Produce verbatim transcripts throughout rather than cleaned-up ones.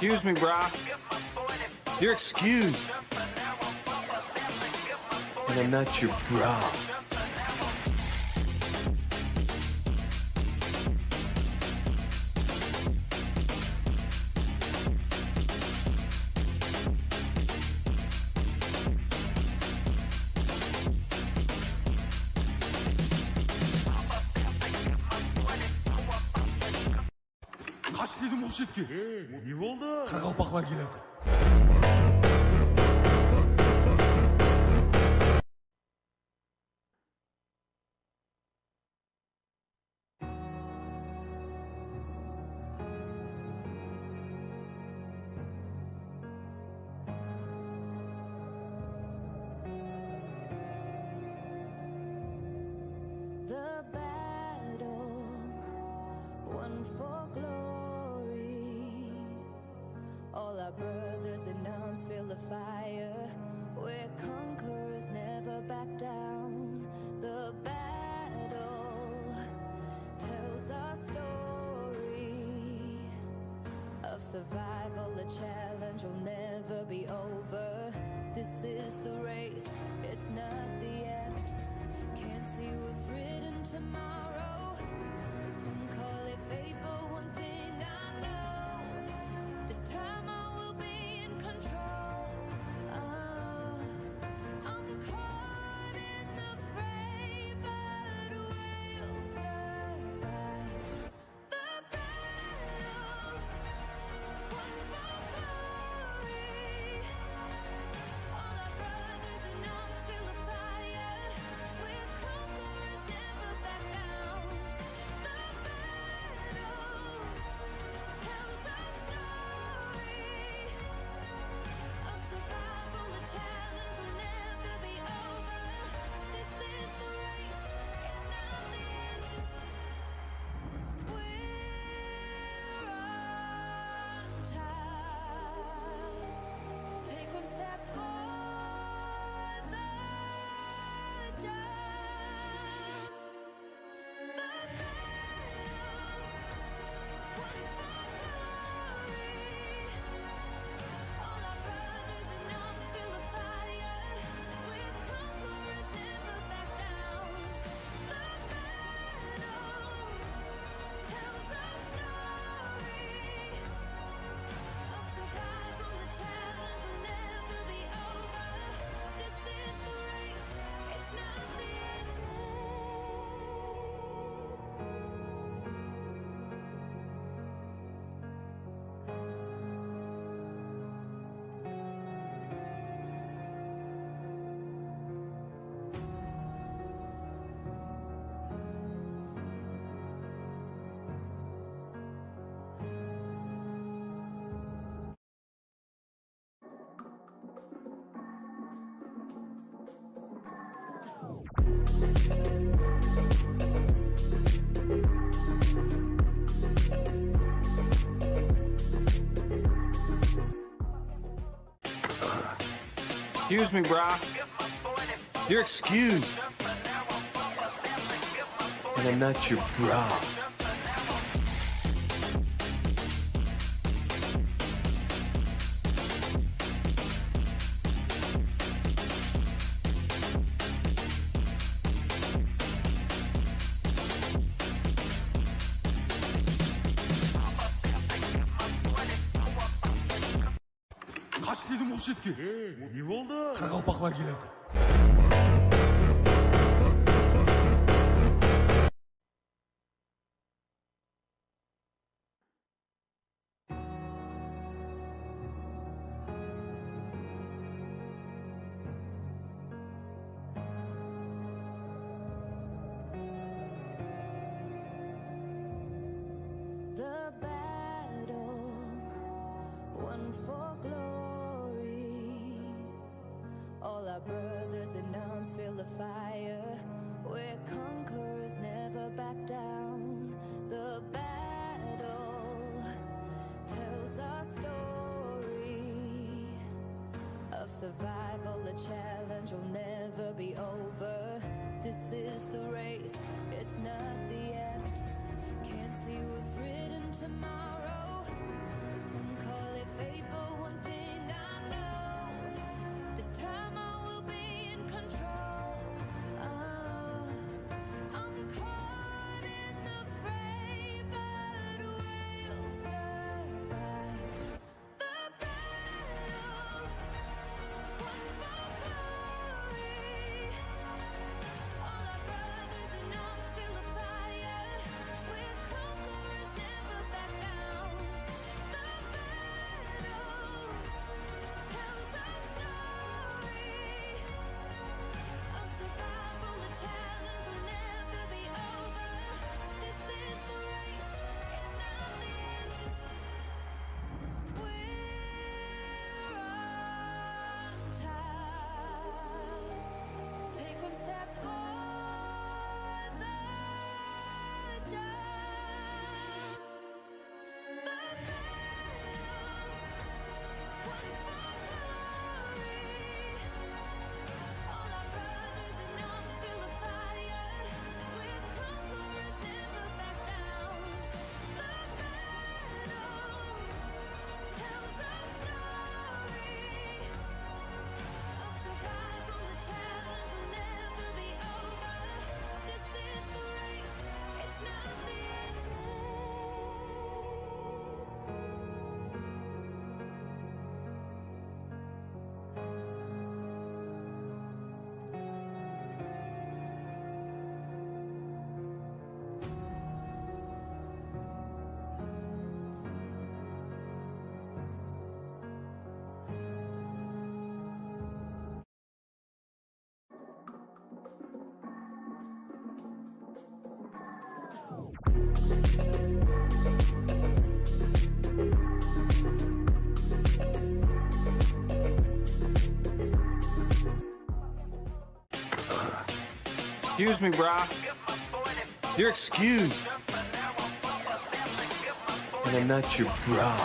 Excuse me, brah. You're excused. And I'm not your bra. Qash dedim ol shetke. Ey, ne boldı? Qaraqalpaqlar kelyatır. The battle, one for glory. All our brothers in arms feel the fire. We're conquerors, never back down. The battle tells our story of survival, a challenge will never be over. This is the race, it's not the end. Can't see what's written tomorrow. Some call it fate, but one thing I know, this time I will be in control. Uh, I'm caught in the fray, but we'll survive. The battle, one for glory. All our brothers in arms feel the fire. We're conquerors, never back down. The battle tells our story of survival, a challenge will never be over. This is the race, it's not the end. We're on time. Take one step for the jump. The battle, one for glory. All our brothers in arms feel the fire. We're conquerors, never back down. The battle tells our story of survival, the challenge will never be over. This is the race, it's not the end. Excuse me, brah. You're excused. And I'm not your bra. Qash dedim ol shetke. Ey, ne boldı? Qaraqalpaqlar kelyatır. The battle, one for glory. All our brothers in arms feel the fire. We're conquerors, never back down. The battle tells our story of survival. Challenge will never be over. This is the race, it's not the end. Can't see what's written tomorrow. Some call it fate, but one thing I know. This time I will be in control. Oh, I'm caught in the fray, but we'll survive. The battle, won for glory. All our brothers in arms, feel the fire. We're conquerors, never back down. The battle tells our story of survival. The challenge will never be over. This is the race, it's not the end. We're on top. Take one step for the jump. The battle, won for glory. All our brothers in arms, feel the fire. We're conquerors, never back down. The battle tells our story of survival. The challenge will never be over. This is the race, it's not the end. Excuse me, brah. You're excused. And I'm not your bra.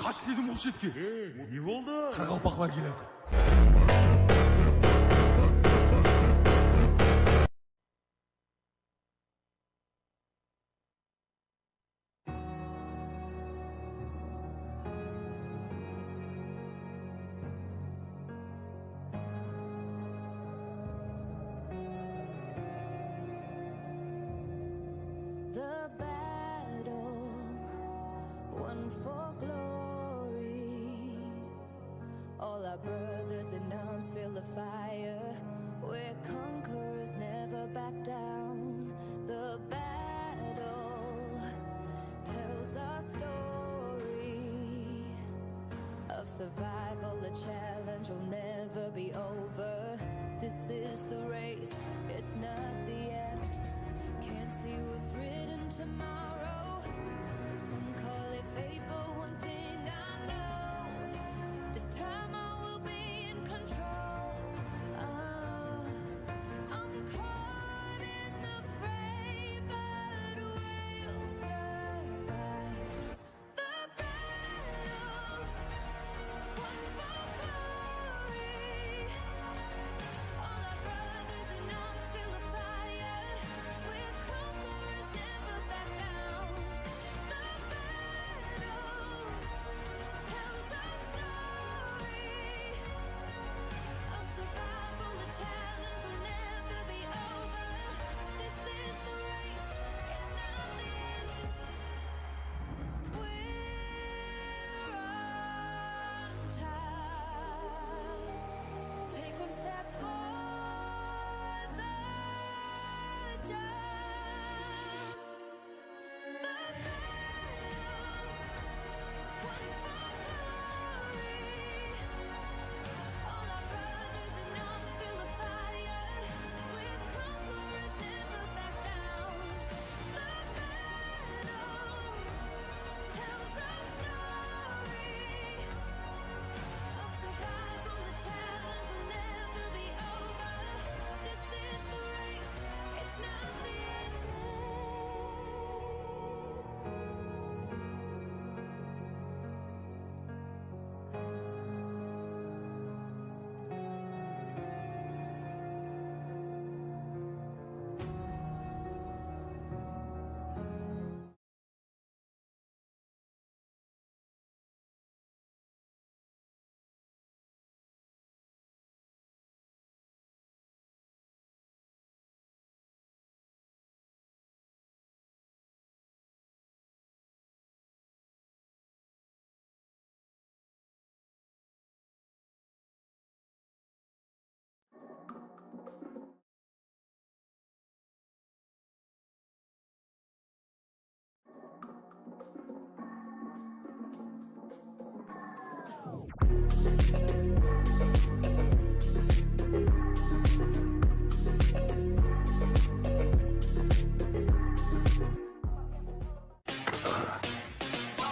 Qash dedim ol shetke. Ey, ne boldı? Qaraqalpaqlar keledi. The battle, won for glory. All our brothers in arms, feel the fire. We're conquerors, never back down. The battle tells our story of survival. The challenge will never be over. This is the race, it's not the end. Can't see what's written tomorrow. Some call it fate, but one thing I know, this time I will be in control. Oh, I'm caught in the fray, but we'll survive. The battle, won for glory. All our brothers in arms,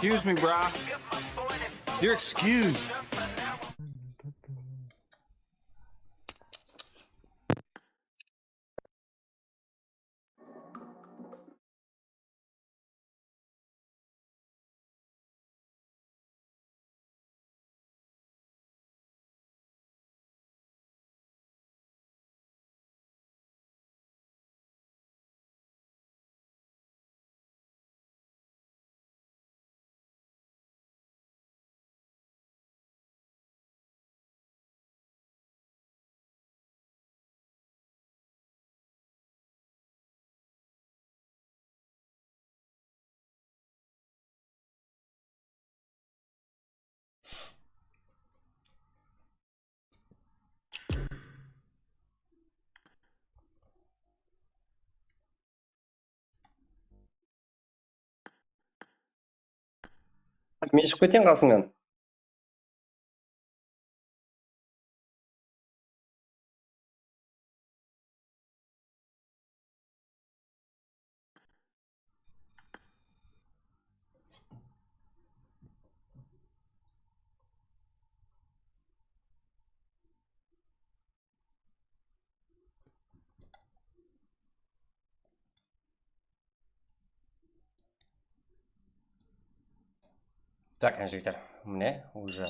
Excuse me, brah. You're excused. Men shıǵıp keteyin qasıńnan. Tak, jigitler, mine, уже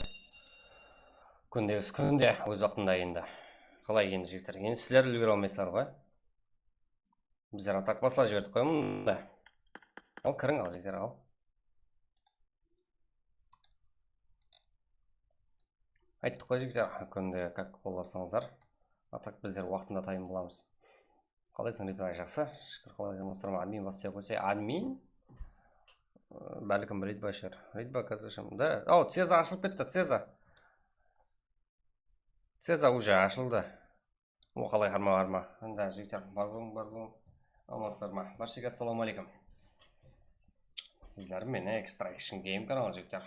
kúndegisi kúnde óz waqtında endi. Qalay endi, jigitler? Endi sizler úlgere almaysızlar ǵoy. Bizler atak baslap jiberdik ǵoy mında. Al, kiriń, al, jigitler, al. Ayttıq ǵoy, jigitler, kúnde как qollasańızlar. Atak bizler waqtında tayın bolamız. Qalaysıń, Ridva? Jaqsı. Shúkir, qalay, jamansalar ma? Admin bastı qoysa, admin, ı, bálkim Ridva shıǵar. Ridva, kazashım. Da, aw, Ceza ashılıp ketti, Ceza. Ceza уже ashıldı. O, qalay, harma, harma. Anda, jigitler, bar bolıń, bar bolıń. Amansalar ma? Bárshege assalamu aleykum. Sizler menen Extraction Game kanalı, jigitler.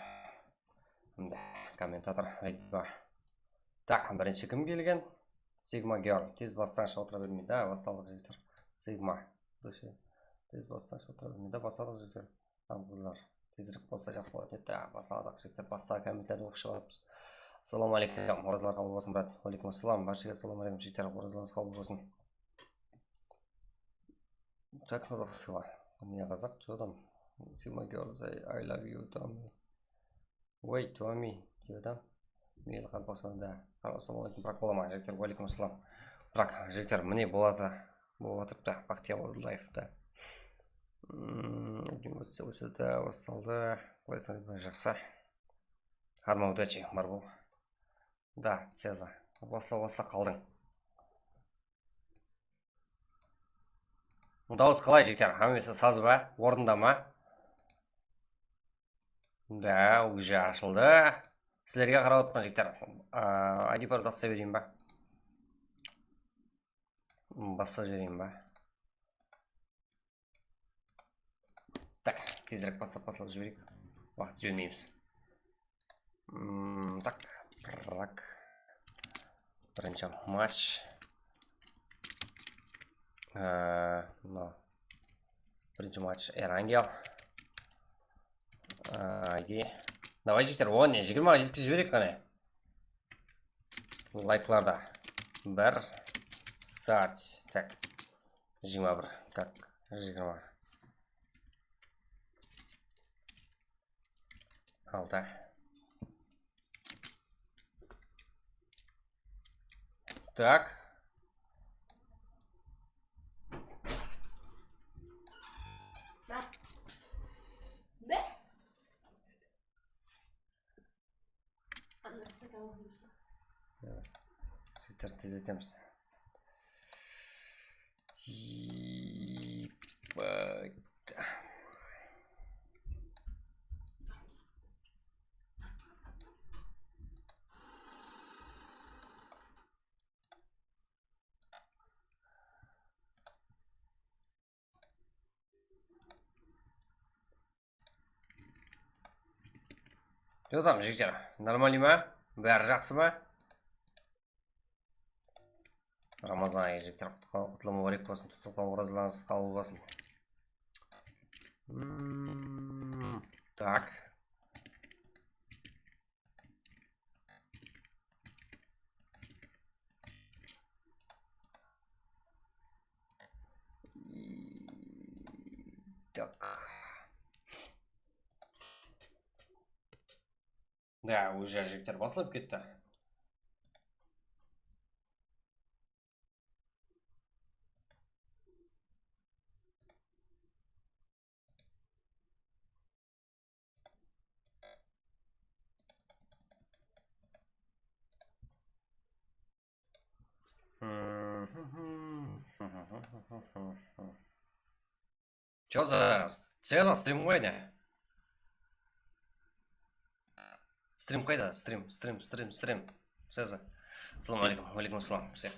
Mında kommentator aytpa. Tak, birinshi kim kelgen? Sigma Girl. Tez bastan shıǵıp otıra bermeydi. Ha, bastalıq, jigitler. Sigma. Dúshe. Tez bastan shıǵıp otıra bermeydi. Bastalıq, jigitler. Tam qızlar. Tezirek bolsa jaqsı bolar edi. Ha, bastaladıq, jigitler. Bastaǵı kommentlerdi oqıp shıǵıpsız. Assalamu aleykum. Orazalar qabıl bolsın, brat. Aleykum assalam. Bárshege assalamu aleykum, jigitler. Orazalarıńız qabıl bolsın. Так, qazaq Sigma. Ne qazaq, что там? Sigma Girls, I, I love you, Tommy. Wait, Tommy, что там? Meyli, qaraqalpaqstanda. Assalamu aleykum, Prak bola ma, jigitler? Wa aleykum assalam. Prak, jigitler, mine, boladı. Bolıp atırıptı, Baxtiya World Life-ta. Hmm, ótse, ótse de, bastaldı. Qalaysań, jaqsı. Harma, udachi, bar bol. Da, Ceza. Basla, basla, qaldıń. Dawıs qalay, jigitler? Hámmesi saz ba? Ornında ma? Da, уже ashıldı. Sizlerge qarap otırman, jigitler. I D-pardı bassa bereyin ba? Bassa bereyin ba? Tak, tezirek baslap, baslap jibereyik. Waqıt jibermeymiz. Hmm, tak, Prak. Birinshi match. Ee, no. Birinshi match Erangel. Ee, I D. Davay, jigitler, on, jigirmaǵa jetkizip jibereyik qáne. Layklarda. Bir. Start. Tak. Jigirma bir. Tak. Jigirma. Altı. Так. Evet. Sittir tez etemiz. Ебать. Jotam, jigitler, нормальный ma? Bári jaqsı ma? Ramazan ayı, jigitler, qutlı, qutlı mubarek bolsın, tutılǵan orazalarıńız qabıl bolsın. Hmm, tak. Так. Да, уже jigitler baslap ketti. Чё за, Сeza, стрим qayda? Стрим qayda? Стрим, стрим, стрим, стрим. Сeza. Ассаламу алейкум. Алейкум ассалам. Всех.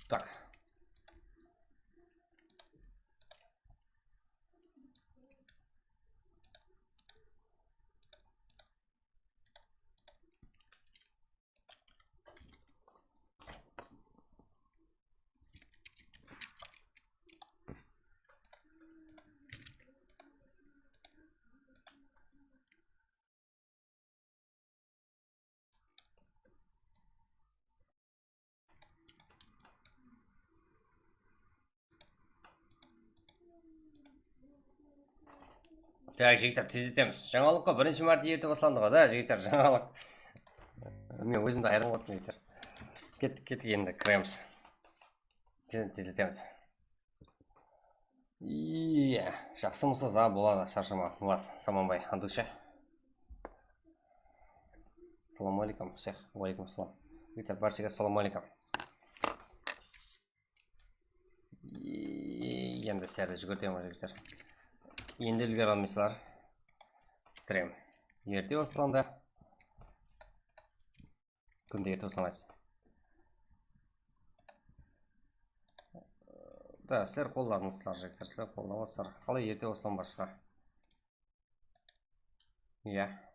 Так. Tak, jigitler, tezletemiz. Jańalıq ǵoy, birinshi márte erte baslandı ǵoy da, jigitler, jańalıq. Men ózimdi ayırǵım qılıp, jigitler. Kettik, kettik, endi kiremiz. Tez-, tezletemiz. Iya, jaqsımısız, a, boladı, sharshama, Muaz, Samanbay, Andusha. Assalamu aleykum, всех. Wa aleykum assalam. Jigitler, bárshege assalamu aleykum. Endi sizlerdi júgirtemen, jigitler. Endi úlgere almaysızlar. Stream erte baslandı. Kúnde erte baslamaysız. Da, sizler qolladıńızlar, jigitler, sizler qolladıńızlar. Qalay erte baslanbasqa? Iya.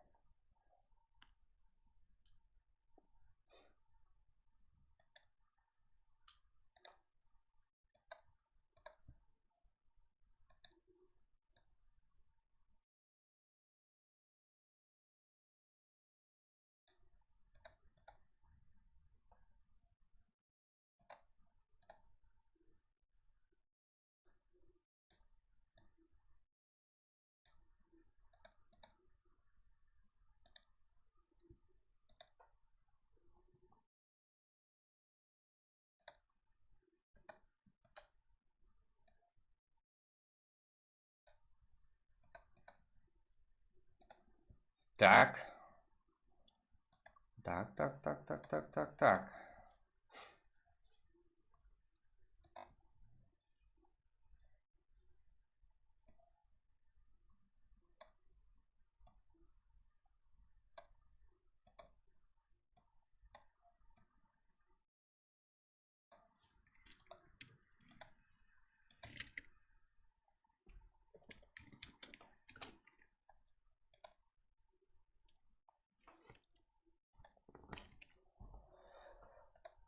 Так. Так, так, так, так, так, так, так.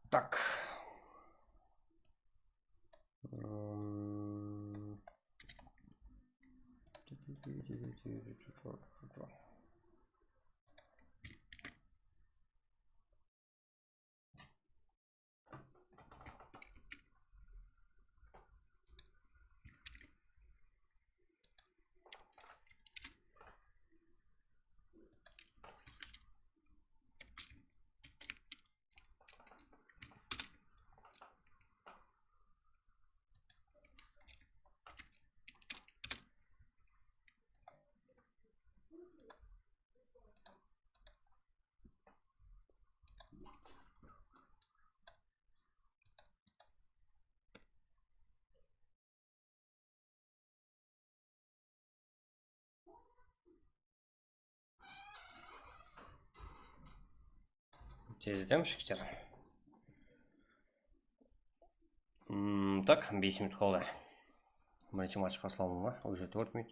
Так. М. Tezletemiz, jigitler. Mm, tak, bes minut qaldı. Birinshi match baslanıwına, уже tórt minut.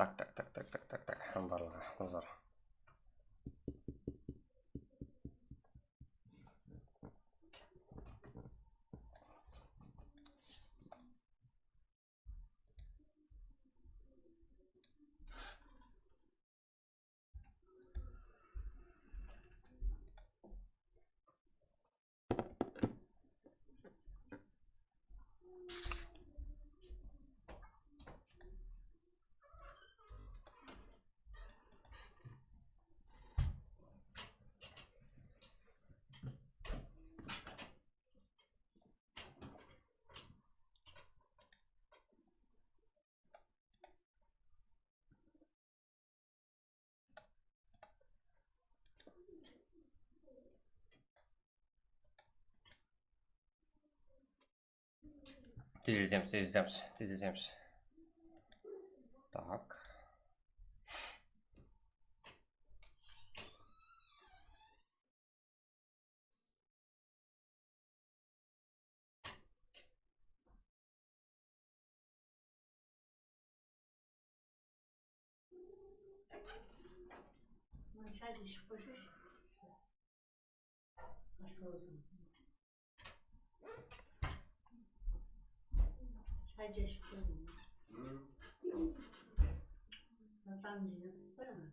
Tak, tak, tak, tak, tak, tak, tak. Hám barlıǵı házir. Tezletemiz, tezletemiz, tezletemiz. Tak. Mına shaydı iship qoysash. Shaydı iship qoydım. Tamam, qoyaman.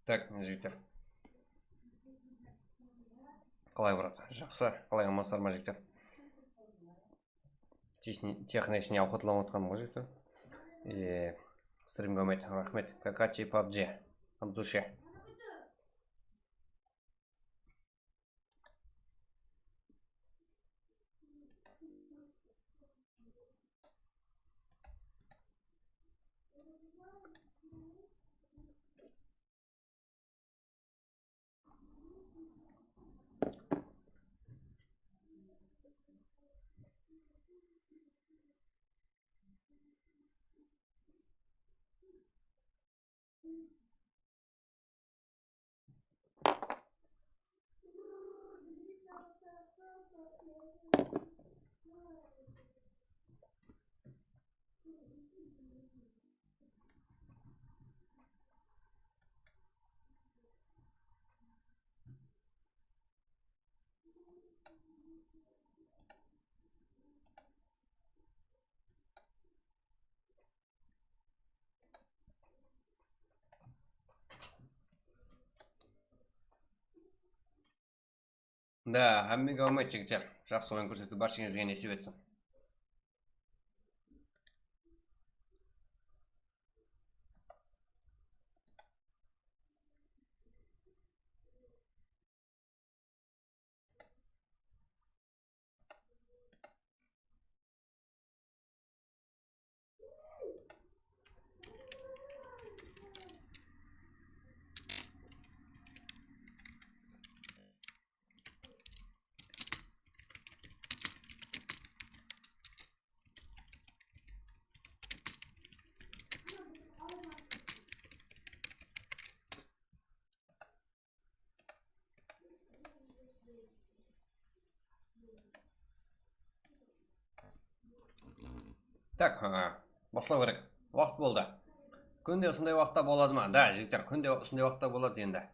Tak, mine, jigitler. Qalay baradı? Jaqsı. Qalay, amansızlar ma, jigitler? Texni-, texnichniy awqatlanıp atqanım ǵoy, jigitler. E, strimge úmit, raxmet. Kakachi pabji. От души. Da, hámmege úmit, jigitler. Jaqsı oyın kórsetiw bárshemizge nesip etsin. Tak, ha, baslaw kerek. Waqıt boldı. Kúnde usınday waqıtta boladı ma? Da, jigitler, kúnde usınday waqıtta boladı endi.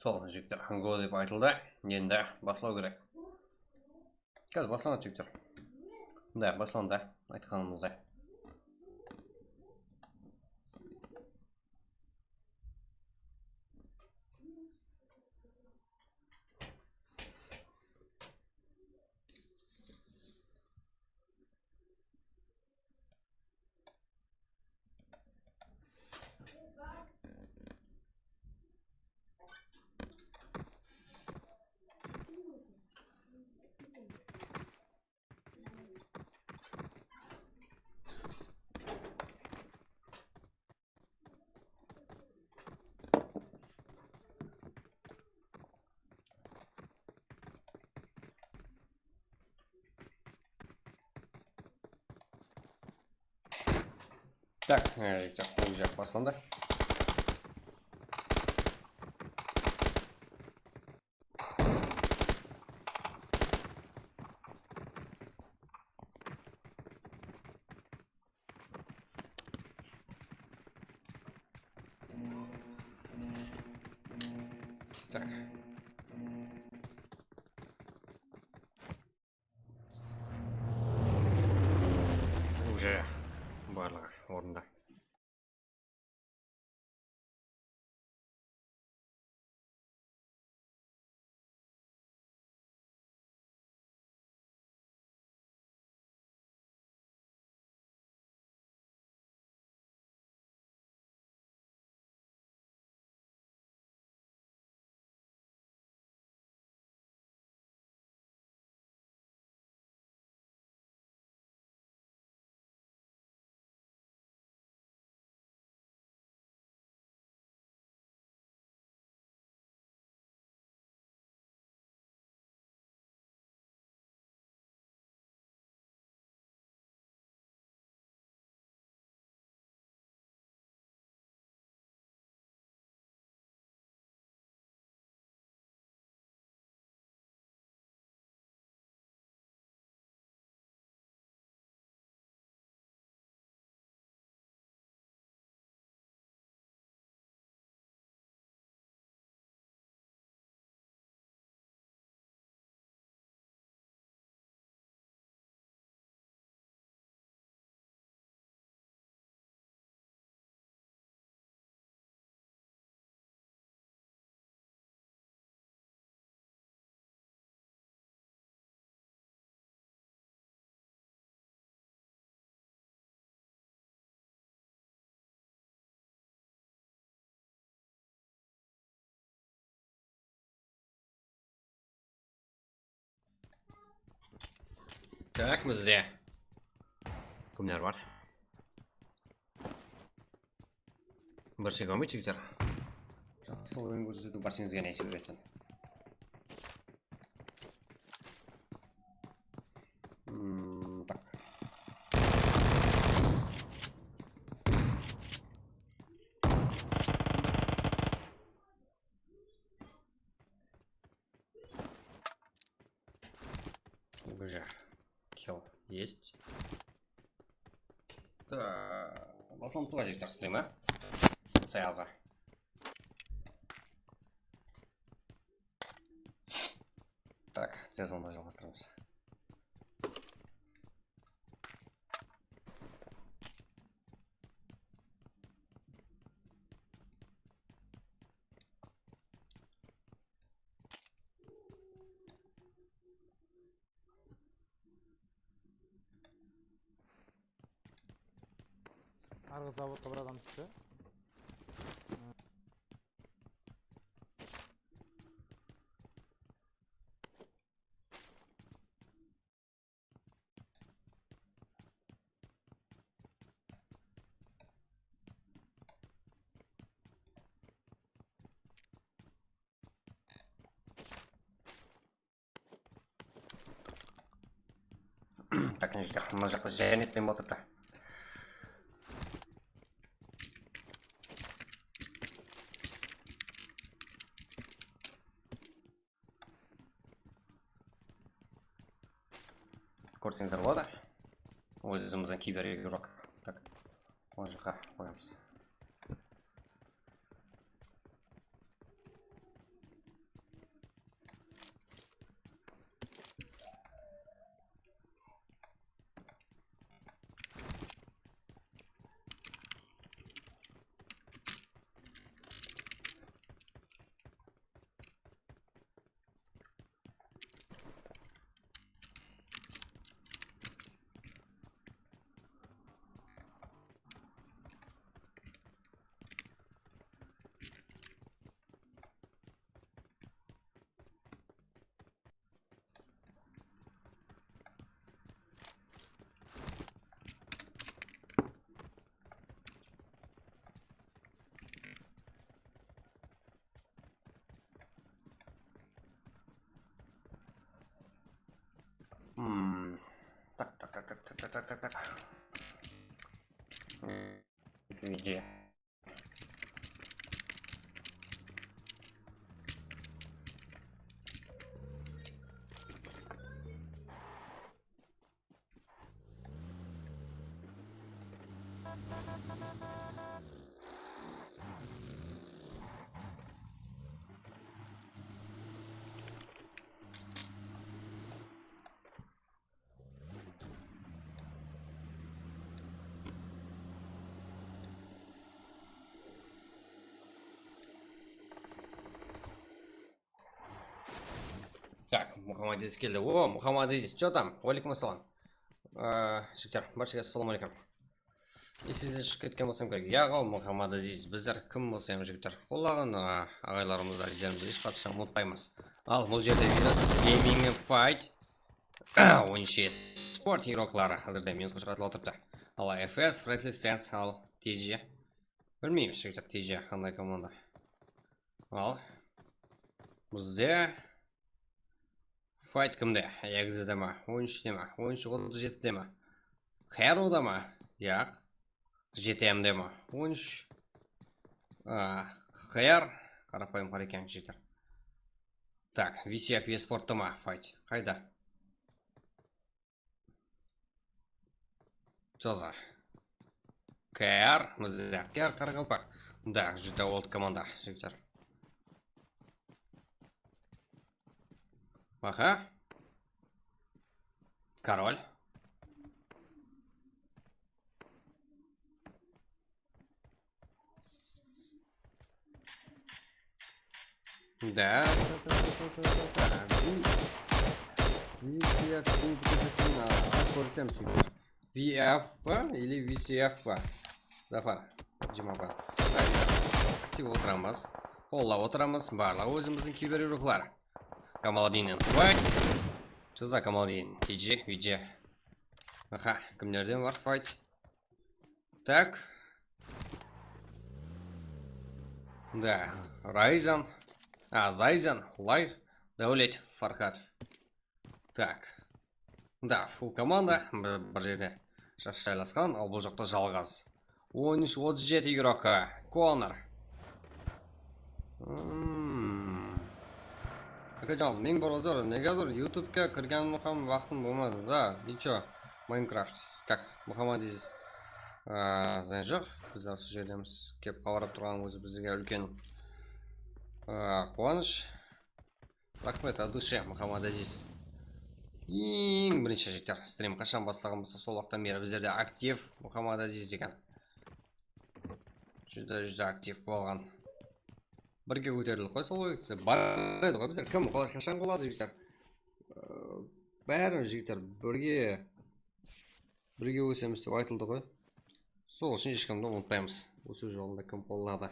Sol, jigitler, go dep aytıldı. Endi baslaw kerek. Házir baslanadı, jigitler. Mında baslandı, aytqanımızday. Tak, e, tak, уже baslandı. Tak. Уже barlıǵı ornında. Tak, bizde kimler bar? Bir şey kalmaydı, jigitler. Jaqsı oyın kórsetiw, bárshengizge násip etsin. Hmm, tak. Уже. Kill есть. Baslanıp turǵan, jigitler, strim, á? Sayazı. Tak, tez almay jalǵastıramız. Arǵı zavodqa bir adam tústi. Tak, mına jaqta jáne islem otırıptı. Kórseńizler boladı. Óz-ózimizden kiber igrók. Tak. Mına jaqqa qoyamız. Tak, tak, tak, tak. G G. Tak, Muhammad Aziz keldi. O, Muhammad Aziz, что там? Waleykum assalam. Aa, jigitler, barshege assalawma aleykum. Esingizden shıǵıp ketken bolsam kerek. Yaǵo, Muhammad Aziz, bizler kim bolsa em, jigitler, qollaǵan, aa, aǵaylarımız, ázizlerimiz hesh qashan umıtpaymız. Al, bul jerde Vinasız Gaming Fight, on úsh sport igrokları házirde minusqa shıǵarılıp otırıptı. Al, F S, Friendly Stance, al, T G. Bilmeymiz, jigitler, T G qanday komanda. Al. Bizde fight kimde? Egzide ma? On úshte ma? On úsh otız jetide ma? Heroda ma? Yaq. G T M de ma? On úsh. A, H R. Qarapayım qara eken, jigitler. Tak, V C F esportta ma fight? Qayda? Что за? K R, mizde K R qaraqalpaq. Да, júdá old komanda, jigitler. Aha. Korol. Да, да, да. V C F, V C F, ko'rdim. V F pa ili V C F pa? Zafar Jumabay. Aktiv otıramız. Qollap otıramız. Barlıǵı ózimizdiń kiber igrokları. Kamaladin and White. Что за Kamaladin? T G, V G. Aha, kimlerden bar fight? Так. Да, Rayzan. A, Zayzan, Layx, Dáwlet, Farxatov. Так. Да, full komanda bir, bir jerde ja-, jaylasqan, al bul jaqta jalǵız. On úsh otız jeti igrokı, Konor. Hmm. Akajan, meń bir uzr, nega uzr, YouTube'ga kirgenim ham vaqtım bolmadı da. Ничего, Minecraft. Как, Muhammad Aziz? A, zıyan joq, bizler usı jerdemiz. Kelip xabarlap turǵanıńız ózi bizge úlken, a, quwanısh. Raxmet, от души, Muhammad Aziz. Eń birinshi, jigitler, strim qashan baslaǵan bolsa, sol waqıttan beri bizlerde aktiv Muhammad Aziz degen. Júdá, júdá aktiv bolǵan. Birge kóterildik qoy, sol waqıtsa bar edi ǵoy bizler. Kim, qolay qashan qoladı, jigitler? Ee, bári, jigitler, birge Birge ósemiz dep aytıldı ǵoy. Sol ushın hesh kimdi umıtpaymız. Ósiw jolında kim qolladı?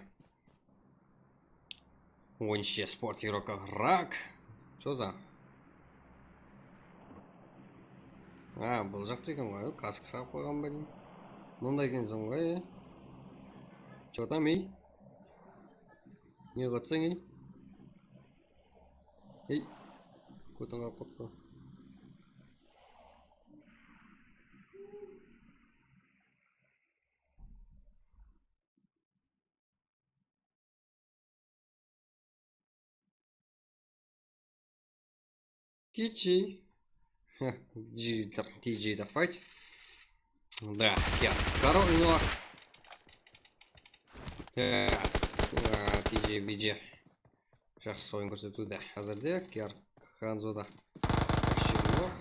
Oyınshı sport игрока Rak. Что за? A, bul jaqta eken ǵoy, kask saǵıp qoyǵan ba deyim. Mında ekensiń ǵoy. Что там, ey? Ne qıpsań, ey? Ey, kótiń qalıp qaptı. Kichi. Jigitler, T J da fight. Да, я король, но. Да, T J B J. Jaqsı oyın kórsetiwde. Házirde Kiyar Hanzoda. Почти блок.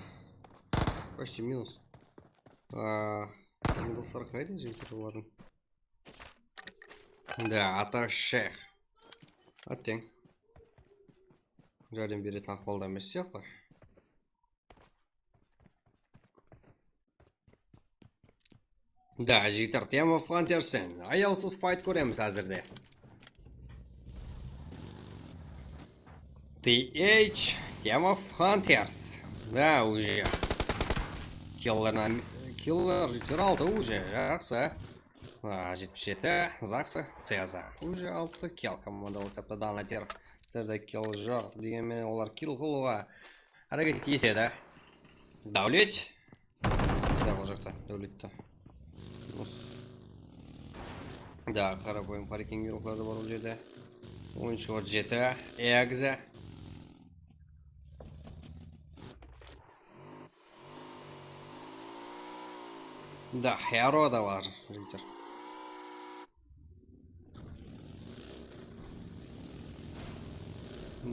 Почти минус. Aa, dostlar qayda jigitler olardıń? Да, Ата Шейх. Atteń. Járdem beretin ahwalda emes sıyaqlı. Да, jigitler, Team of Hunters, ayawsız fight kóremiz házirde. T H, Team of Hunters. Да, уже. Killer, jigitler, altı уже, jaqsı. A, jetpis jeti, Zaksa, Ceza. Уже altı kill komandalı esapta Danater. Bizlerde kill joq, degen menen olar kill qılıwǵa háreket etedi. Davlet. Да, ol jaqta, dóletti. Minus. Da, qarapayım parking yoqları da bar ol jerde. Oyınshı ot jeti, egizi. Da, Hero da bar, jigitler.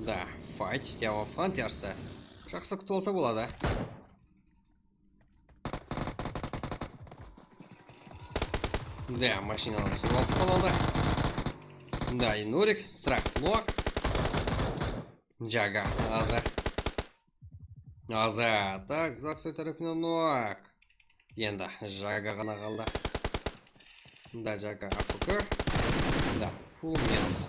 Da, fight, Team of Hunters. Jaqsı kútip alsa boladı. Da, mashinadan túsirip alıp qaladı. Da, Nurik, Strach, Nok. Jaga, azı. Azı. Tak, Zaksoy tárepinen Nok. Endi Jaga ǵana qaldı. Da, Jaga A P K. Da, full minus.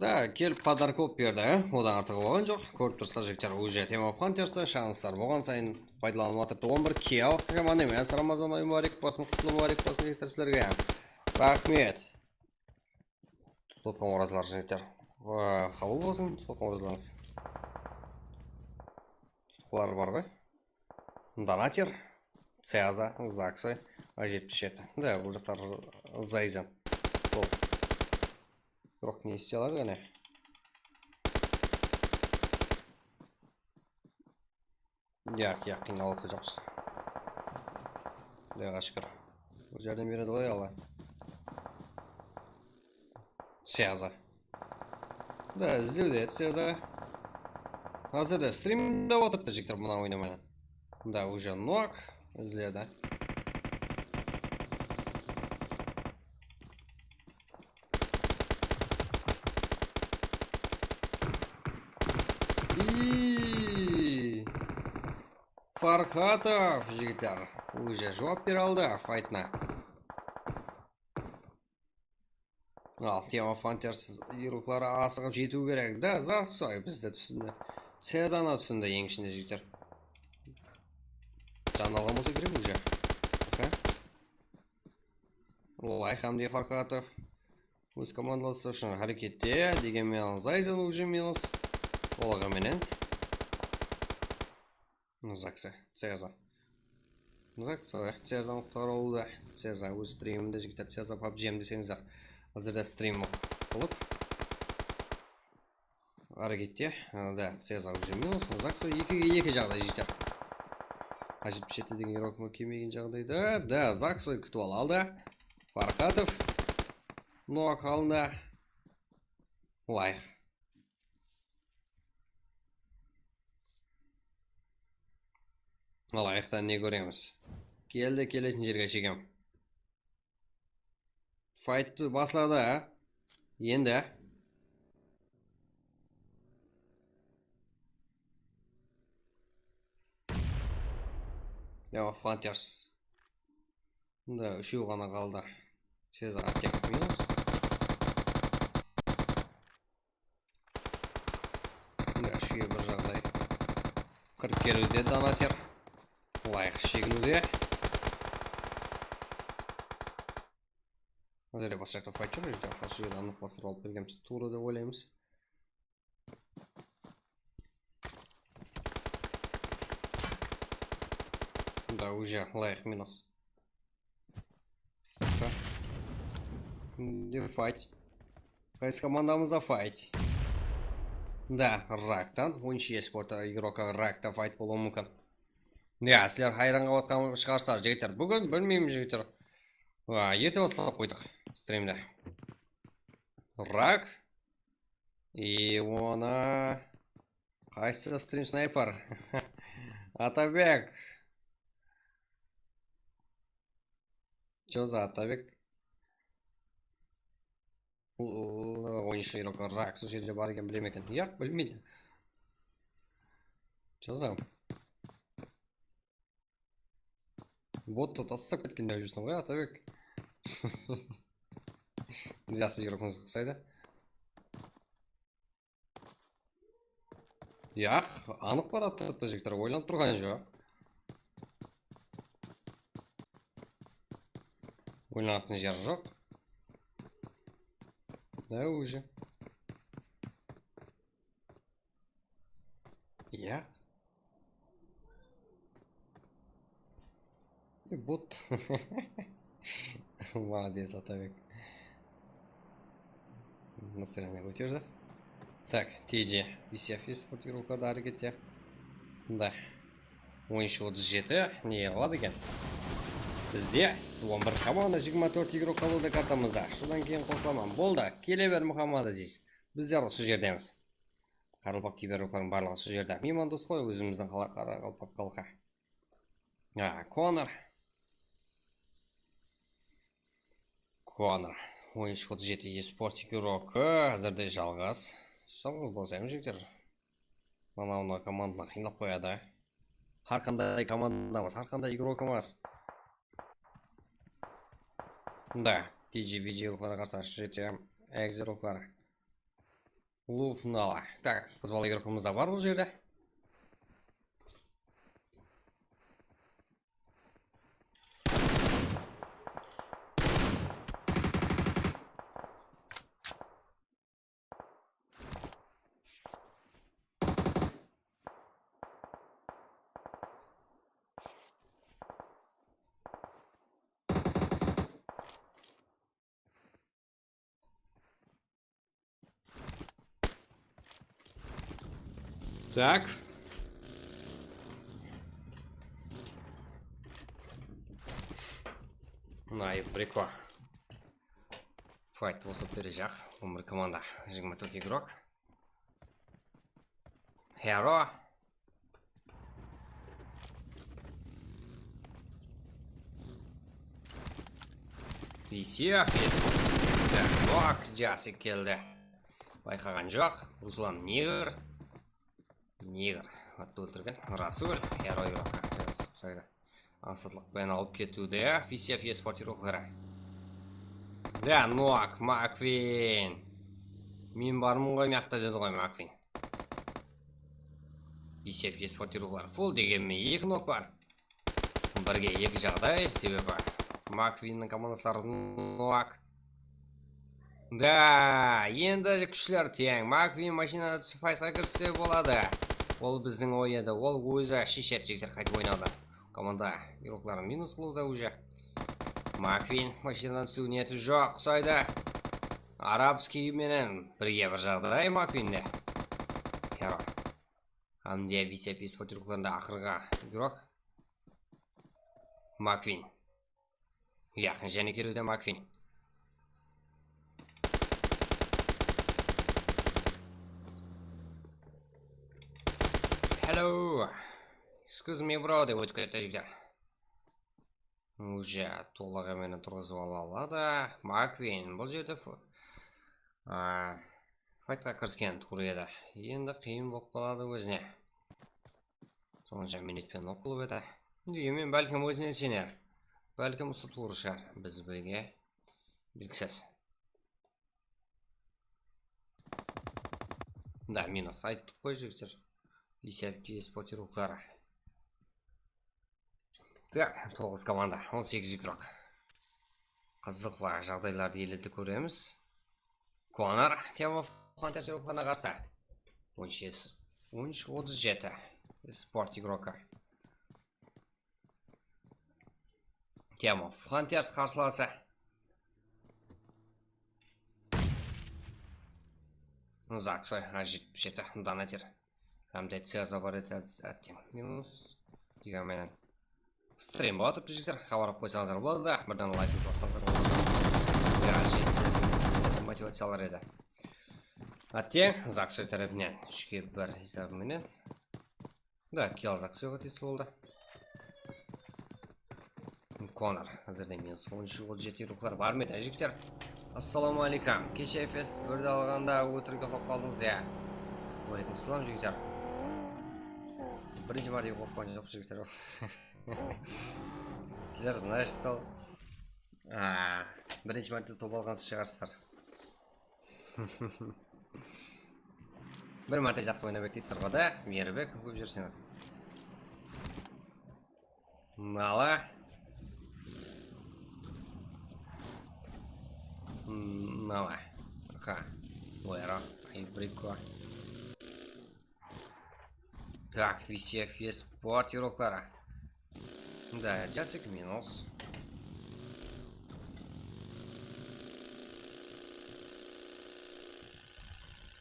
Da, kelip podarkop berdi, odan artıǵı bolǵan joq. Kórip tursızlar, jigitler, уже Team of Hunters-ta shanslar bolǵan sayın paydalanıp atırıptı. On bir kill, jaman emes. Ramazan ayı mubarek bolsın, qutlı mubarek bolsın, jigitler, sizlerge. Raxmet. Tutqan orazlar, jigitler. Wa, qabıl bolsın, tutqan orazlarıńız. Tutıqlar bar ǵoy. Donater, Ceaza, Zaksoy, A jetpis jeti. Da, bul jaqta Zayzen. Bul. Biraq ne istey aladı jáne? Yaq, yaq, qıynalıp joqsız. Qudaǵa shúkir. Bul járdem beredi ǵoy, Alla. Ceaza. Da, izlewde edi Ceaza. Házir de strimde otırıptı, jigitler, mına oynamay. Da, уже Nok izledi. I Farxatov, jigitler, уже juwap bere aldı faytına. Al, Team of Hunters yırıqları asıǵıp jetiw kerek. Da, Zaksoy bizdi túsindi. Ceazanı túsindi, eń ishinde, jigitler. Jan alǵan bolsa kerek уже. Aha. Layx hámde Farxatov. Óz komandalası ushın hárekette, degen menen Zayzen уже minus. Olaǵa menen. Zaksoy, Ceaza. Zaksoy, Ceazanı qutqarıp aldı. Ceaza óz striminde, jigitler, Ceaza pabjim deseńiz-aq. Házir de strim qılıp. Hárekette. Da, Ceaza уже minus. Zaksoy ekige eki jaǵday, jigitler. A jetpis jeti degen yırıqqa kelmegen jaǵdayda. Da, Zaksoy kútip ala aldı. Farxatov. Nok aldı. Layx. Layxtan ne kóremiz? Keldi, keletin jerge shekem. Fayttı basladı. Endi. Ya, Hunters. Bunda úshew ǵana qaldı. Ceaza tek minus. Mine, úshke bir jaǵday. Kirip keliwde Donater. Layx sheginiwde. Mına jerde bas jaqta fayt joq, jerde usı jerdi anıqlastırıp alıp bergenbiz tuwrı dep oylaymız. Da, уже Layx minus. Kimde fayt? Qaysı komandamızda fayt? Da, Raktan. Oyunshı esportta, игрока Rakta fayt bolıwı múmkin. Ya, sizler hayran qalıp atqan shıǵarsızlar, jigitler. Búgin bilmeymen, jigitler. Wa, erte baslap qoydıq strimdi. Rak. I ona qaysı strim snayper? Atabek. Joza Atabek. Bul oyunshı Rak sol jerde bar eken, bileme eken. Yaq, bilmeydi. Joza. Bottı taslap ketken dep júrseń ǵoy, Atabek. Jaqsı júrip qusaydı. Yaq, anıq baradı, jigitler, oylanıp turǵan joq. Oylanatın jer joq. Da, уже. Iya. But. Молодец, Atabek. Настроение kóterdi. Tak, T J, V C F sportirovkalarda háreket ya. Da. On úsh otız jeti ne aladı eken? Bizde on bir komanda, jigirma tórt igrok qaladı kartamızda. Shunnan keyin qosılaman. Boldı, kele ber, Muhammad Aziz. Bizler usı jerdemiz. Qaraqalpaq kiberoklardıń barlıǵı usı jerde. Miyman dos ǵoy, ózimizdiń qala-, qaraqalpaq xalqı. A, Konor. Konor. On úsh otız jeti esport igrokı, házirde jalǵız. Jalǵız bolsayım, jigitler. Mana, mına komandani qıynap qoyadı. Hár qanday komandamız, hár qanday igrokımız. Da, T G V G igroklarına qarsı G T M X igrokları. Luf Nala. Tak, qız bala igrokımız da bar bul jerde. Так. Mına, прикол. Fayt bolsa berejaq. On bir komanda, jigirma tórt igrok. Hero. Visya, Facebook. Bak, Jasik keldi. Bayqaǵan joq. Ruslan Negr. Negr. Attı óltirgen. Rasul. Hero igrok. Sayda. Ańsatlıq penen alıp ketiwde. Visya, Visya sportirovkaları. Da, Noak, Makvin. Men barmın ǵoy, mıyaqta, dedi ǵoy Makvin. Visya, Visya sportirovkaları full degenmen eki nok bar. Birge eki jaǵday, sebebi Makvinniń komandası Noak. Da, endi kúshler teń. Makvin mashinada túsip faytqa kirse boladı. Ol bizdiń oy edi. Ol ózi sheshedi, jigitler, qaytıp oynawdı. Komanda igrokların minus qılıwda уже. Makvin mashinadan túsiw niyeti joq, usaydı. Arabskiy menen birge bir jaǵday Makvinde. Hero. Hamde V C P sportirovkalarında aqırǵı igrok. Makvin. Yaqın jáne keliwde Makvin. Hello. Excuse me, bro, dep ótip ketti jigitler. Уже tolıq emenen turǵızıp ala aladı. Makvin bul jerde fo-, a, faytqa kirisken tuwrı edi. Endi qıyın bolıp qaladı ózine. Sonsha minutpen nok qılıp edi. Degenmen, bálkim, ózine isener. Bálkim, usı tuwrı shıǵar. Biz birge belgisiz. Da, minus ayttıq ǵoy, jigitler. P S P sportirovkaları. Tak, toǵız komanda, on segiz igrok. Qızıqlı jaǵdaylardı ele de kóremiz. Konor Temov Hunter igroklarına qarsı. On segiz, on úsh otız jeti. Sport igrokı. Temov Hunters qarsılası. Zaksoy, A jetpis jeti, Donater. Hám de Ceza bar edi, átteń. Minus. Degen menen. Strim bolıp atırıptı, jigitler. Xabarlap qoysańızlar boladı. Birden layk bassańızlar boladı. Yaǵnıy, sizlerge motivaciyalar edi. Átteń, Zaksoy tárepinen úshke bir esabı menen. Da, kill Zaksoyǵa tiyisli boldı. Konor, házirde minus on úsh, otız jeti igroklar bar ma edi, jigitler? Assalawma áleykum. Keshe F S birdi alǵanda ótirik uxlap qaldıńız, ya. Wa aleykum assalam, jigitler. Birinshi márte uxlap qalǵan joq, jigitler. Sizler, значит, ol, a, birinshi márte top alǵan shıǵarsızlar. Bir márte jaqsı oynap ektiysiz ǵo da, Miyirbek, kóp júrseń. Nala. Nala. Ha. Wero. Ibriko. Tak, V C F S sport igrokları. Да, Jasik minus.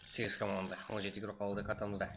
Segiz komanda, on jeti igrok qaldı kartamızda.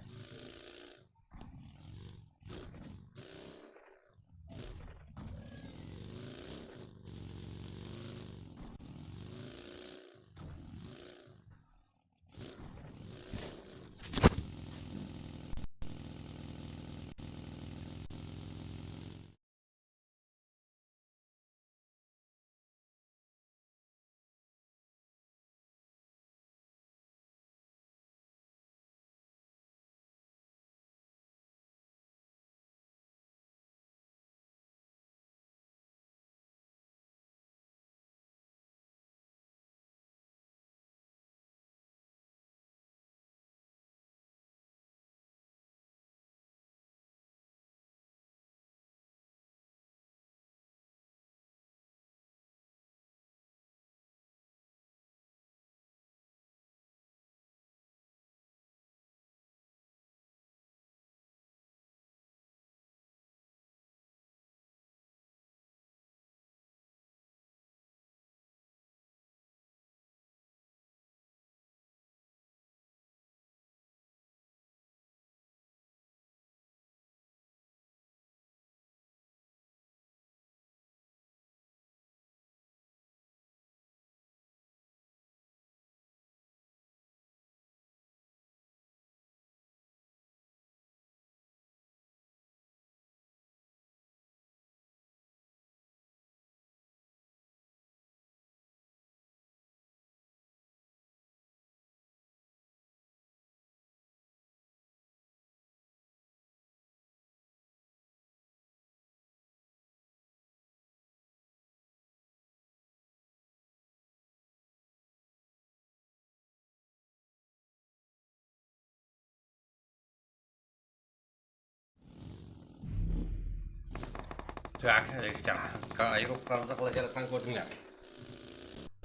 Так, jigitler, aeroklublarımızda qalay jarasqanın kórdińler.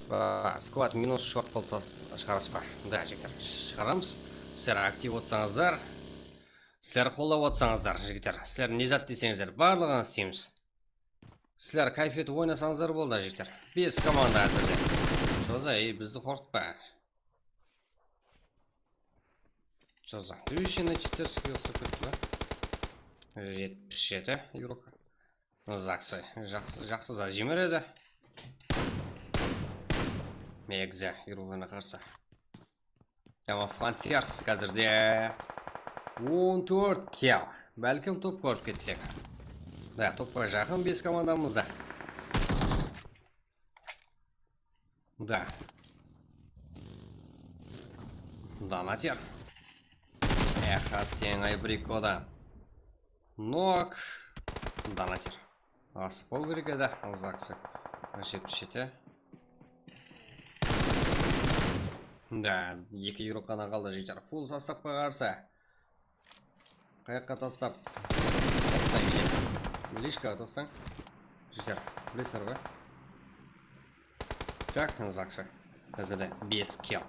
Ba, squad minus short qılıp tas-, shıǵarasız ba? Da, jigitler, shıǵaramız. Sizler aktiv otsańızlar, sizler qollap otsańızlar, jigitler. Sizler ne zat deseńizler, barlıǵın isteymiz. Sizler kayfiyet oynasańızlar boldı, jigitler. Bes komanda házirde. Choza, ey, bizdi qorqıtpa. Choza. Движение читерский uqsap ketti ba? Jetpis jeti igrok. Zaksoy. Jaqsı, jaqsı zat jiymeredi. Megza igroklarına qarsı. Jama Fanters házirde on tórt kill. Bálkim top kórip ketsek. Da, topqa jaqın bes komandamızda. Da. Donater. Eha, teń Aybrikodan. Nok. Donater. Asıp bolıw kerek edi. Zaksı. Jetpis jeti. Da, eki igrok ǵana qaldı, jigitler. Full sostavqa qarsı. Qayaqqa taslap? Taslayın, ya. Lishkaǵa taslań. Jigitler, bilesizler ǵoy. Tak, Zaksı. Házirde bes kill.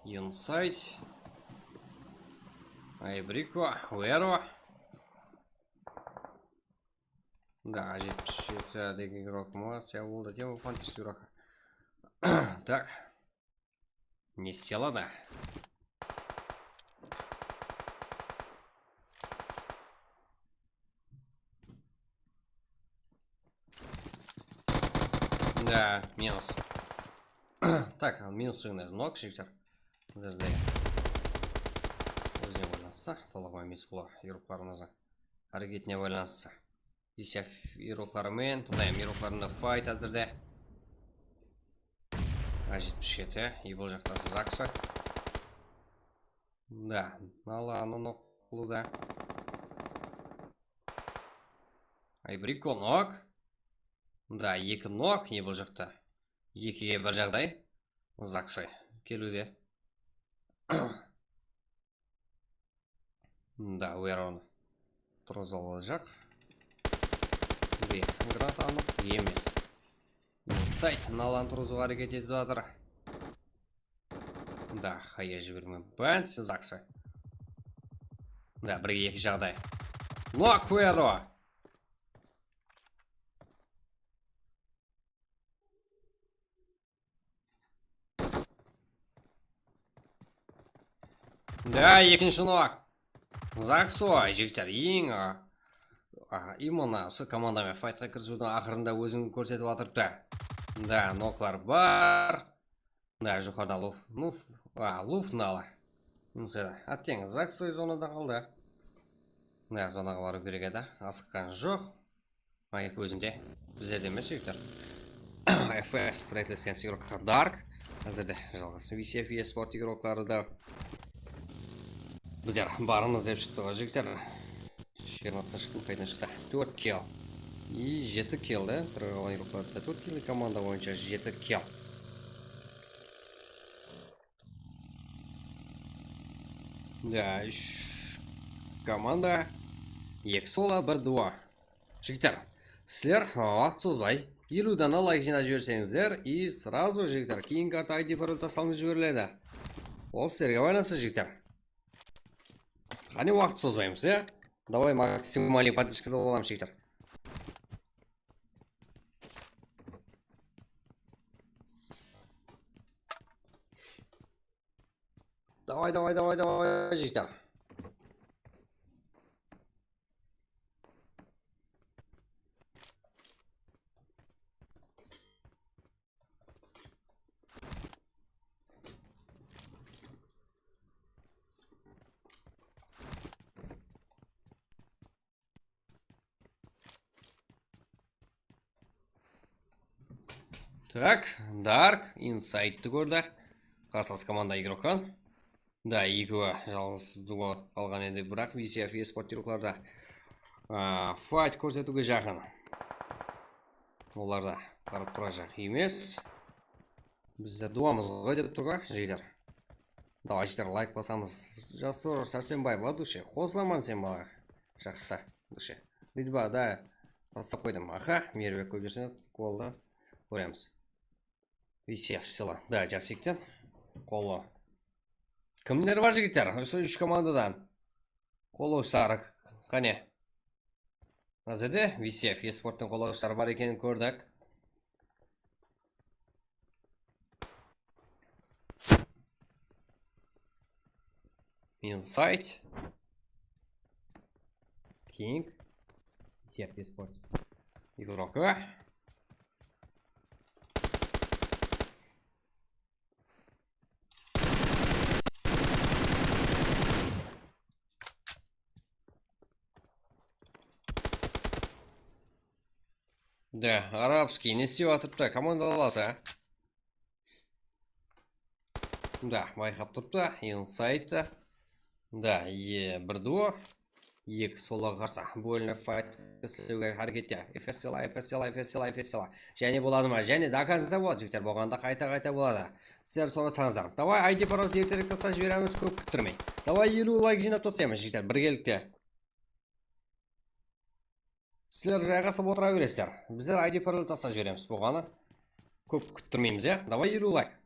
Inside. Aybriko, Vero. Da, jetpis jeti degen igrok mı? Sya boldı, Demo Fantasy igrok. Tak. Ne istey aladı? Da, minus. Tak, al minus jigitler, nok jigitler. Bizlerde ózine baylanıstı, tolıq emes bul igroklarımızdıń háreketine baylanıstı. Isyaf igrokları menen, T D M igroklarında fight házirde. A jetpis jeti, ey, bul jaqta Zaksı. Da, Nalanı nok qılıwda. Aybriko nok. Da, eki nok, ey, bul jaqta. Ekige bir jaǵday. Zaksoy keliwde. Da, Veron turǵızıp alajaq. Be, granat anıq emes. Inside Nalan turǵızıwǵa háreket etip atır. Da, haya jiberme. Bánt Zaksoy. Mına, birge eki jaǵday. No, Kuero! Da, ekinshi nok. Zakso, jigitler, eń, a, a, imенно usı komanda menen faytqa kirisiwdiń aqırında ózin kórsetip atırıptı. Da, noklar bar. Da, joqarıda Luf, Luf, a, Luf nala. Mısıra, atteńiz, Zakso zonada qaldı. Da, zonaǵa barıw kerek edi. Asıqqan joq. Ayıp ózinde. Bizlerde emes, jigitler. F S qıpıra etilesken Sirka Dark. Házirde jalǵasın V C F esport igrokları da. Bizler barımız dep shıqtı ǵoy, jigitler. Jigirmasınshı shıqtı, qaydan shıqtı? Tórt kill. I jeti kill, da? Tırǵalǵan igroklarda tórt kill, komanda boyınsha jeti kill. Da, úsh komanda, eki solo, bir duo. Jigitler, sizler, a, waqıt sozbay, eliw dana layk jıynap jiberseńizler, i сразу, jigitler, keyin karta I D parol taslaǵanıńız jiberiledi. Ol sizlerge baylanıslı, jigitler. Qáne, waqıt sozbaymız, ya? Давай, максимальный поддержкада bolamız, jigitler. Давай, давай, давай, давай, jigitler. Tak, Dark, Inside'tı kórdi. Qarsılas komanda igroktan. Da, ekewi jalǵız duo qalǵan edi, biraq V C F esport igroklarda, a, fayt kórsetiwge jaqın. Olar da qarap turajaq emes. Bizler duomız ǵoy dep tur ǵoy, jigitler. Давай, jigitler, layk basamız. Jasur Sársenbaev, от души. Qosılaman sen balaǵa. Jaqsı, от души. Lidba, da, taslap qoydım. Aha, Mirbek kóp júrse, goldı kóremiz. V C F sila. Da, jasekten. Qollı. Kimler bar, jigitler? Usı úsh komandadan. Qollawshılar, qáne? Házirde V C F esporttıń qollawshıları bar ekenin kórdik. Insight. King. V C F esport igrokı. Da, Arabskiy ne islep atırıptı? Komanda alası. Da, bayqap turıptı. Inside'tı. Da, e, bir duo. Eki soloǵa qarsı bólinip fayt islewge háreket ete. F S L, F S L, F S L, F S L. Jáne boladı ma? Jáne до конца boladı, jigitler. Bolǵanda qayta-qayta boladı. Sizler sorasańızlar. Давай, I D paroldı erterek taslap jiberemiz, kóp kúttirmey. Давай, eliw layk jıynap taslaymız, jigitler, birgelikte. Sizler jayǵasıp otıra beresizler. Bizler I D paroldı taslap jiberemiz. Bolǵanı kóp kúttirmeymiz, ya. Давай, eliw layk.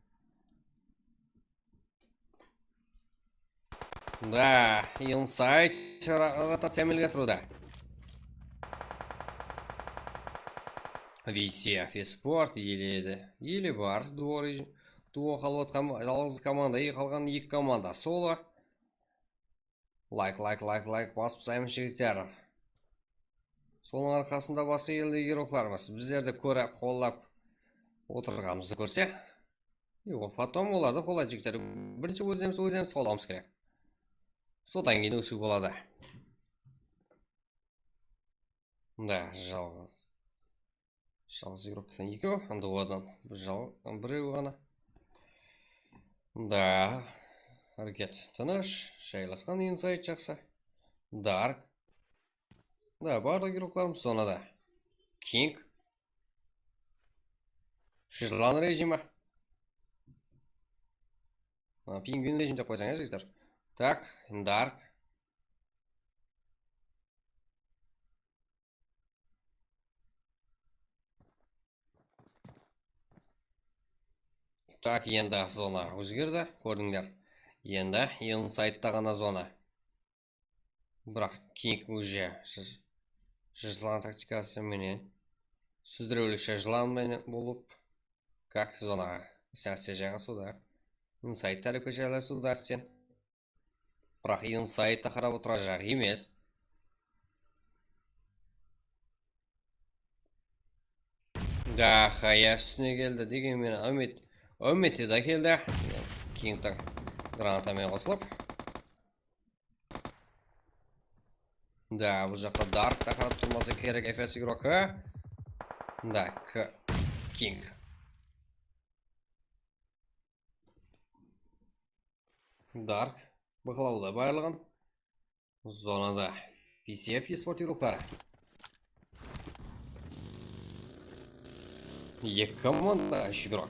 Da, Insight ra-, rotaciya amelge asırıwda. V C F esport ele edi. Ele bar, duo reji-, duo qalıp atqan jalǵız komanda, e, qalǵan eki komanda solo. Layk, layk, layk, layk basıp taslaymız, jigitler. Sonıń arqasında basqa elde igroklarımız bizlerdi kórip, qollap otırǵanımızdı kórse, Yoq, потом olardı qollay, jigitler. Birinshi ózimiz, ózimiz qollawımız kerek. Sodan keyin ósiw boladı. Mında jalǵız. Jalǵız igroktan ekew, anda olardan bir jal-, birew ǵana. Mında háreket tınısh, jaylasqan Insight jaqsı. Dark. Da, barlıq igroklarımız zonada. King. Jılan rejimi. A, pingvin rejimde qoysań, ya, jigitler. Tak, Dark. Tak, endi zona ózgerdi, kórdińler. Endi Insightta ǵana zona. Biraq King уже jı-, jılan taktikası menen, súdirewlikshi jılan menen bolıp, как zona, сенсация jaǵasıw da. Insayt tárepke jaylasıw da sen. Biraq insayt ta qarap oturajaq emes. Da, Hayash ústine keldi. Degen menen Umid, Umid te da keldi. Kingtiń granatamen qosılıp. Da, bul jaqta Dark ta qarap turmasa kerek, F S igrokı. Da, K-, King. Dark baqlawda barlıǵın. Zonada V C F esport igrokları. Eki komanda, úsh igrok.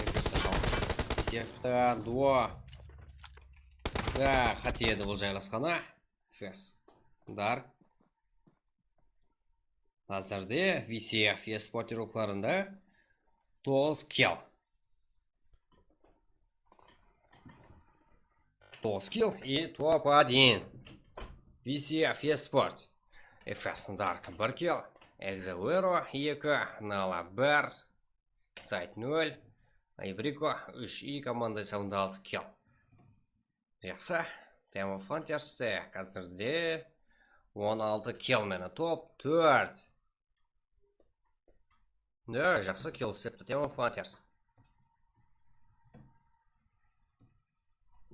Eki jalǵız. V C F ta duo. Da, qáte edi bul jaylasqanı. F S. Dark. Házirde V C F esport igroklarında toǵız kill. Toǵız kill и топ один. V C F esport. F S Dark bir kill. Exawero eki, Nala bir, Zayt nol, Ibriko úsh, i komanda esabında altı kill. Jaqsı. Team of Hunters te házirde on altı kill menen top tórt. Ya, jaqsı kill islepti Team of Hunters.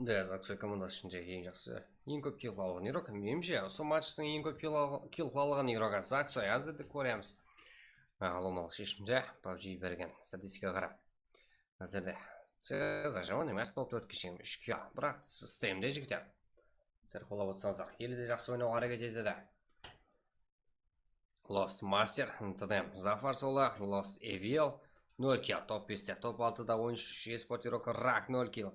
Da, Zaksoy komandası ishinde eń jaqsı, eń kóp kill alǵan igrok. Menimshe, usı matchtıń eń kóp kill al-, kill alǵan igrogı Zaksoy, házirde kóremiz. Al, omalı sheshimde PUBG bergen statistikaǵa qarap. Házirde C S jaman emes, top tórtke shekem úsh kill. Biraq streamde, jigitler, sizler qollap otsańızlar, ele de jaqsı oynawǵa háreket etedi. Lost Master, N T D M, Zafar Sola, Lost Evil, nol kill, top beste, top altıda on úsh esport igrokı Rak, nol kill.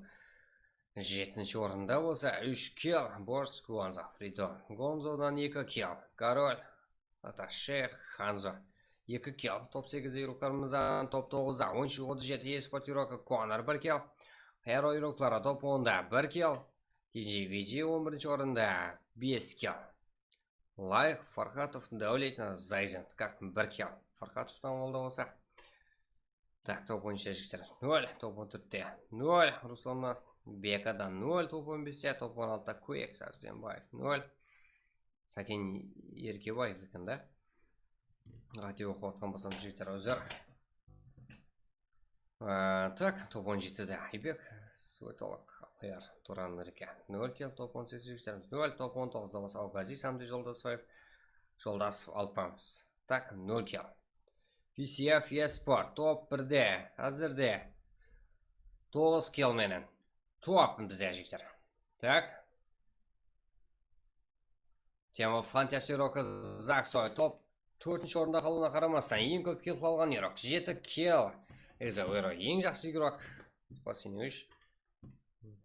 Jetinshi orında bolsa úsh kill, Borsk, Gonzo, Frito, Gonzodan eki kill, Korol, Atashe, Hanzo, eki kill, top segizde igroklarımızdan, top toǵızda on úsh otız jeti esport igrokı Konor, bir kill, Hero igrokları top onda bir kill, T G V G on birinshi orında bes kill. Layıq, Farxatov, Davletna, Zayzen, как, bir kill. Farxatovtan boldı bolsa. Tak, top on úshte jigitler nol, top on tórtte nol, Ruslannan, Bekadan nol, top on beste, top on altıda Kuek, Sarsenbaev nol. Saken Erkebaev eken da. Qáte oqıp atqan bolsam, jigitler, úzir. Á, tak, top on jetide Aybek, Svetolak, Alıyar, Turan Rike, nol kill, top on segiz jigitler, nol, top on toǵızda bolsa Awgaziy, Samdi Joldasbaev, Joldasov, Alpamız. Tak, nol kill. V C F esport, top birde, házirde toǵız kill menen. Top bizde, jigitler. Tak. Team of Hunters igrokı Zaksoy top tórtinshi orında qalıwına qaramastan, eń kóp kill alǵan igrok, jeti kill. Exawero eń jaqsı igrok. Spaseniy úsh.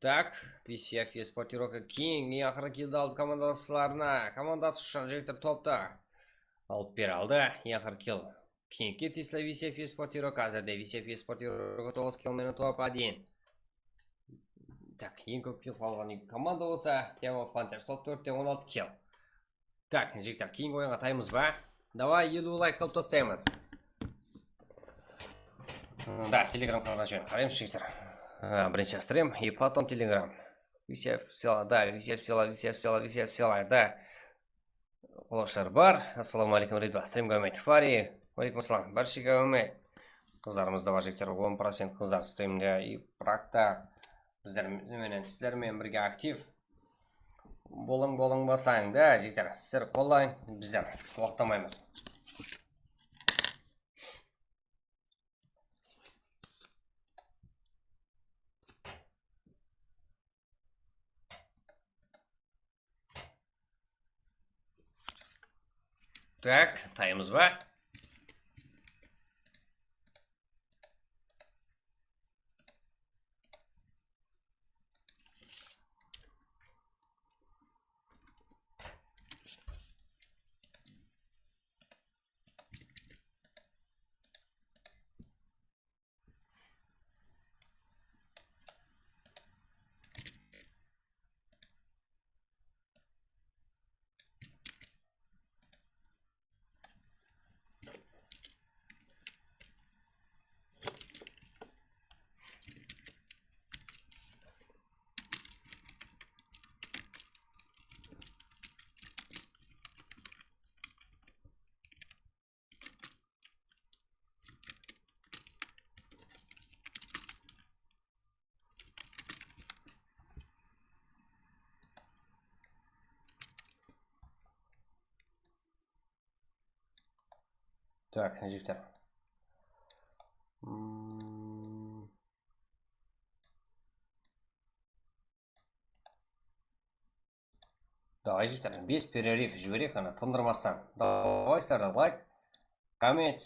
Tak, V C F esport igrokı King eń aqırǵı killdi aldı komandaslarına. Komandası ushın jigitler toptı alıp bere aldı. Eń aqırǵı kill Kingke tiyisli V C F esport igrokı, házirde V C F esport igrokı toǵız kill menen top один. Tak, eń kóp kill alǵan komanda bolsa Team of Hunters, top tórtte on altı kill. Tak, jigitler, keyingi oyınǵa taymız ba? Davay, eliw layk qılıp taslaymız. Da, Telegram kanalına joyın qaraymız, jigitler. Ha, birinshi stream, и потом Telegram. V C F sela, da, V C F sela, V C F sela, V C F sela, da. Qolaqshılar bar. Assalawma aleykum, Ridva. Streamge úmit. Fari. Aleykum assalam. Bárshege úmit. Qızlarımız da bar, jigitler. On procent qızlar streamde. И biraq ta bizler menen, sizler menen birge aktiv bolıń, bolıń basań da, jigitler. Sizler qollań, bizler toqtamaymız. Tak, taymız ba? Так, jigitler. Hmm. Davay, jigitler, bes перерыв jibereyik, ana, tındırmastan. Davay, sizlerden layk, komment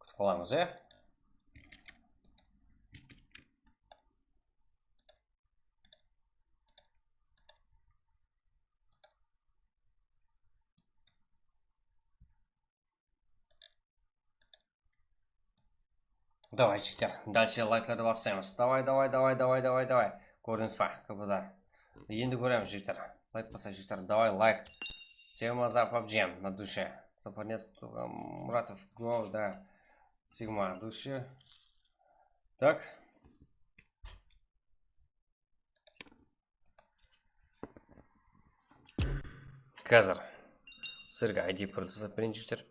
kútip qalamız, ya. Davay, jigitler, dálshe layklardı baslaymız. Davay, davay, davay, davay, davay, davay. Kórdińiz ba, K P da? Endi kóremiz, jigitler. Layk basa, jigitler. Davay, layk. Tema za pabjim na dushe. Zapadnec Muratov, go, da. Sigma dushe. Tak. Házir sizlerge I D pul tasap bereyin, jigitler.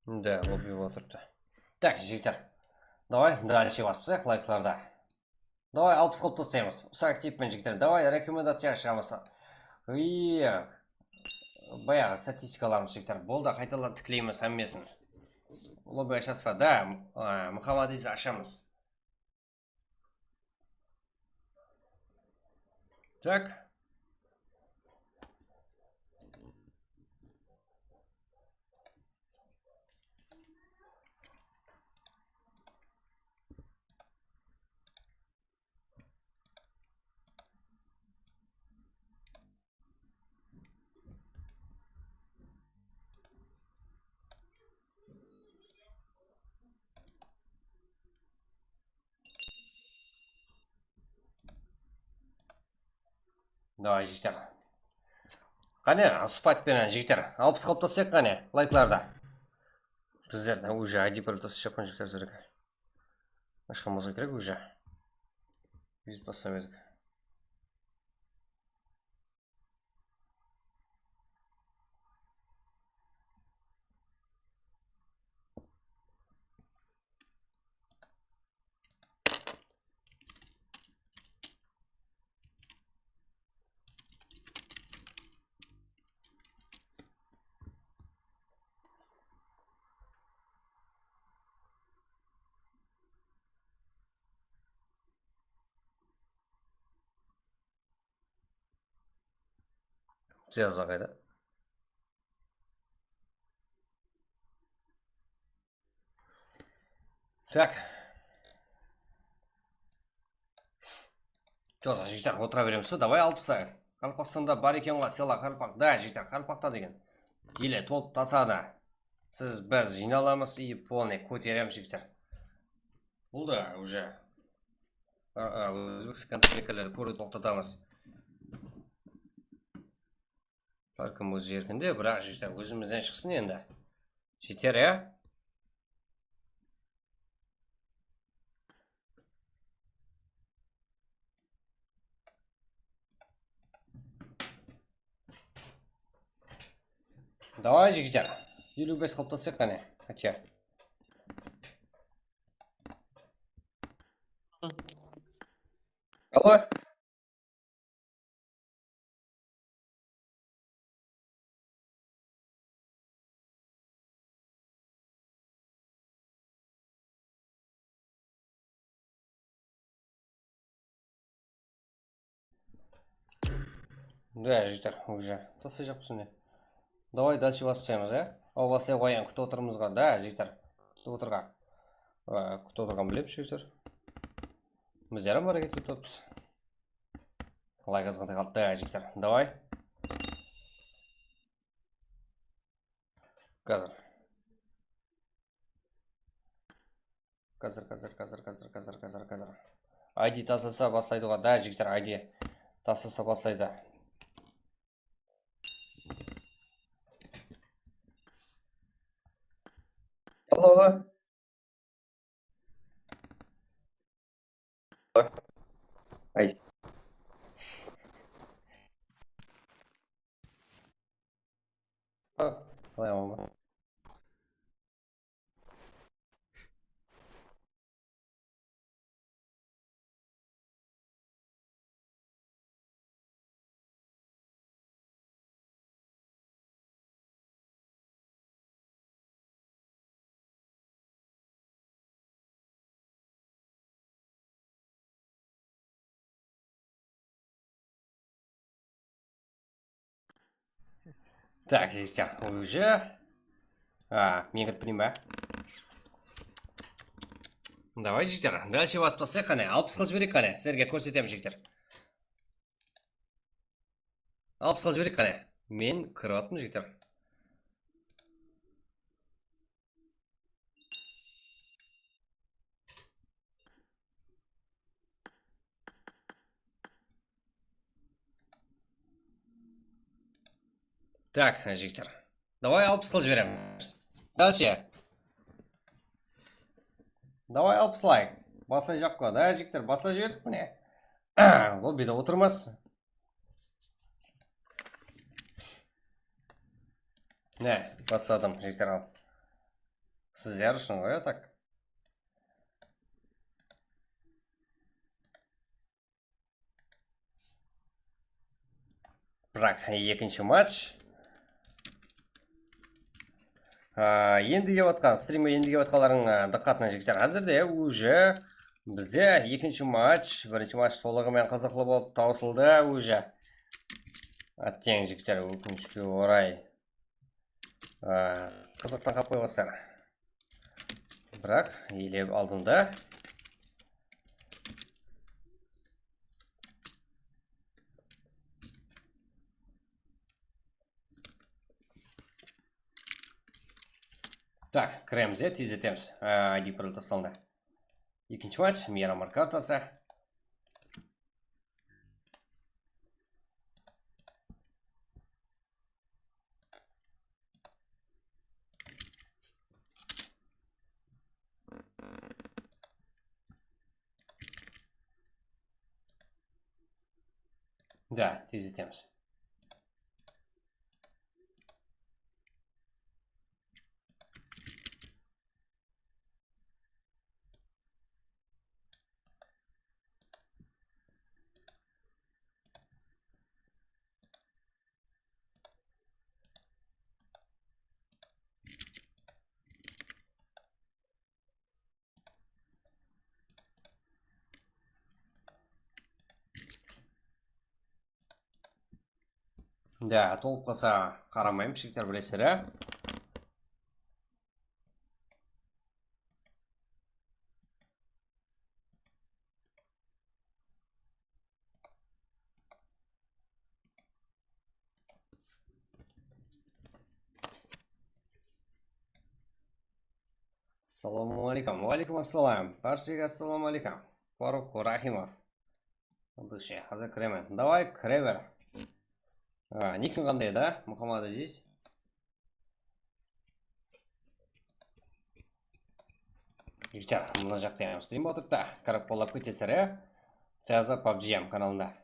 Da, lobby otırıptı. Tak, jigitler. Davay, dálshe basıp tasayıq layklarda. Davay, alpıs qılıp taslaymız. Usaq deyipmen, jigitler. Davay, rekomendaciya ashamız. Ii, bayaǵı statistikalarımız, jigitler. Boldı, qaytadan tikleymiz hámmesin. Lobby ashasız ba? Da, a, Muhammad Aziz ashamız. Tak. Davay, jigitler. Qáne, sıpayt penen, jigitler. Alpıs qılıp taslıq, qáne, layklarda. Bizlerden uje I D pul taslayıp shıqqan, jigitler, sizlerge. Ashqan bolsa kerek uje. Vizit baslap edik. Cihazlar qayda? Tak. Jolda, jigitler, otıra beremiz be? Davay, alpıs. Qaraqalpaqstanda bar eken ǵoy, sela Qaraqalpaq. Da, jigitler, Qaraqalpaqta degen. Ele tolıp tasadı. Siz, biz jıynalamız, i polnıy kóteremiz, jigitler. Bul da uje. A, a, Ózbekstan telekanalları kóriwdi toqtatamız. Hár kim óz jerkinde, biraq, jigitler, ózimizden shıqsın endi. Jeter, ya? Davay, jigitler. Eliw bes qılıp taslıq, qáne. Qáte. Alo. Da, jigitler, uje taslayjaqpız, mine. Davay, dalshe basıp taslaymız, á? Aw, baslay qoyayın, kútip otırmız ǵo, da, jigitler. Kútip otırǵan. A, kútip otırǵan bilemiz, jigitler. Bizler hám háreket etip otırmız. Layk azǵantay qaldı, da, jigitler. Davay. Házir. Házir, házir, házir. I D taslasa baslaydı ǵo, da, jigitler, I D taslasa baslaydı. Alo, alo. Ay. Qalay aman ba? Так, жігіттер, уже. А, men kirip bileyim ba? Давай, жігіттер, дальше basıp taslayıq, qáne, alpıs qılıp jibereyik, qáne, sizlerge kórsetemen, jigitler. Alpıs qılıp jibereyik, qáne. Men kirip atırman, jigitler. Так, jigitler. Давай alpıs qılıp jiberemiz. Дальше. Давай alpıslay. Baslayjaq ǵoy. Да, jigitler, baslap jiberdik mine. Lobbide otırmız. Ne, basladım, jigitler, al. Sizler ushın ǵoy, a tak. Biraq, ekinshi match. A, endi kelip atqan, strimge endi kelip atqanlardıń, a, dıqqatına, jigitler, házirde уже bizde ekinshi match, birinshi match tolıǵı menen qızıqlı bolıp tawsıldı уже. Átteń, jigitler, ókinishke oray. A, qızıqtan qap qoyıpsızlar. Biraq, elep aldım da. Так, kiremiz, ya, tezletemiz. A, I D parol taslandı. Ekinshi match, Miramar kartası. Да, tezletemiz. Да, tolıp qalsa qaramayman, jigitler, bilesizler, á. Assalamu aleykum. Wa aleykum assalam. Bárshege assalamu aleykum. Farruq Rahimov. Dushe, házir kiremen. Davay, kire ber. A, nikiń qanday edi, Muhammad Aziz? Jigitler, mına jaqta ham strim otırıptı. Kirip qollap ketesizler, ya. Sazda PUBG ham kanalında.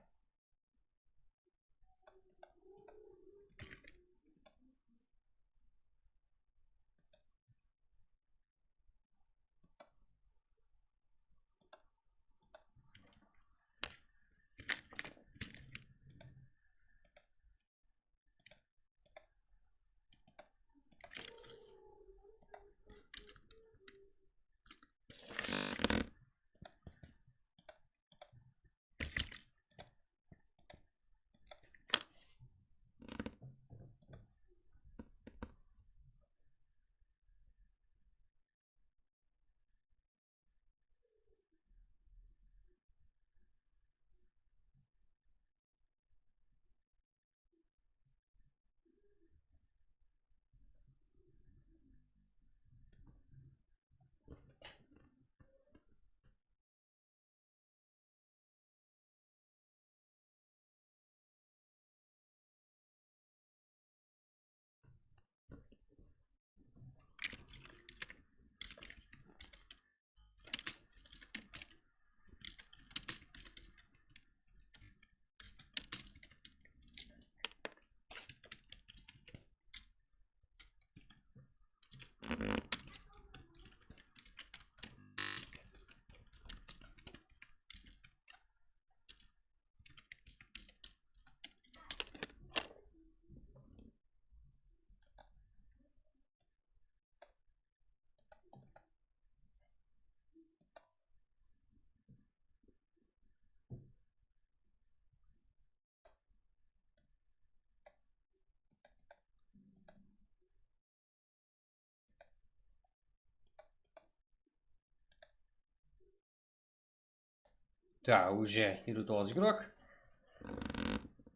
Так, уже елу тоғыз игрок.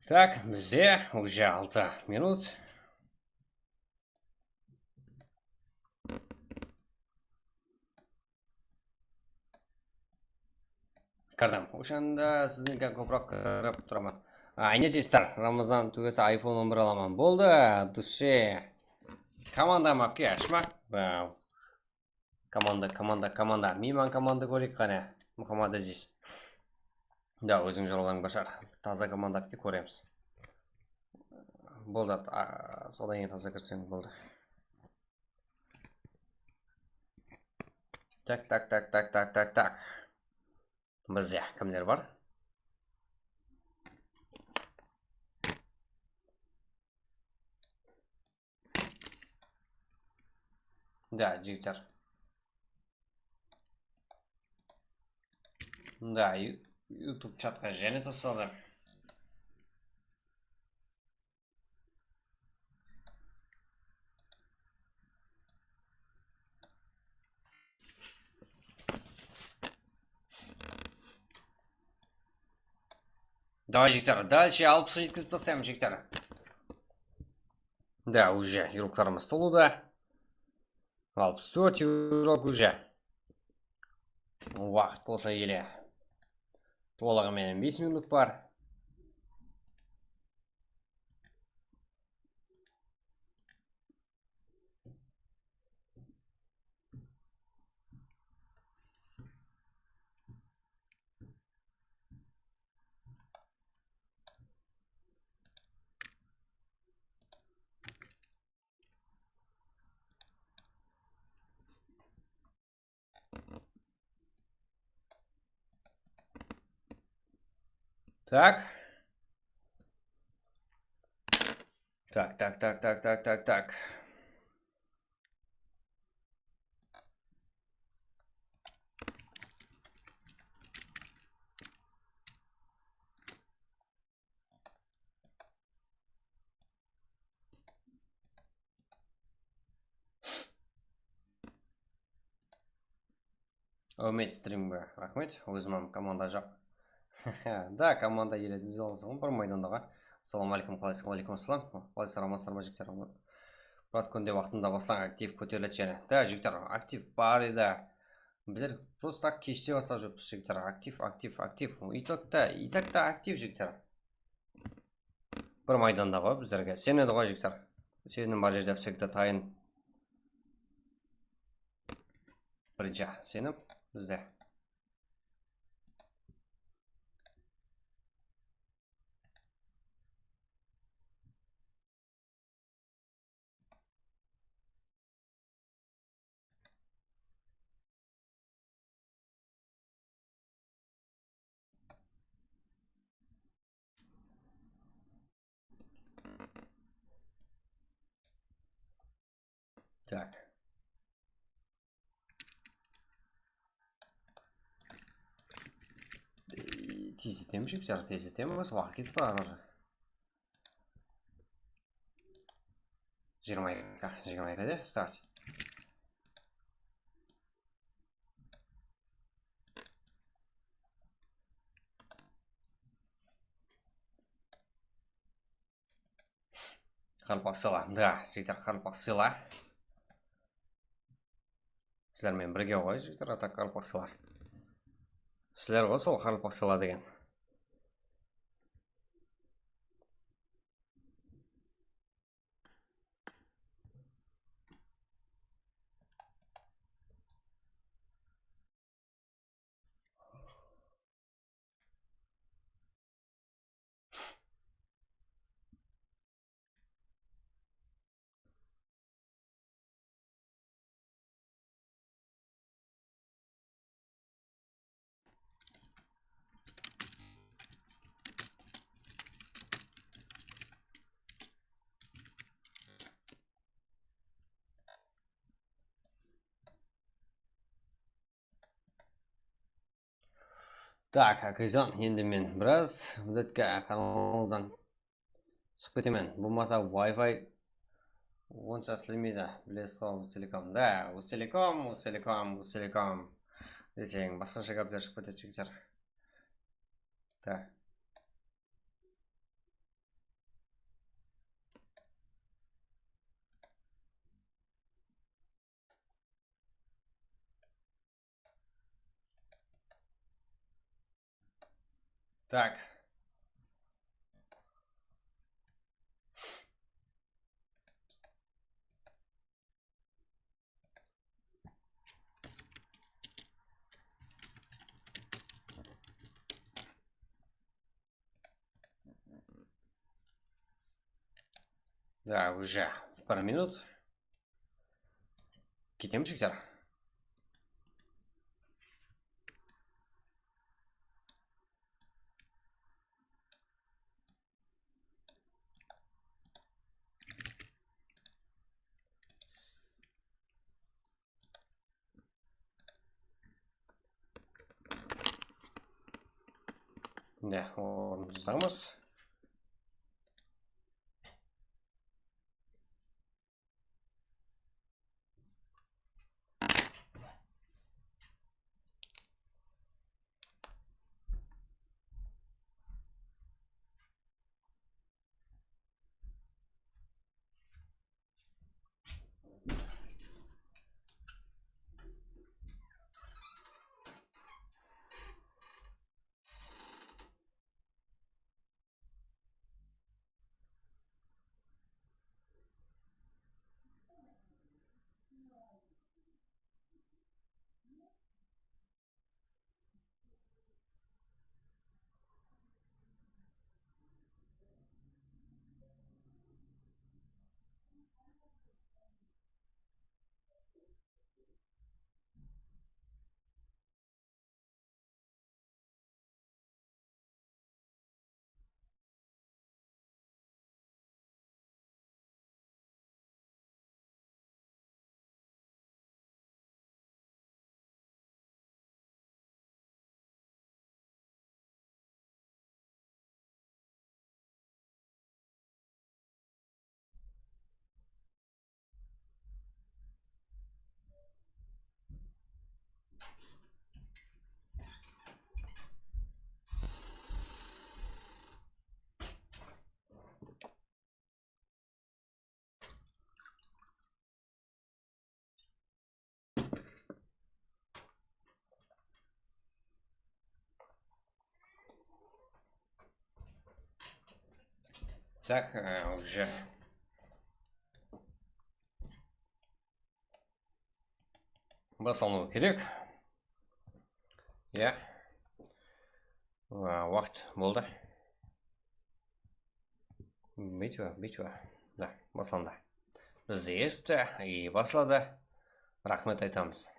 Так, bizde уже altı minut. Kirdim. Oshanda sizniki ko'proq kirib turaman. A, ayne jigitler, Ramazan tugasa iPhone on bir alaman. Boldı, dushe. Komanda mapke ashmaq. Komanda, komanda, komanda. Miyman komanda kóreyik qáne. Muhammad Aziz. Da, óziń joralarıń bashar. Taza komanda apke kóremiz. Boldı, a, sodan keyin taza kirseń boldı. Tak, tak, tak, tak, tak, tak, tak. Bizde kimler bar? Da, jigitler. Da, yu-, YouTube chatqa jáne tasladı. Davay, jigitler, dálshe alpısqa jetkizip taslaymız, jigitler. Da, уже игрокlarımız tolıdı. Alpıs tórt игрок уже. Waqıt bolsa ele. Tolıǵı menen bes minut bar. Tak. Tak, tak, tak, tak, tak, tak, tak. Áwmet, strimge raxmet. Ózim hám komanda joq. Da, komanda ele dúzip alasıń ǵoy bir maydanda ǵoy. Assalawma áleykum, qalaysız? Wa áleykum assalam. Qalaysızlar, amansızlar ma, jigitler? Murat, kúnde waqtında baslań, aktiv kóteriledi jáne. Da, jigitler, aktiv bar edi. Bizler prosto keshte baslap júrmiz, jigitler. Aktiv, aktiv, aktiv. И так ta, и так ta aktiv, jigitler. Bir maydanda ǵoy bizlerge. Isenedi ǵoy, jigitler. Isenim bar jerde всегда tayın. Birinshi isenim bizde. Так. Ee, tezletemiz, jigitler, tezletemiz. Waqıt ketip baratır. Jigirma eki, jigirma eki de start. Qaraqalpaq sıyla, da, jigitler, qaraqalpaq sıyla. Sizler menen birge ǵoy, jigitler, atak qaraqalpaq sıyla. Sizler ǵoy sol qaraqalpaq sıyla degen. Tak, akajan, endi men biraz muddatke kanalıńızdan shıǵıp ketemen. Bolmasa Wi-Fi onsha islemeydi. Bilesiz ǵoy, Uselecom. Da, Uselecom, Uselecom, Uselecom deseń, basqasha gápler shıǵıp ketedi, jigitler. Da. Tak. Da, уже bir minut. Ketemiz, jigitler. Mine, ornımızda tutamız. Так, э, уже. Baslanıwı kerek. Ya. Wa-, waqıt boldı. Bitva, bitva. Da, baslandı. Bizdi esiti, i basladı. Raxmet aytamız.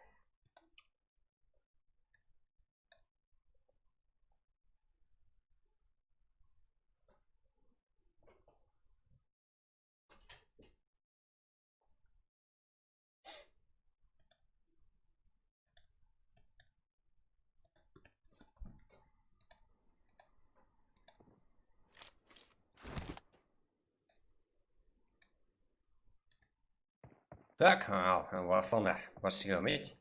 Так, al, baslandı. Başqa umit.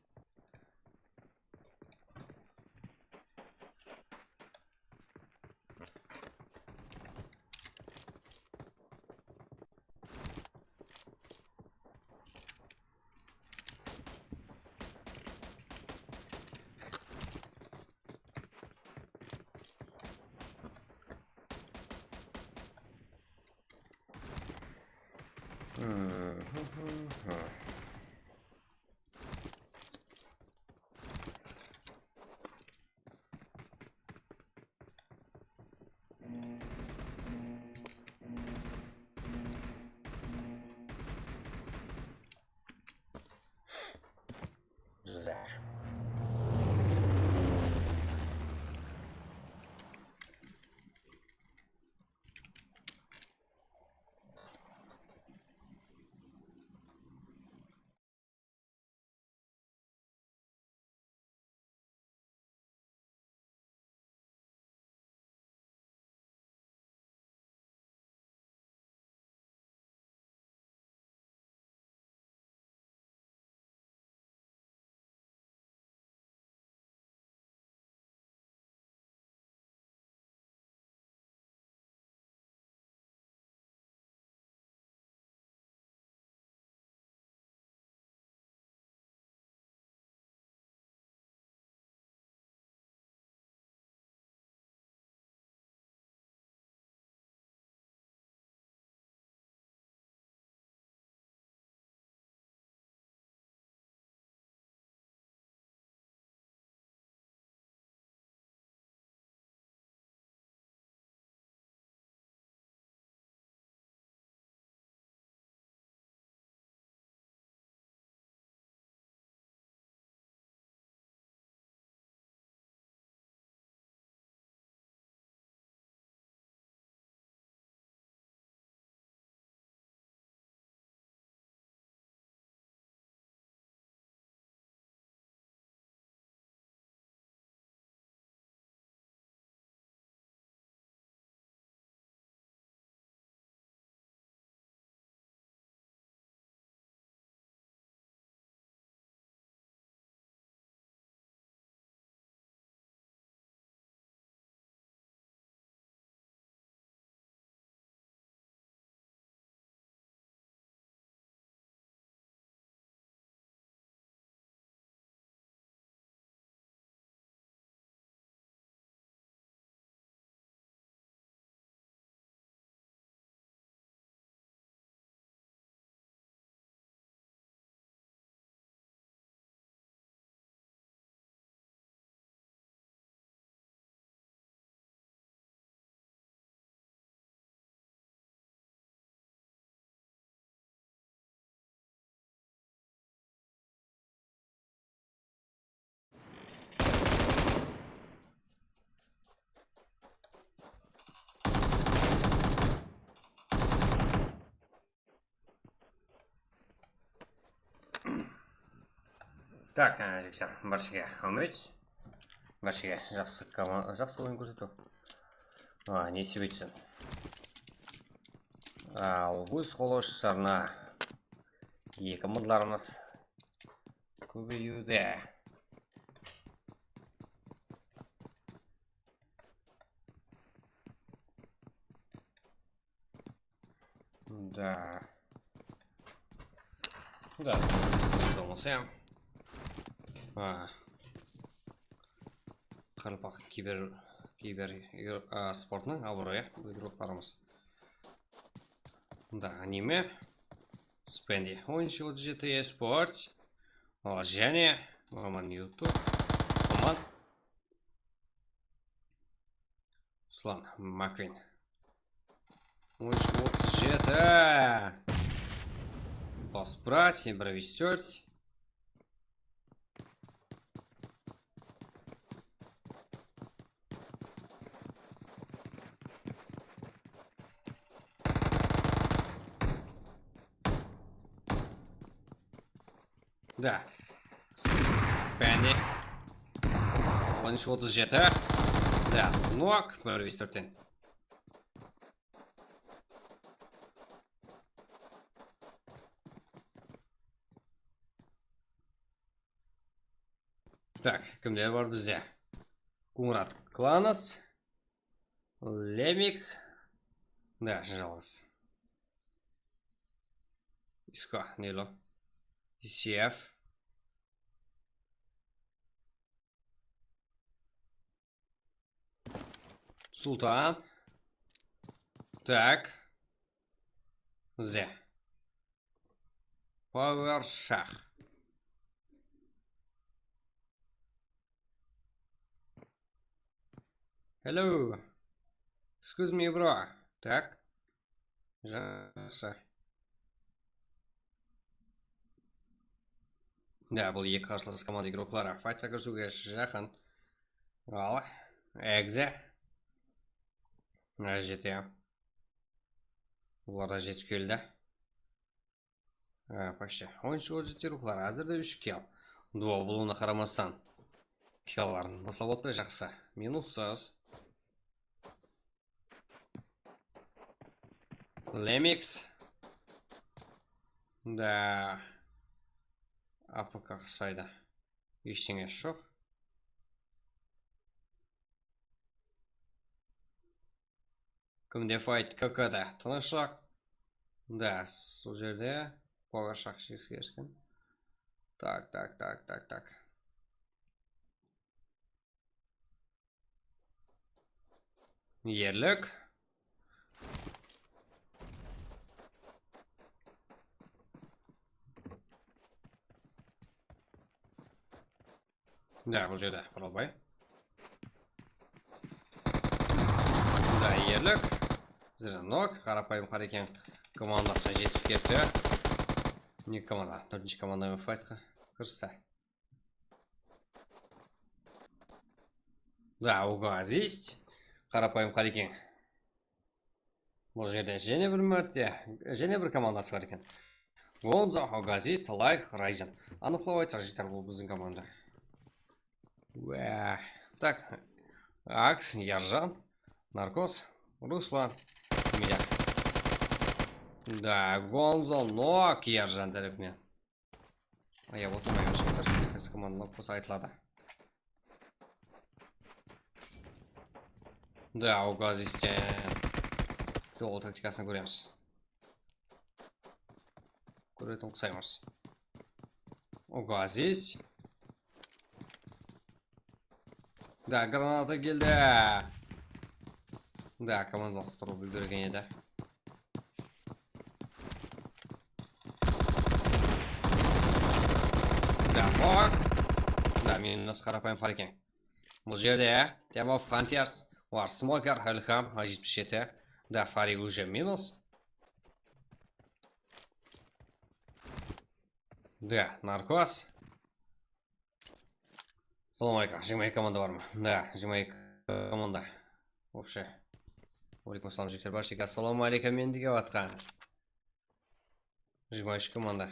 Tak, e, jigitler, bárshege úmit. Bárshege jaqsı koma-, jaqsı oyın kórsetiw. A, nesip etsin. A, óz qolashlarına eki mıdlarımız kóbeyiwde. Да. Да, siz olmasa. Ha. Qaraqalpaq kiber, kiber, a, sportınıń abıroyı, igroklarımız. Da, anime. Spendi. On úsh otız jeti esport. Al, jáne. Aman YouTube. Aman. Ruslan Makvin. On úsh otız jeti. Basıp turadi, sen bir vistört. Da. Bende. On úsh otız jeti. Da. Nok. Bir vistörtten. Tak, kimler bar bizde? Kuńırat Klanas, Lemix, da, jalǵız. Isko, nelo? Isef. Sultan. Tak. Ze. Power Shah. Hello. Excuse me, bro. Tak. Jaqsı. Ya, bul eki qarsılas komanda igrokları faytqa kirisiwge jaqın. Al, Egze. Ha, jete. Bular da jetip keldi. Ha, почти. On úsh otız jeti ruxlar, házirde úsh kill. Duo bolıwına qaramastan, killların baslap otır, jaqsı. Minussız. Lemix. Da. A P K uqsaydı. Eshteńesi joq. Kimde fayt? K K da. Tınıshlıq. Da, sol jerde Power Shah jeńisке erisken. Tak, tak, tak, tak, tak. Erlik. Da, bul jerde Quralbay. Da, erlik. Zira nok, qarapayım Qareken komandasına jetip ketti. Ne komanda? Tórtinshi komanda menen faytqa kiriste. Da, Oazist. Qarapayım Qareken. Bul jerde jáne bir márte, jáne bir komandası bar eken. Gonzo, Oazist, Layk, Rayzen. Anıqlap aytsaq, jigitler, bul biziń komanda. Wá. Tak. Aks, Yarjan, Narkos, Ruslan, Milya. Da, Gonzo, nok Yarjan tárepinen. Ayap otırmayman, jigitler. Qaysı komanda nok bolsa aytıladı. Da, Oazisten duo taktikasın kóremiz. Kóretin uqsaymız. Oazist. Da, granata keldi. Da, komandalası turıp úlgergen edi. Da, bak. Da, minus, qarapayım Qareken. Bul jerde, ya. Demo Frontiers. Var, Smoker, Ilham, jetpis jeti. Da, Fari уже minus. Da, Narkos. Salam aleykum. Jigirma eki komanda bar ma? Da, jigirma eki komanda. Вообще. Aleykum assalam, jigitler, bárshege assalawma aleykum, endi kep atqan. Jigirma úsh komanda.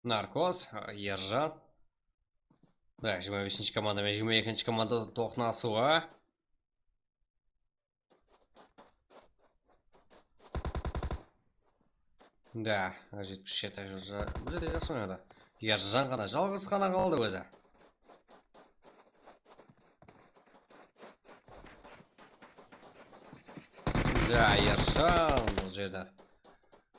Narkos, Erjan. Da, jigirma besinshi komanda menen jigirma ekinshi komanda toqnasıwı. Da, jetpis jeti, bul jerde jaqsı oynadı. Erjan ǵana, jalǵız ǵana qaldı ózi. Da, Erjan bul jerde.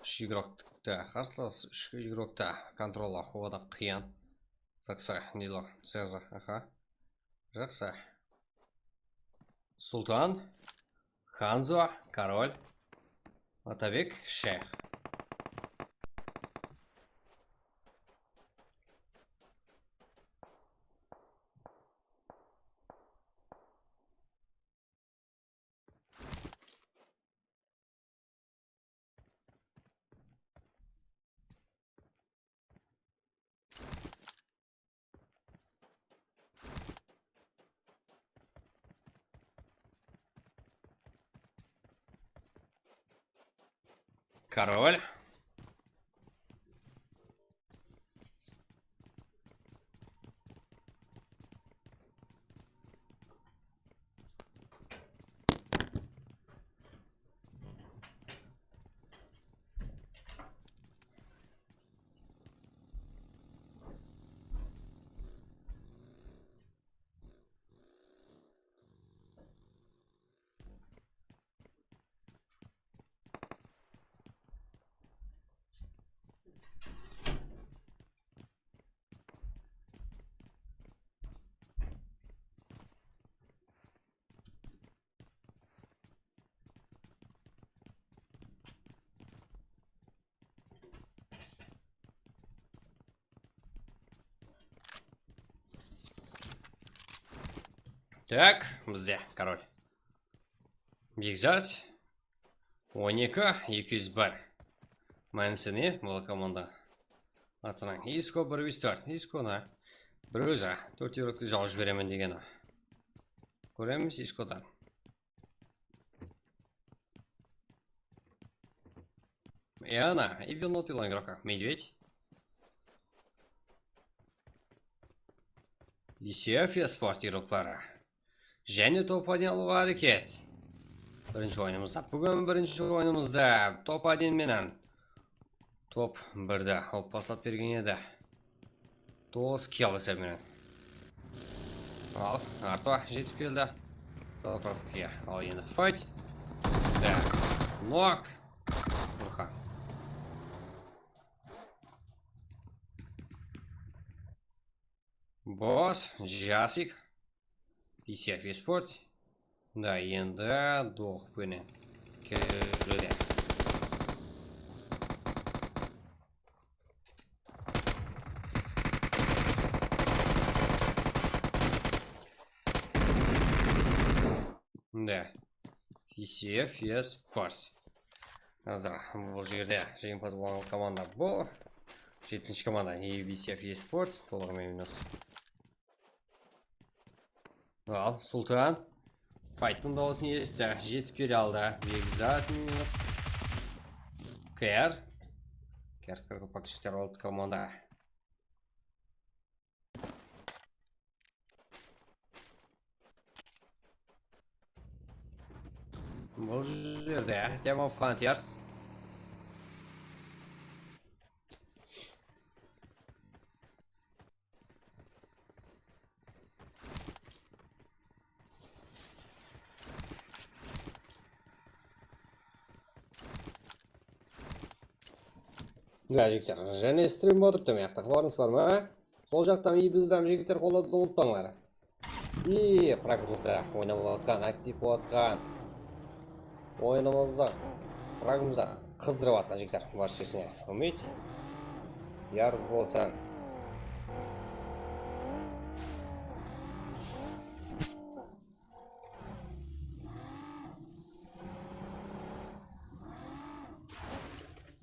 Úsh igrok tikti. Qarsılas úsh igrokta kontrollawı da qıyın. Zaksoy, Nilo, Ceza, aha. Jaqsı. Sultan, Hanzo, Korol, Atabek, Shayx. Король. Tak, bizde, король. Bekzat. On eki, eki júz bir. Mánisi ne? Bul komanda atınań. Isko bir júz tórt. Isko na. Bir ózi tórt igrokti jaw jiberemen degeni. Kóremiz Iskodan. I ana, и вернул igrokka. Медведь. Yusif Esport igrokları. Jáne top один alıwǵa háreket. Birinshi oyınımızda. Búgin birinshi oyınımızda top один menen top birdi alıp baslap bergen edi. Toǵız kill esabı menen. Al, Arto jetip keldi. Zapravka. Al endi fight. Da. Nok. Furqan. Boss, Jasik, P C F Esport. Da, endi Doq penen keledi. Da, P C F Esport. Házir bul jerde jeńimpaz bolǵan komanda bul. Jetinshi komanda A B C F Esport, tolıǵı menen minus. Al, Sultan. Fayttıń dawısın esitti. Jetip kele aldı. Bekzat minus. K R. K R, K R, Pakistan, World komanda. Bul jerde Demon Frontiers. Ya, jigitler, jáne strim otırıptı, mıyaqta xabarıńız bar ma? Sol jaqtan i bizden jigitler qolladı, umıtpańlar. I fragımızda oynap atqan, aktiv bolıp atqan, oyunımızda fragımızda qızdırıp atqan jigitler barshasına umid, yar bolsın.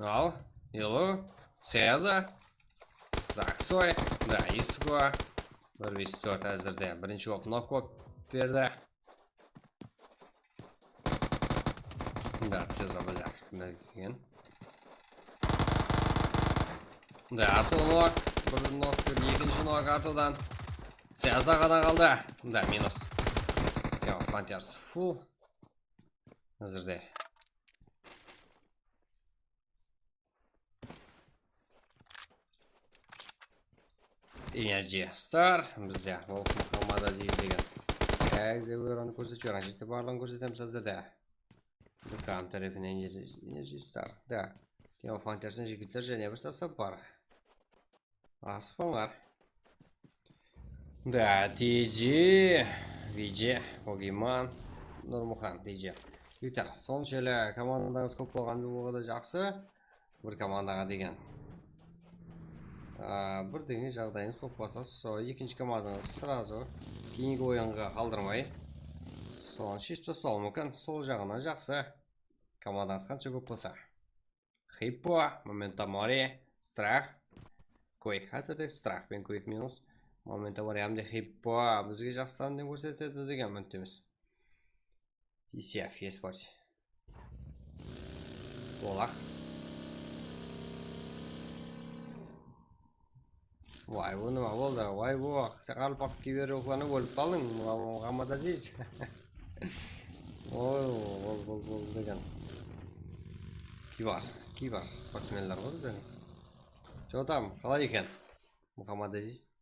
Al, Elo, Ceza, Zaksoy, da, Isko. Bir bes tórt házirde birinshi bolıp nok bolıp berdi. Da, Ceza, bля, kimler kelgen? Mında Arto nok, bir nok, bir ekinshi nok Artodan. Ceza ǵana qaldı. Mında minus. Yo, Panthers full. Házirde. Energy Star, bizde ol Muhammad Aziz degen. Egze Weronı kórsetiyor, ana jerde barlıǵın kórsetemiz házirde. Bukam tarafına Energy, Energy Star. Da. Keyin Panthers'ın jigitler jáne bir sastav bar. Asıqpańlar. Da, T J, V J, Pogiman, Nurmuxan, T J. Jigitler, sonshelli komandańız kóp bolǵanı bir oǵada jaqsı. Bir komandaǵa degen. A, bir degen jaǵdayıńız bolıp qalsa, sol ekinshi komandańız srazu keyingi oyınǵa qaldırmay, sonı sheship taslawı múmkin. Sol jaǵınan jaqsı. Komandańız qansha kóp bolsa. Hippo, Memento Mori, Strah, Quake. Házirde Strah penen Quake minus. Memento Mori hám de Hippo bizge jaqsı tanım kórsetedi degen úmit etemiz. P C F, eSports. Bolaq. Vay, bu nima boldı? Vay, bu, sen qarılpaq kiyip oklanıp ólip qaldıń, Muhammad Aziz. Oy, bol, bol, bol degen. Kiybar, kiybar sportsmenler ǵoy bizlerdiń. Jotam, qalay eken? Muhammad Aziz.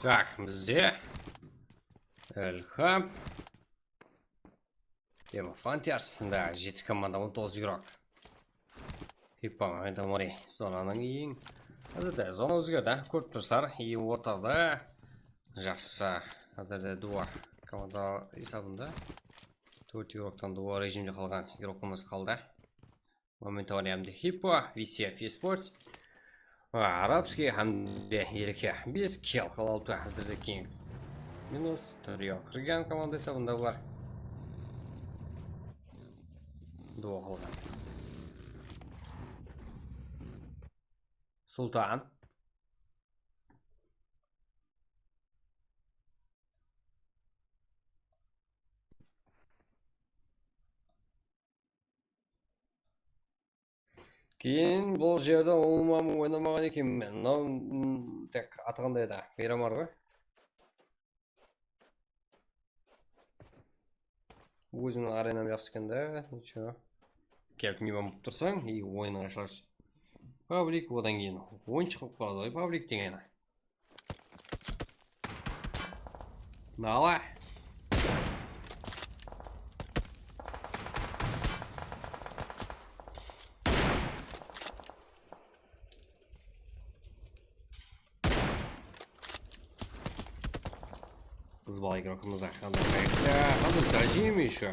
Tak, bizde Ilham. Dema Fanters, da, jeti komanda, on toǵız igrok. Hippo, Memento Mori, zonanıń eń. Házirde zona ózgerdi, kórip tursızlar, eń ortada. Jaqsı, házirde duo komanda esabında. Tórt igroktan duo rejimde qalǵan igroqımız qaldı. Momentorium de Hippo, V C F Esports, Arabskiy hám de Erke. Bes kill qaldı házirde keń. Minus, Trio kirgen komanda esabında bar. Duo qalǵan. Sultan. Keyin bul jerde umuman oynamaǵan ekenmen. Mınaw, mm, tek atı qanday edi? Meyram bar ǵoy. Ózimniń arenam jaqsı eken da, nicho. Kelip ne bolıp tursań, и oyınǵa ashılarsız. Pavlik, odan keyin oyın shıǵıp qaladı ǵoy, Pavlik degeni. Nala. Qız bala игрокımız qanday reakciya? Qanday zajim ещё?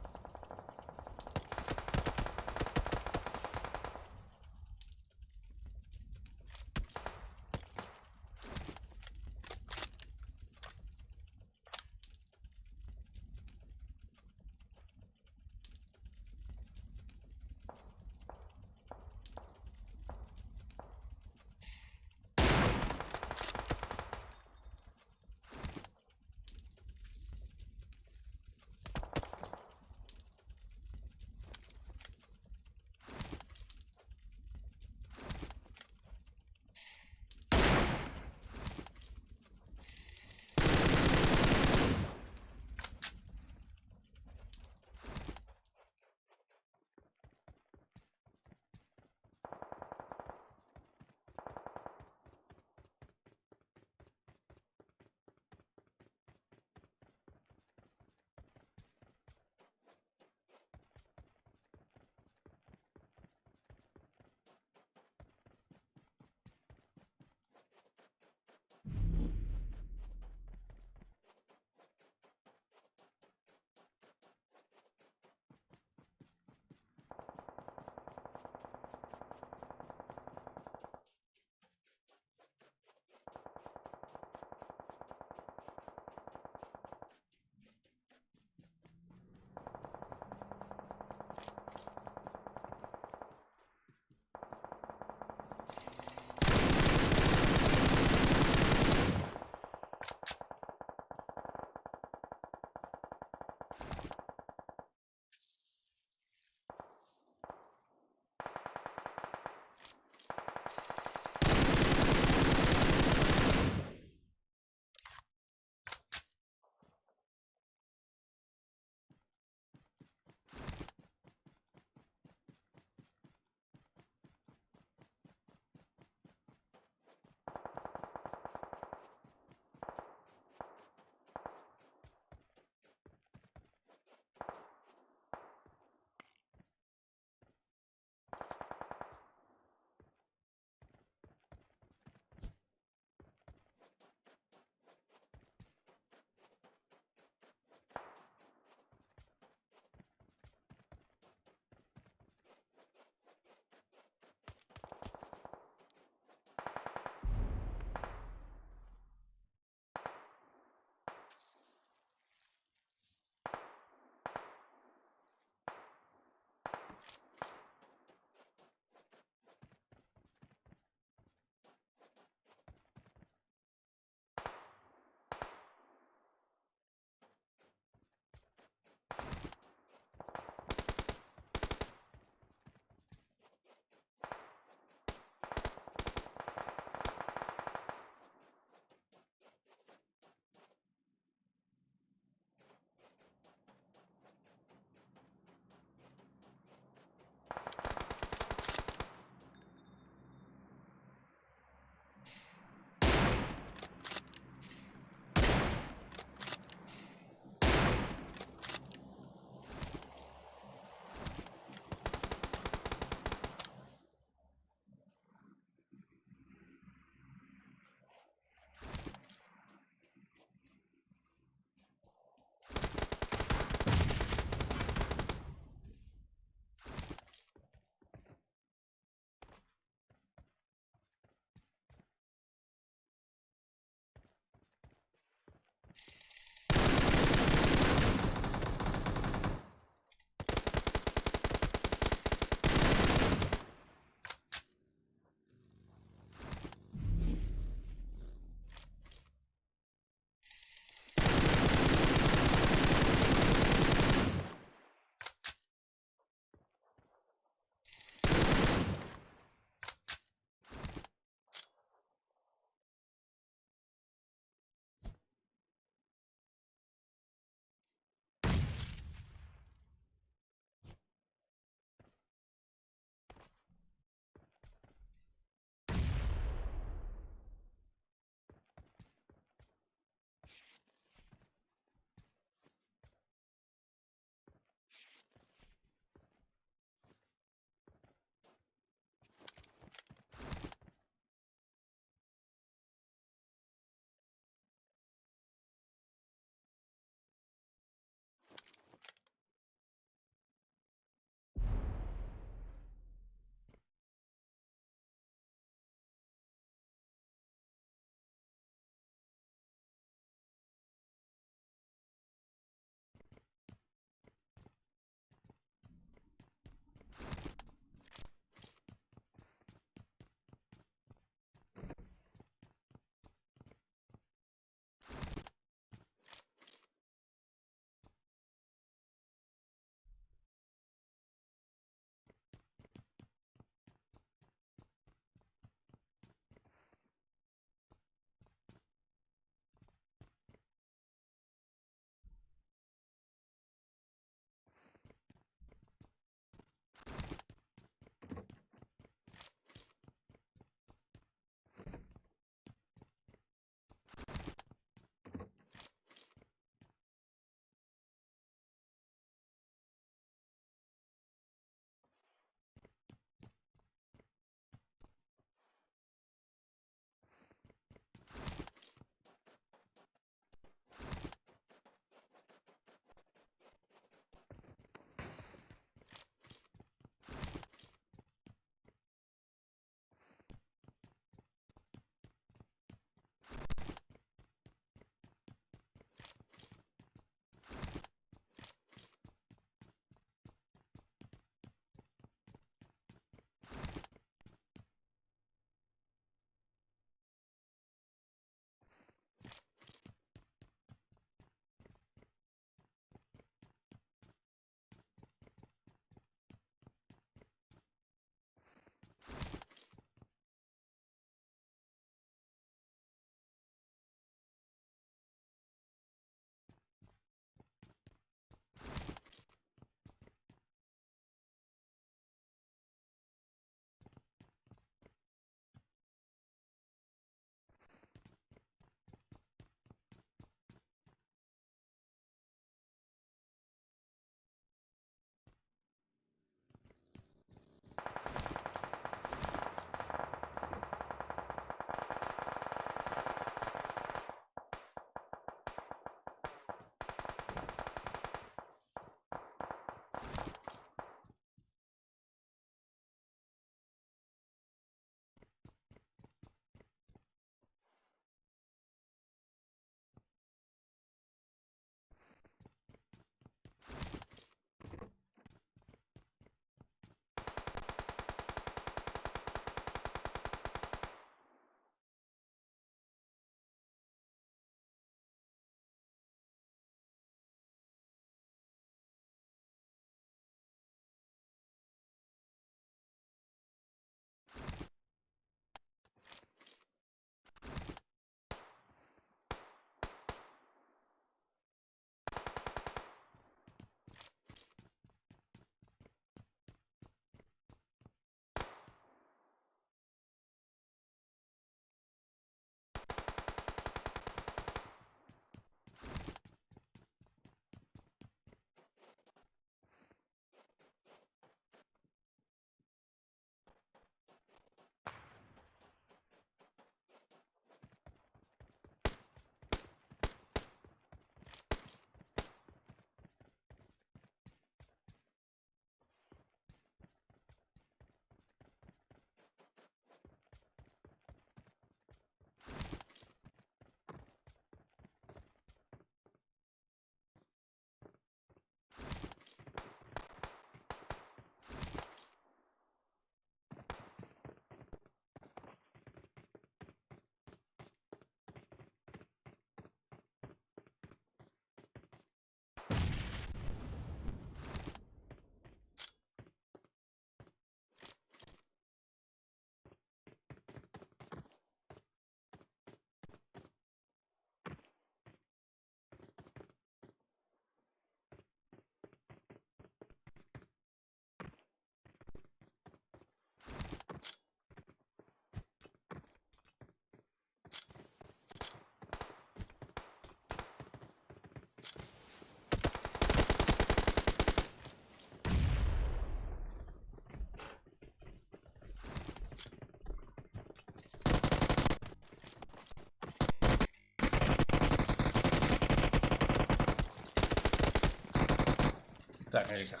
Tak, mına jigitler.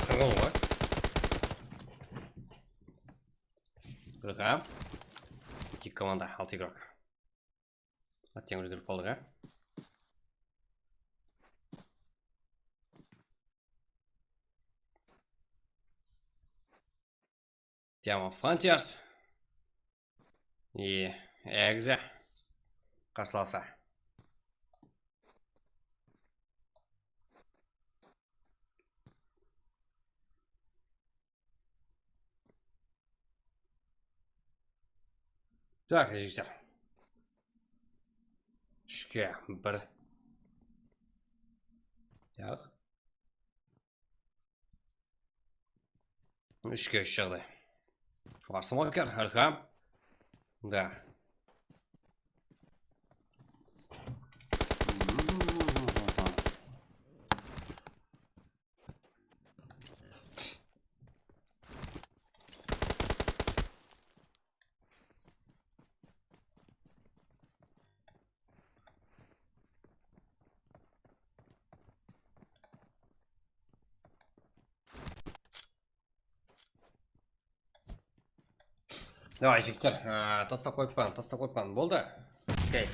Qırǵın ǵoy. Ilham. Eki komanda, altı igrok. Átteń úlgirip qaldıq, á. Diamond Frontiers. E, Exe. Qarsalasa. Tak, jigitler. Úshke bir. Yaq. Úshke úsh jaǵday. Var smoker, Ilham. Da. Davay, jigitler, a, taslap qoyıppan, taslap qoyıppan. Boldı. Okey.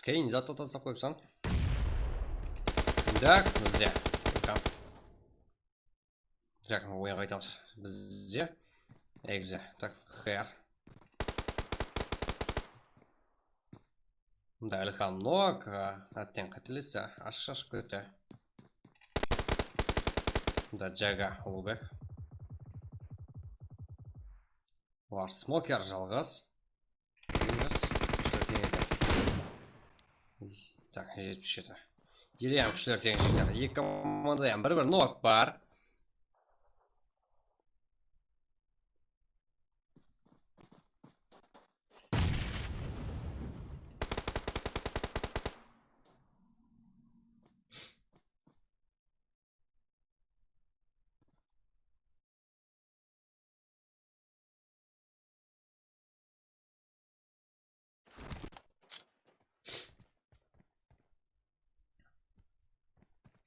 Keyin zattı taslap qoyıpsan. Tak, bizde. Tak, oyınǵa qaytamız. Bizde. Exe. Tak, Her. Mında Ilham nok, a, átteń qátelesse, ashıq-ashıq kete. Mında Jaga, Ulubek. Var smoker jalǵız. Emes, kúshler teń edi. Tak, jetpis jeti. Ele hám kúshler teń, jigitler. Eki komandada hám bir-bir nok bar.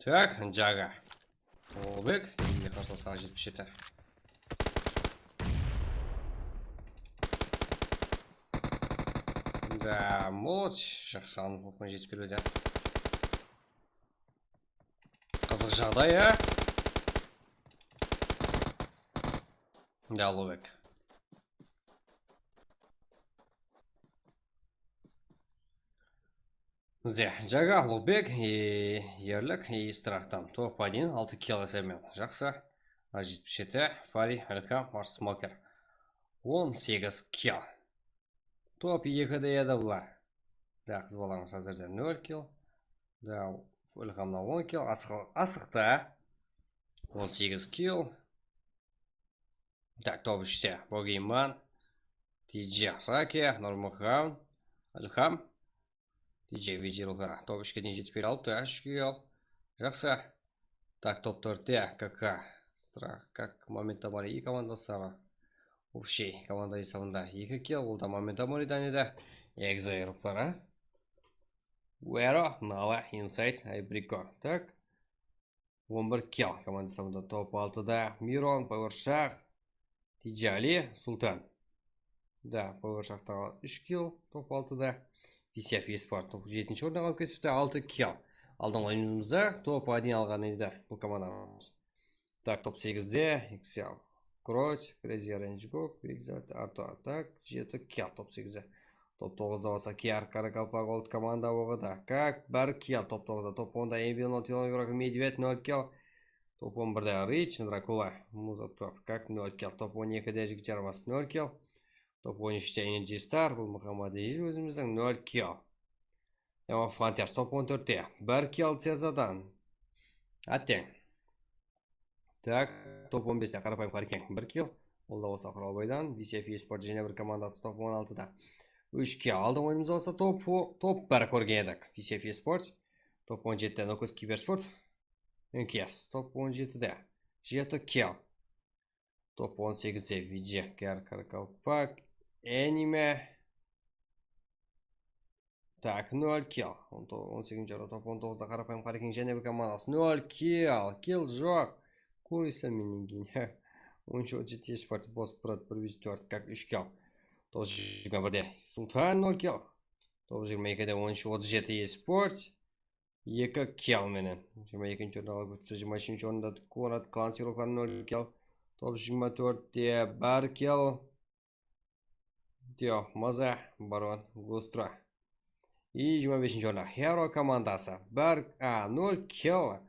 Tak, Jaga. Ulubek, endi qarsalsaǵa jetpis jeti. Da, Moch, jaqsı anıqlıqpenen jetip keledi. Qızıq jaǵday, á? Da, Ulubek. Bizde Jaga, Ulubek, e, Erlik, e, Strahtan. Top один, altı kill esabımen. Jaqsı. A, jetpis jeti, Fari, Ilham, Mars Smoker. On segiz kill. Top ekide edi bular. Da, qız balamız házirde nol kill. Da, Ilhamda on kill. Asıq-, asıqta. On segiz kill. Tak, top úshte Bogeyman, T J Rake, Nurmuxan, Ilham, T J Vijay ruxlara. Top úshke deyin jetip kele alıptı, úsh kill. Jaqsı. Tak, top tórtte K K. Strah, kak, Momento Mori, eki komanda saba. Общий komanda esabında eki kill, ol da Momento Moridan edi. Exe ruxlara. Vero, Nala, Inside, Ibriko. Tak. On bir kill komanda esabında. Top altıda Miron, Power Shark, Tijali, Sultan. Da, Power Sharkta úsh kill top altıda. P C F Esport jetinshi orınǵa qalıp ketipti, altı kill. Aldınǵı oyınımızda top один alǵan edi bul komandamız. Tak, top segizde Excel, Kroch, Crazy Range Gok, Big Zat, Arto. Tak, jeti kill top segizde. Top toǵızda bolsa K R Karakalpak Gold komanda oǵıda. Kak, bir kill top toǵızda. Top onda M V nol, Tilon Yuraki Medved, nol kill. Top on birde Rich, Drakula, Muza Top, kak, nol kill. Top on ekide Jigit Jarmas, nol kill. Top on úshte Energy Star, bul Muhammad Aziz ózimizdiń, nol kill. Yaman Frontiers top on tórtte bir kill Cezadan. Átteń. Tak, top on beste Qarapayım Qarikeń bir kill. Ol da bolsa Quralbaydan. B C F Esport jáne bir komandası top on altıda. Úsh kill. Aldın oyınımız bolsa top, top bir kórgen edik. B C F Esport. Top on jetide Nokos Kibersport. N K S. Top on jetide jeti kill. Top on segizde Vijay, Kar Karakalpak, Anime. Tak, nol kill. On toǵız, on segizinshi orın top on toǵızda Qarapayım Qarekiń jáne bir komandası. Nol kill, kill joq. Kurisa mennen keyin. Oyınshı otız jeti esport bosıp turadı, bir júz tórt, kak úsh kill. Toǵız júz jigirma birde Sultan nol kill. Toǵız júz jigirma ekide oyınshı otız jeti esport. Eki kill menen. Jigirma ekinshi orındı alıp ótipti, jigirma úshinshi orında Konrad Klan Siroklar nol kill. Toǵız júz jigirma tórtte bir kill. Diyo, Maza, Baron, Gustra. I jigirma beshinshi orında Hero komandası. Bir, a, nol kill.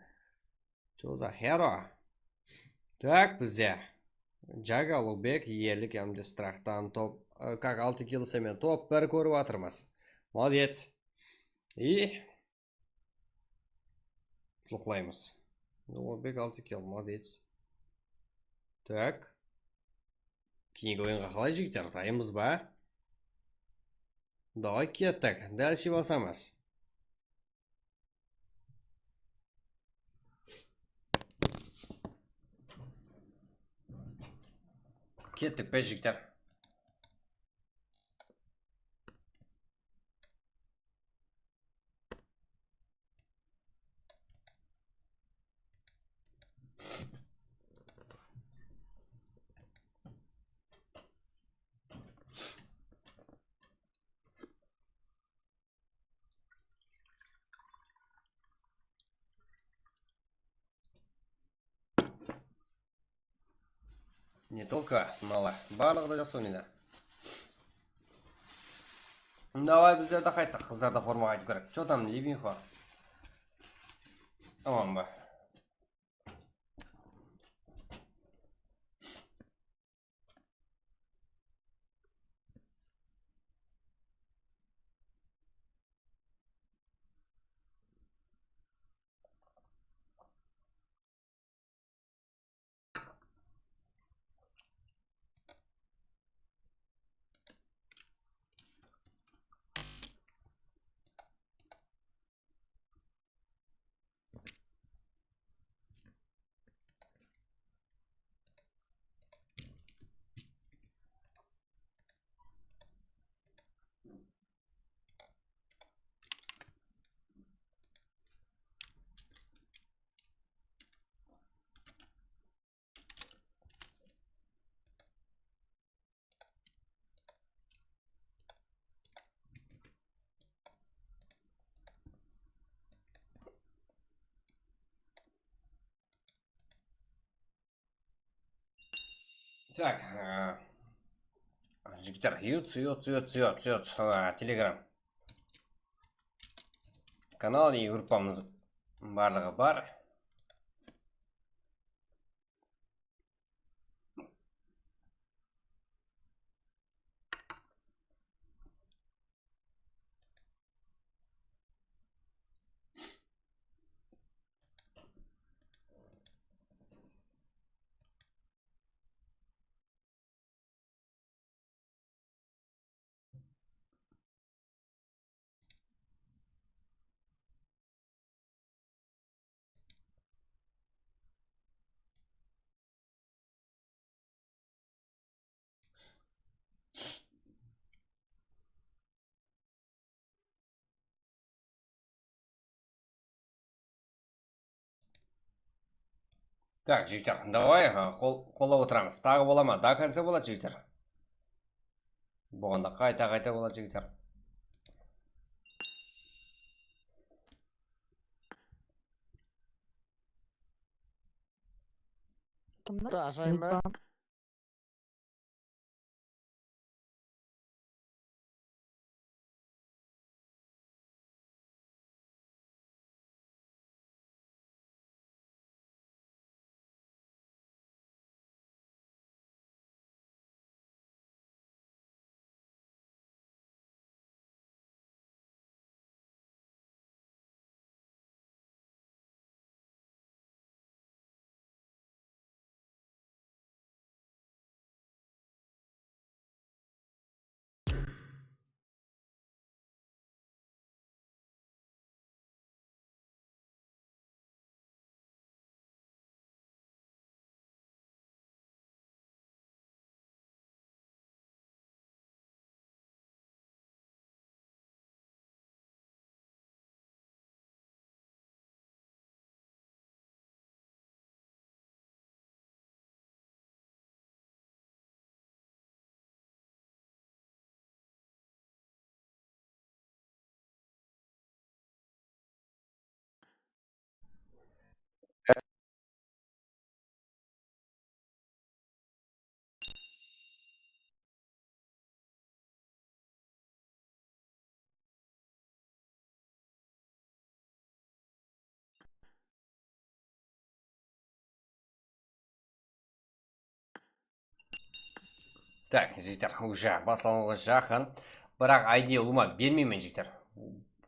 Choza Hero. Tak, bizde Jaga, Lubek, Erlik, hám de Strahtan top, e, kak altı kill semen top bir kórip atırmız. Молодец. I qutlıqlaymız. Lubek altı kill, молодец. Tak. Keyingi oyınǵa qalay, jigitler, dayınbız ba? Davay, kettik. Dálshe basamız. Kettik be, jigitler? Не только mınalar, barlıǵı da jaqsı oynaydı. Davay, bizler de qayttıq, qızlar da formaǵa qaytıp kerek. Что там, Lebinxo? Aman ba? Так, e, jigitler, yuts, yuts, yuts, yuts, yuts, e, Telegram kanal и gruppamız barlıǵı bar. Так, jigitler, давай, a, qol-, qollap otıramız. Taǵı bola ma? До конца boladı, jigitler. Bolǵanda qayta-qayta boladı, jigitler. Kimdi ashayın ba? Tak, jigitler, уже baslanıwǵa jaqın. Biraq I D ulıwma bermeymen, jigitler.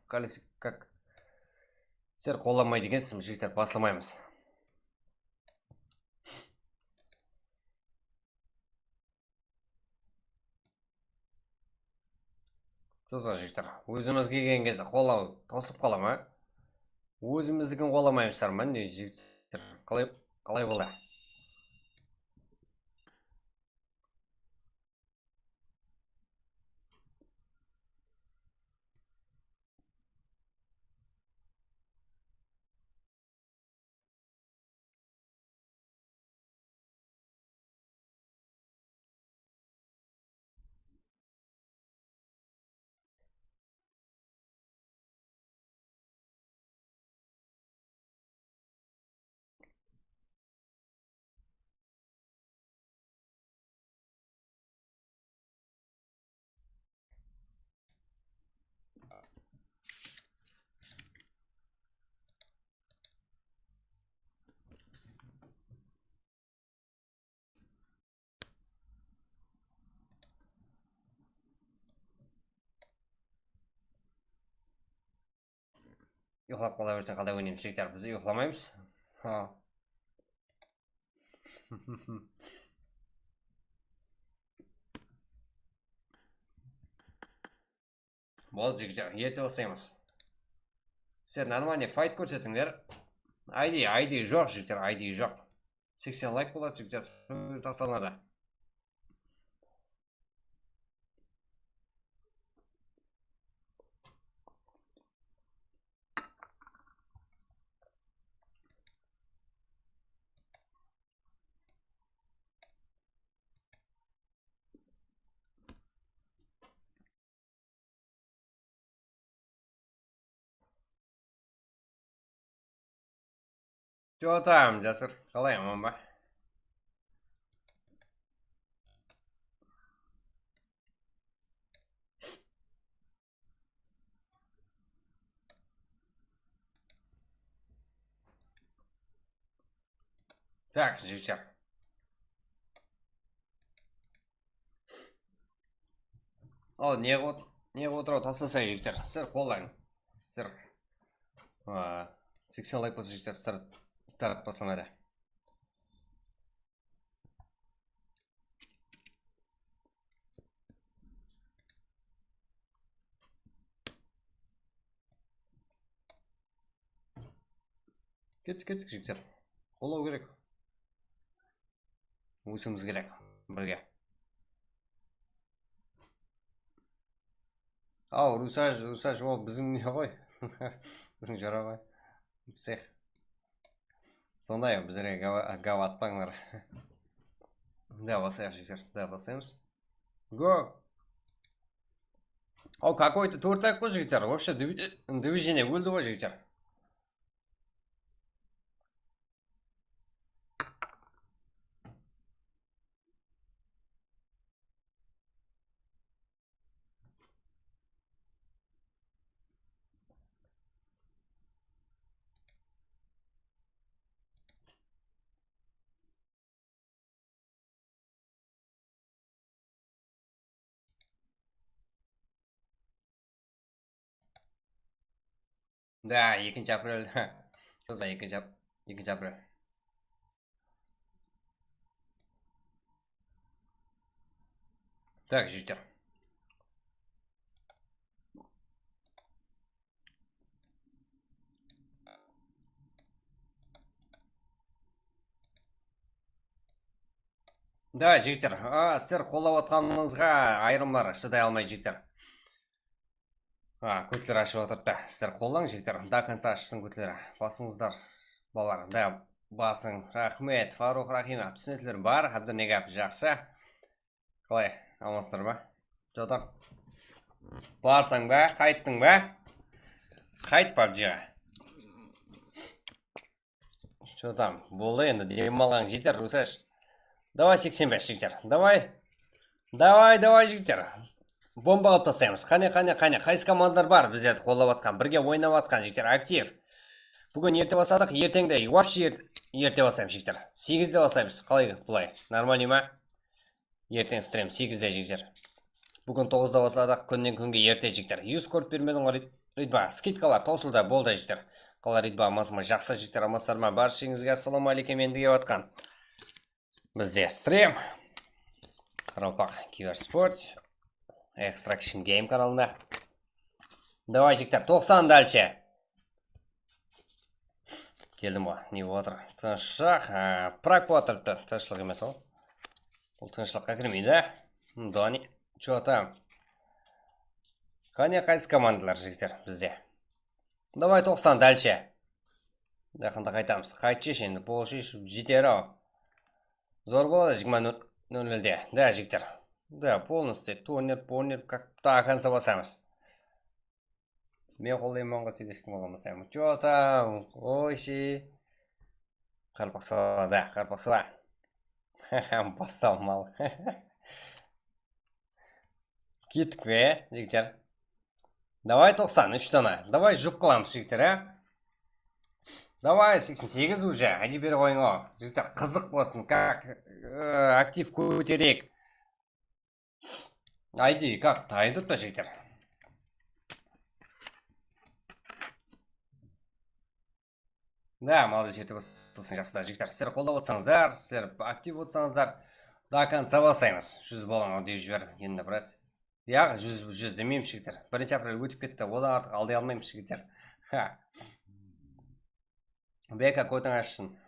Qalay, kak? Sizler qollamaydı ekensiz, jigitler, baslamaymız. Jolsız, jigitler. Ózimiz kelgen gezde qollaw tosılıp qala ma? Ózimizdikin qollamaymızlar ma, ne, jigitler? Qalay, qalay boladı? Uyıqlap qala berseń, qalay oynaymız, jigitler? Biz uyıqlamaymız. Ha. Boldı, jigitler, erte baslaymız. Sizler нормальный fight kórsetińler. I D, I D joq, jigitler, I D joq. Seksen layk boladı, jigitler, sol jerde taslanadı. Jotam, Jasır, qalay, aman ba? Tak, jigitler. Al, ne qılıp, ne qılıp otıraw, taslasay, jigitler. Sizler qollań. Sizler. Aa, seksen layk bolsa, jigitler, start, start baslanadı. Kettik, kettik, jigitler. Qollaw kerek. Ósiwimiz kerek birge. Aw, Rusaj, Rusaj, ol biziń ne ǵoy? Biziń jora ǵoy. Psix. Sonday, bizlerge gaw, gaw atpańlar. Da, baslayıq, jigitler. Da, baslaymız. Go. Aw, какой-то tórt layk ǵoy, jigitler. Вообще, divi-, движение óldi ǵoy, jigitler. Da, ekinshi aprel. Jolda ekinshi ap-, ekinshi aprel. Так, jigitler. Da, jigitler, a, sizler qollap atqanıńızǵa ayırımlar shıday almay, jigitler. A, kótler ashıp atırıptı. Sizler qollań, jigitler. До конца ashısın kótleri. Basıńızlar, balalar. Da, basıń. Raxmet, Farux Raximov. Túsinetler bar. Abdunegap, jaqsı. Qalay, amansızlar ma? Jotam. Barsań ba, qayttıń ba? Qayt pabjiǵa. Jotam, boldı endi, dem alǵan jeter, Rusash. Davay, seksen bes, jigitler. Davay. Davay, davay, jigitler. Bomba qılıp taslaymız. Qáne, qáne, qáne, qaysı komandalar bar bizlerdi qollap atqan, birge oynap atqan, jigitler, aktiv. Búgin erte basladıq, erteńde, вообще er-, erte baslaymız, jigitler. Segizde baslaymız. Qalay, bılay? Нормальный ma? Erteń strem segizde, jigitler. Búgin toǵızda basladıq, kúnnen kúnge erte, jigitler. Yuz kórip bermediń ǵoy, Rit-, Ritba. Skidkalar tawsıldı, boldı, jigitler. Qalay, Ritba, amasıń ba? Jaqsı, jigitler, amansızlar ma? Bársheńizge assalawma áleykum, endi kep atqan. Bizde strem. Qaraqalpaq Kibersport. Extraction Game kanalında. Davay, jigitler, toqsan dálshe. Keldim ǵoy, ne bolıp atır? Tınıshlıq, ha, prak bolıp atırıptı. Tınıshlıq emes ol. Bul tınıshlıqqa kirmeydi. Dani, chё tam? Qáne, qaysı komandalar, jigitler, bizde? Davay, toqsan dálshe. Yaqında qaytamız. Qaytshı endi, bolshı, jeter-aw. Zor boladı jigirma nol nolde. Da, jigitler. Da, полностью, тонер, понер, как до конца basamız. Men qollayman ǵoy, sen eshkim qollamasa. Chё tam? Oyshe. Qarpaq sala, da, qarpaq sala. Bassaw mal. Kettik pe, jigitler? Davay, toqsan úsh dana. Davay, jup qılamız, jigitler, á? Davay, seksen segiz уже. Aydi berip qoyıń-aw. Jigitler, qızıq bolsın. Как, e, aktiv kótereyik. Aydi, как, tayın turıptı, jigitler. Da, молодец, erte baslasın, jaqsı, jigitler. Sizler qollap otsańızlar, sizler aktiv otsańızlar, до конца basaymız. Júz bolıń, dep jiber endi, brat. Yaǵ, júz, júz demeymiz, jigitler. Birinshi aprel ótip ketti, odan artıq alday almaymız, jigitler. Ha. Beka, kótiń ashsın.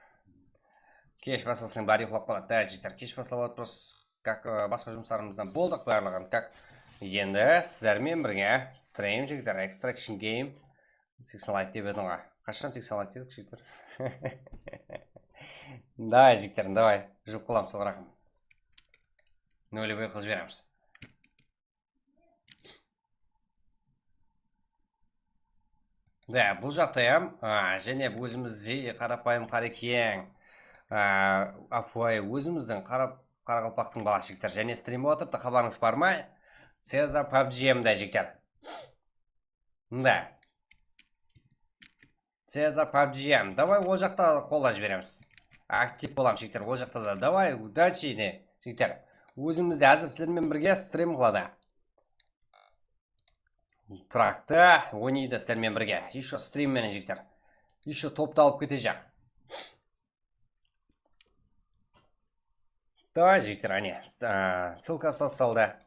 Kesh baslasań, bári uyıqlap qaladı da, jigitler. Kesh baslap atırmız. Как, e, basqa jumıslarımızdan boldıq barlıǵın. Как, endi sizler menen birge stream, jigitler, Extraction Game. Seksen layk dep edim ǵoy. Qashan seksen layk dedik, jigitler? Davay, jigitler, davay. Jup qılamız, soǵıraqın. Nolevıy qılıp jiberemiz. Da, bul jaqta hám, a, jáne ózimizdey qarapayım, qarekeń, a, ápiwayı, ózimizdiń qara-, qaraqalpaqtıń balası, jigitler. Jáne strim bolıp atırıptı, xabarıńız bar ma? Ceza pabjimda, jigitler. Mında. Ceza pabjim. Davay, ol jaqta qollap jiberemiz. Aktiv bolamız, jigitler. Ol jaqta da. Davay, udachi, ne, jigitler. Ózimizde házir sizler menen birge strim qıladı. Prakta oynaydı sizler menen birge. Ещё strim menen, jigitler. Ещё toptı alıp ketejaq. Davay, jigitler, áne, a, ssılkası saldı.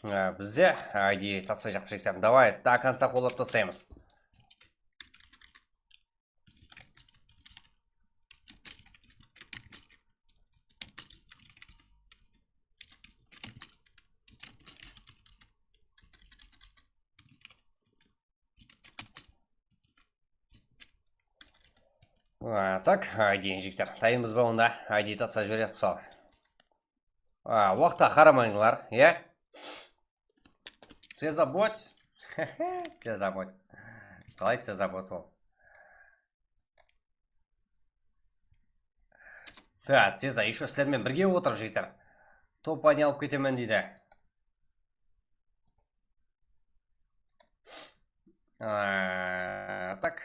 A, bizde, a, aydi taslayjaqpız, jigitler. Davay, до конца qollap taslaymız. A, tak, aydi, jigitler. Tayınbız ba onda? Aydi taslap jibereyik, mısalı. A, waqıtqa qaramańlar, ya? Cezabot. Cezabot. Qalay Cezabot ol? Da, Ceza, ещё sizler menen birge otırıp, jigitler. Top ayne alıp ketemen, deydi. A, tak.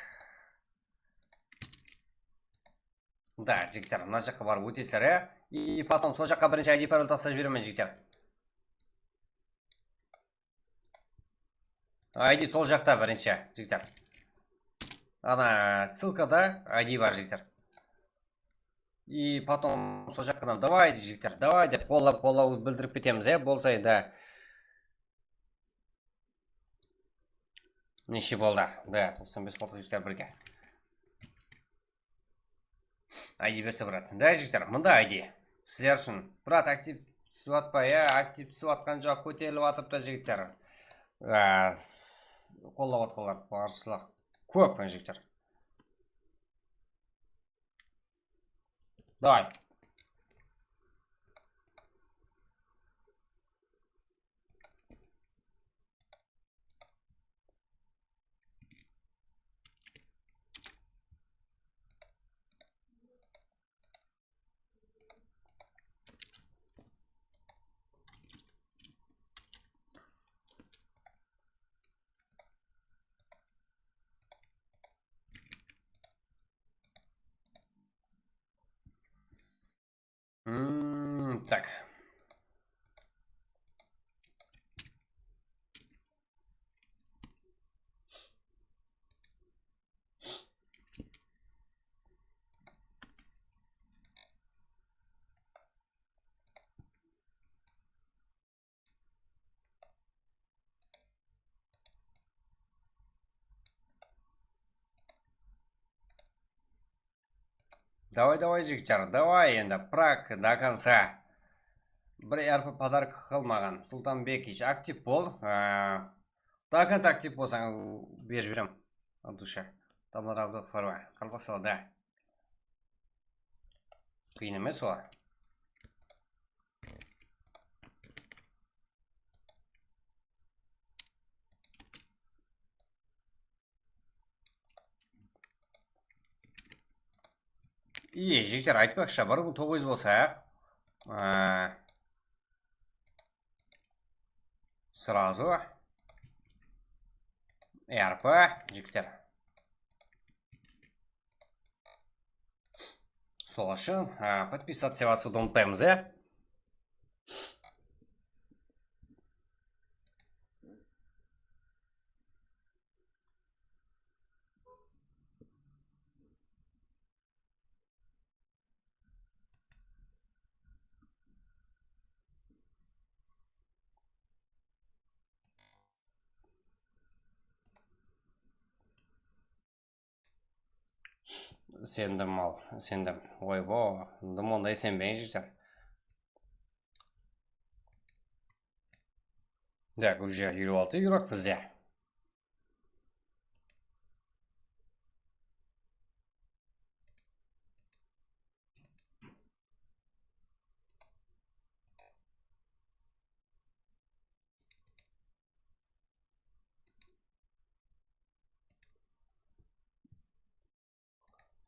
Da, jigitler, mına jaqqa barıp ótesizler, ya. И потом sol jaqqa birinshi aydi parol taslap jiberemen, jigitler. Aydi sol jaqta birinshi, jigitler. Ana, ssılkada aydi bar, jigitler. И потом sol jaqqa davay, jigitler, davay dep qollap, qollaw bildirip ketemiz, ya, bolsa endi. Neshe boldı? Da, toqsan bes boldı, jigitler, birge. Aydi berse, brat. Da, jigitler, mında aydi. Sizler ushın. Brat, aktiv túsip atpa, ya? Aktiv túsip atqan joq, kóterilip atırıptı, jigitler. A, s-, qollap atqanlar barshılıq kóp, jigitler. Davay. Так. Давай, давай, jigitler, давай endi, Prag до конца. Bir R P podarka qıl maǵan. Sultanbekich, aktiv bol. Á, до конца aktiv bolsań, berip jiberem. От души. Tamara Abdulqahar, qaraqalpaqshalar da. Qıyın emes olar. Iye, jigitler, aytpaqshı, bir mıń toǵız júz bolsa, á, сразу R P, jigitler. Sol ushın, á, подписаться basıwdı umıtpaymız, ya. Isendim al, isendim. Oy-bo, dım onday isenbeń, jigitler. Так, уже eliw altı игрок bizde.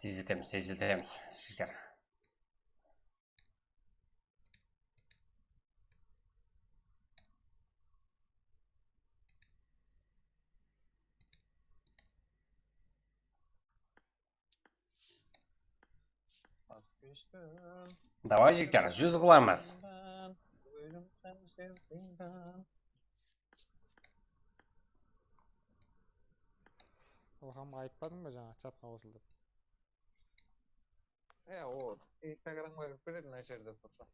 Tezletemiz, tezletemiz, jigitler. Davay, jigitler, júz qılamız. Ilhamǵa aytpadıń ba jańa chatqa qosıl dep? E, o Instagramǵa kirip ketedi, mına jerde tursa.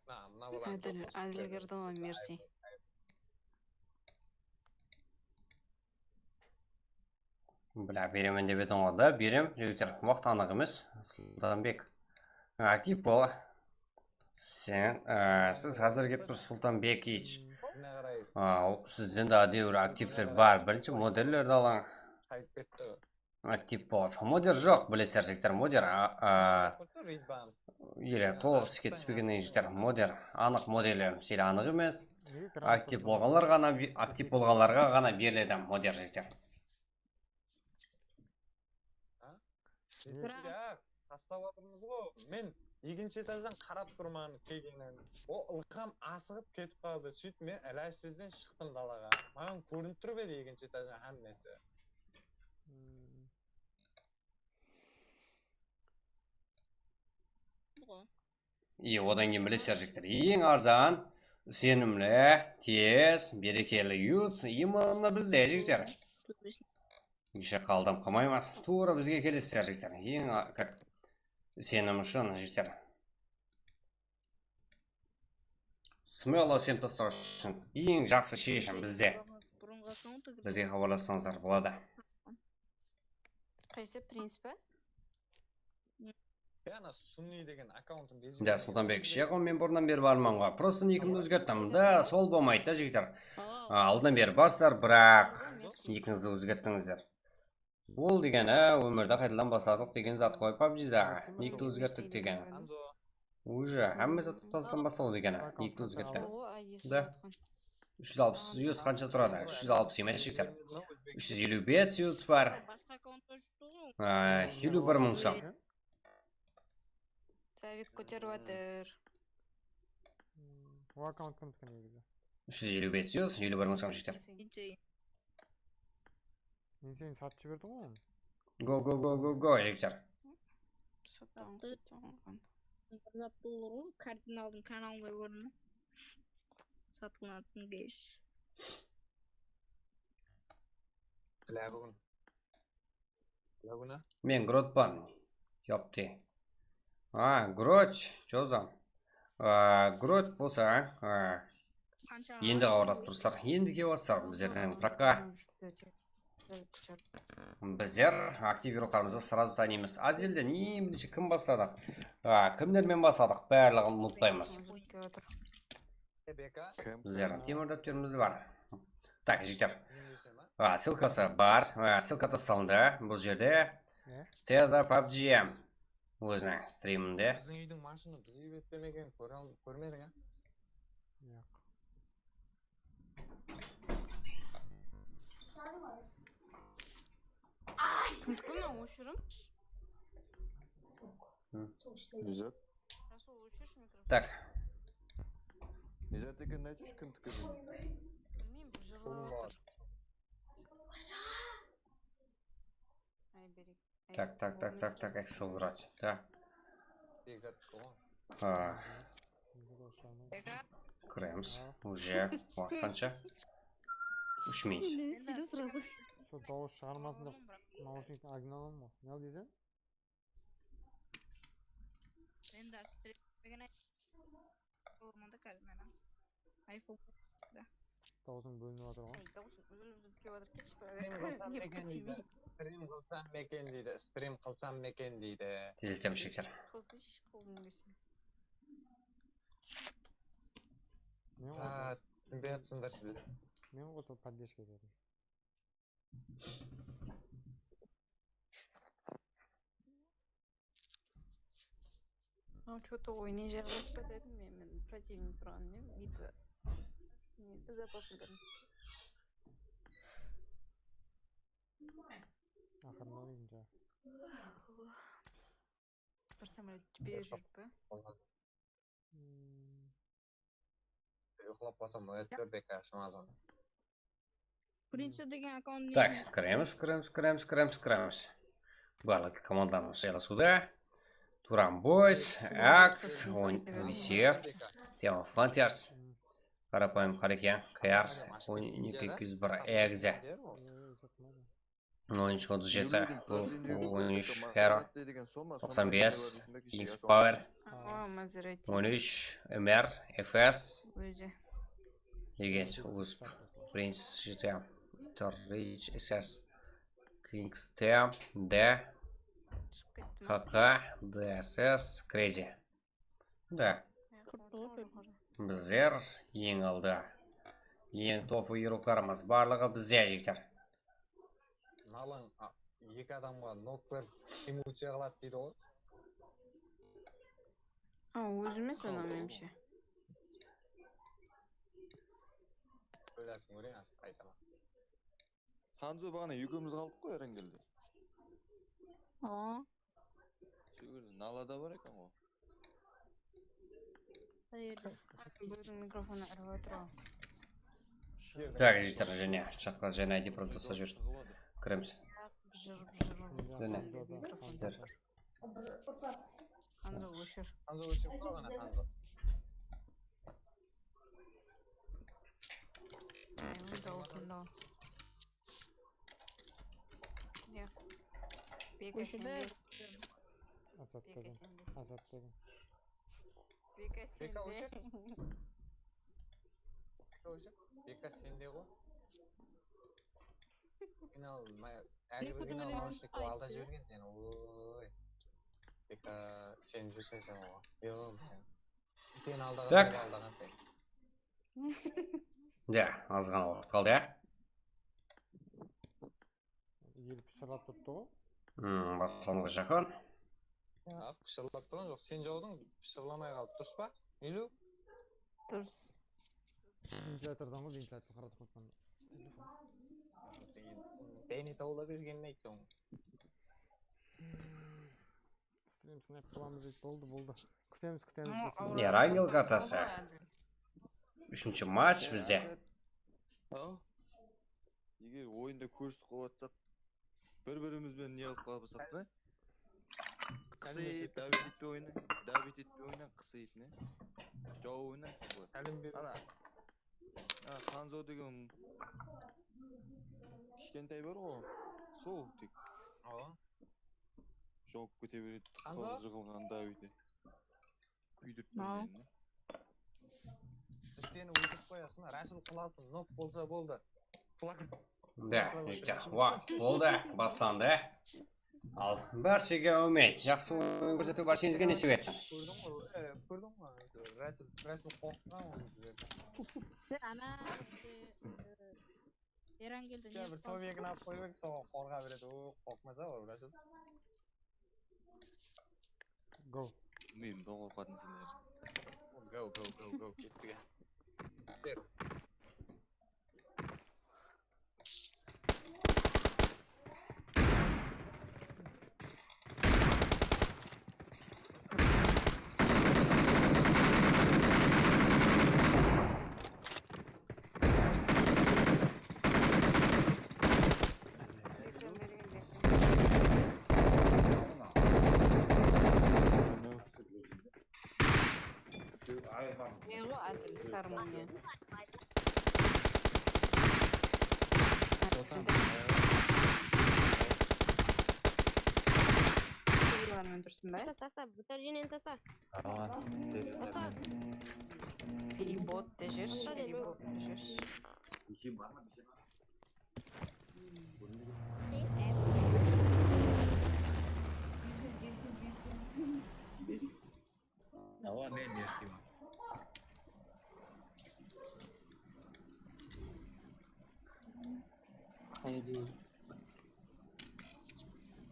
Mına, mına bulan Adil, Adil kirdi ǵoy, mersi. Bilá, beremen dep ediń ǵoy da, berem, jigitler, waqıt anıq emes. Sultanbek, aktiv bol. Sen, á, siz házir kelip turıpsız, Sultanbekich. Á, sizden de ádewir aktivler bar. Birinshi modellerdi alıń. Qaytıp ketti. Aktiv bol. Moder joq, bilesizler, jigitler, moder, a, a, ele tolıq iske túspegennen, jigitler, moder, anıq modellerimiz ele anıq emes. Aktiv bolǵanlar ǵana, aktiv bolǵanlarǵa ǵana beriledi moder, jigitler. Biraq taslap atırmız ǵo. Men ekinshi etajdan qarap turman kelgenin. O Ilham asıǵıp ketip qaldı. Sóytip men ilajsızdan shıqtım dalaǵa. Maǵan kórinip turıp edi ekinshi etajdan hámmesi. Iye, odan keyin bilesizler, jigitler. Eń arzan, isenimli, tez, berekeli yut, именно bizde, jigitler. Keshe qaldım, qılmaymız. Tuwrı bizge kelesizler, jigitler. Eń a-, isenim ushın, jigitler. Smelo sem taslaw ushın eń jaqsı sheshim bizde. Bizge xabarlassańızlar boladı. Qaysı, Prince pa? Ya, ana Sunniy degen akkauntın bezip. Ya, Sultanbek, ishep, men burınnan beri barman ǵoy. Prosta nikimdi ózgerttim. Da, sol bolmaydı da, jigitler. A, aldınnan beri barsızlar, biraq nikińizdi ózgerttińizler. Ol degeni, ómirdi qaytadan basladıq degen zat ǵoy, pabjida. Nikti ózgerttik degeni. Уже hámme zat tasdan baslaw degeni. Nikti ózgertti. Da. Úsh júz alpıs, yuz qansha turadı? Úsh júz alpıs emes, jigitler. Úsh júz eliw bes yuz bar. Á, eliw bir mıń som. Savik kóterip atır. Ol akkaunt kimdiki negizi? Úsh júz eliw bes yuz, eliw bir mıń som, jigitler. Insane satıp jiberdi ǵoy endi. Go, go, go, go, go, jigitler. Satıp alǵan, satıp alǵan. Bir zat bolar ǵoy, kardinaldıń kanalında kórdim. Satıp alǵan gesh. Bilá búgin. Bilá búgin á? Men Grotpan. Yopti. A, Grot, Jozan. A, Grot bolsa, a, endi xabarlasıp turıpsızlar. Endi kelip atırlar bizlerden, пока. Bizler aktiv yurıqlarımızdı сразу tanıymız. Azelde ne birinshi kim basladıq? A, kimlermen basladıq? Barlıǵın umıtpaymız. Bizlerdiń temir dápterimiz bar. Tak, jigitler. A, ssılkası bar. A, ssılka taslalıńdı bul jerde. Ne? Ceza pabg. Óziniń striminde. Biziń úydiń mashını biz úyretpemegen, kóre al-, kórmediń á? Yoq. Kimdiki mınaw, óshiriń. Hı. Rasul, óshirshi mikrofon. Tak. Izzat eken, aytshı, kimdiki? Bilmeymen, bir jırlap atır. Ay, berek. Tak, tak, tak, tak, tak, Excel brać. Tak. Izzatdiki ǵoy. A. Kiremiz. Уже waqıt qansha? Úsh minut. Sol dawıs shıǵarmasın dep naushnikti agin alaman ǵoy. Ne al deyseń? Endi stream degen ay-, bolamanda kálmeni. iPhone da. Dawısıń bólinip atır ǵoy. Ay, dawısıń úzilip-úzilip kelip atır, ketshi, bir. Stream qılsam beken deydi. Stream qılsam beken deydi. Stream qılsam beken deydi. Tezletemen, jigitler. Qılsayshı, qolım kelsin. Men qosa, ha, túsinbey atsınlar sizler. Men qosa поддержка berdim. Ну, что-то oynayjaq edim men, men противник turǵan ne, битва. Ne, безопасный. Aqırına oyınca. Bir samolyot jiberip júrip pe? Hmm. Uyıqlap qalsam, oyat ber, bekar, Ramazan. Princess degen akkaunt. Tak, kiremiz, kiremiz, kiremiz, kiremiz, kiremiz. Barlıq komandalarımız jaylasıwda. Turan Boys, Ax, on, V C F, Tema Frontiers, Qarapayım Qareken, K R, on eki eki júz bir, Exe. On úsh otız jeti, Wolf, on úsh, Hero, toqsan bes, Kings Power, on úsh, M R, F S, Legend, Wisp, Prince, G T, Rich, S S, Kings T, D, H K, D S S, Crazy. Da. Bizler eń aldı. Eń topı yurıqlarımız barlıǵı bizde, jigitler. Mınalan, a, eki adamǵa nok berip emocija qıladı deydi ǵoy. A, ózime sanamayımsha. Oylasın kóreyik, az aytaman. Hanzo, baǵana ekewimiz qaldıq ǵoy, Erangelde. Awa. Shu jerde nalada bar eken ǵoy. Qayerde? Biziń mikrofonı urıp atır ǵoy. Tak, jigitler, jáne chatqa jáne I D promptasa júr. Kiremiz. Jır, jır. Jáne. Mikrofon. Hanzo, óshir. Hanzo, óshir qoy ǵana, Hanzo. Ay, mında otırdı. Yoq. Beka sende. Azat degen. Azat degen. Beka sende. Beka óshir. Beka óshir. Beka sende ǵoy. Final, ma-, árge bir final namoshnik aldap jibergen sen. Oy. Beka, sen júrseń sen ǵoy. Yoq. Sen aldaǵan, tak, aldaǵan sen. Ya, az ǵana waqıt qaldı, ya. El pıshırlap turıptı ǵoy. Hmm, baslanıwǵa jaqın. Ya, pıshırlap turǵan joq. Sen jawdıń, pıshırlamay qaldı, durıs pa? Eliw? Durıs. Ventilyatordan ǵoy, ventilyator qaratıp qoyıppan. Beyni tawla bergenin ayt soń. Stream snayp qılamız deydi. Boldı, boldı. Kútemiz, kútemiz. Erangel kartası. Úshinshi match bizde. Eger oyında kórisip qalıp atsaq, bir-birimiz benen ne qılıp qalıp atsaq ta? Qısayıp, dáwet etpey oyna. Dáwet etpey oyna, qısayıp ne? Jawıp oyna, qısayıp. Ana. Ha, Hanzo degen kishkentay bar ǵo. Sol tek. Awa. Jawıp kete beredi. Hanzo? Jıǵılǵan dáweti. Kúydirtpey meni. Biz seni óltirip qoyasın, Rasul qılasın, nok bolsa boldı. Da, jigitler, waqıt boldı, baslandı. Al, bárshege áwmet, jaqsı oyın kórsetiw bársheńizge nesip etsin. Kórdiń ǵoy, e, kórdiń ǵoy, Rasul, Rasul qorqqan ol bizlerden. Ana, işte, e, Erangeldi ne bir tobekin alıp qoyıp edi, soǵan qorǵa beredi, o, qorqmasa ol Rasul. Go. Bilmeymen, bir qorqatın sen. Go, go, go, go, kettik. Ne ǵo, Ádil, sarmanya. Ádil, durısın ba? Tasta, tasta, bútar jeneni tasta. Tasta. Bot te jershi, bot te jershi. Awa, men ne isteymen?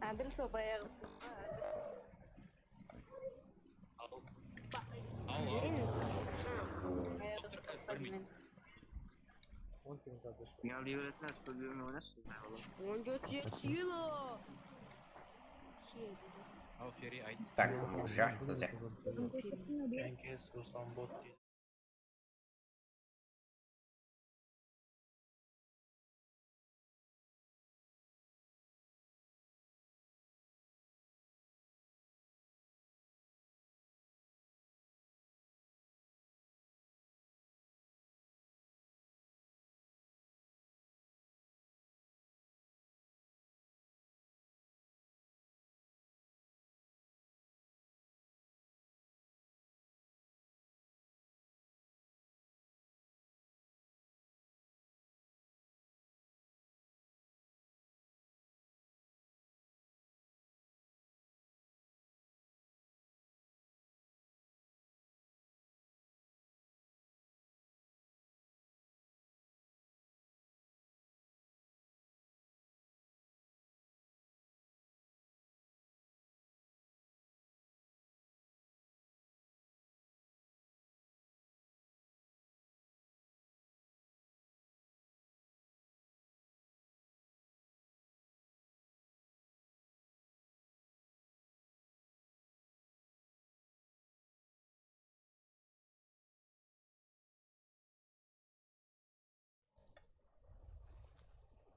Ádil, sol bayaǵı. Al, al. Bayaǵı. On segiz atış. Ne alıp jibereseń, atışqa júrmey oynarsız. On dórt jeti kilo. Al, Feri, ayt. Tak, уже bizde. Enkes, Ruslan bot deydi.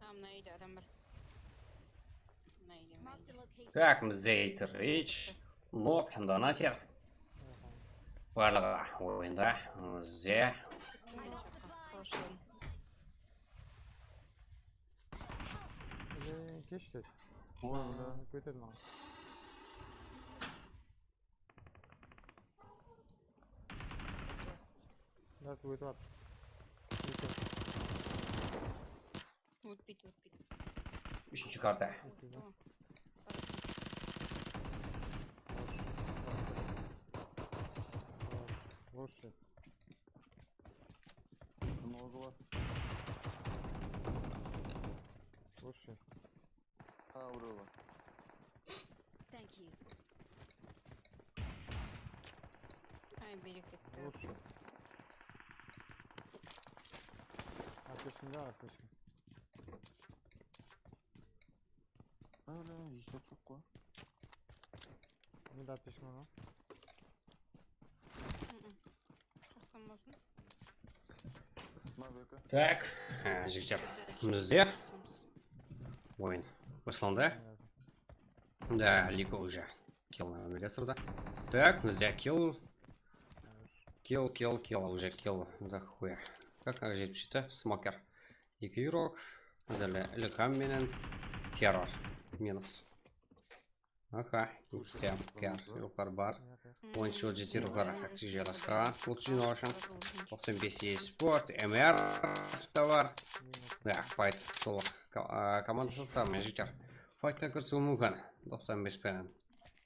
Ha, mına úyde adam bar. Mına úyde, mına úyde. Tak, bizde Rich, Nob, Donater. Barlıǵı oyında, bizde. Ee, kesh tez. Kóter maǵan. Biraz ótip at. Ótip at. Ótpeydi, ótpeydi. Úshinshi karta. Ótpeydi. Tamam. Vurshı. Smoke bar. Vurshı. Ha, urıwa. Thank you. Ay, bereketli. Vurshı. Ateşinde ateşin. Öyle, işte çok var. Ne de ateşin var lan? Hı hı. Toqtan bolsın. Tak, e, jigitler, bizde oyın baslandı. Da, Liko уже. Kill, nege sırda? Так, bizde kill. Kill, kill, kill, уже kill. Да хуя. Как, как же это? Smoker. Eki игрок. Házirde Ilham menen Terror. Minus. Aha, Boostem, kar, игроклар bar. Onshı jeti игроклар taktik jaylasqan. Bul jıynaw ushın toqsan bes esport, M R da bar. Ya, fight tolıq. Ko-, a, komanda sostavı menen jigitler. Fightqa kirisiwi múmkin. Toqsan bes penen.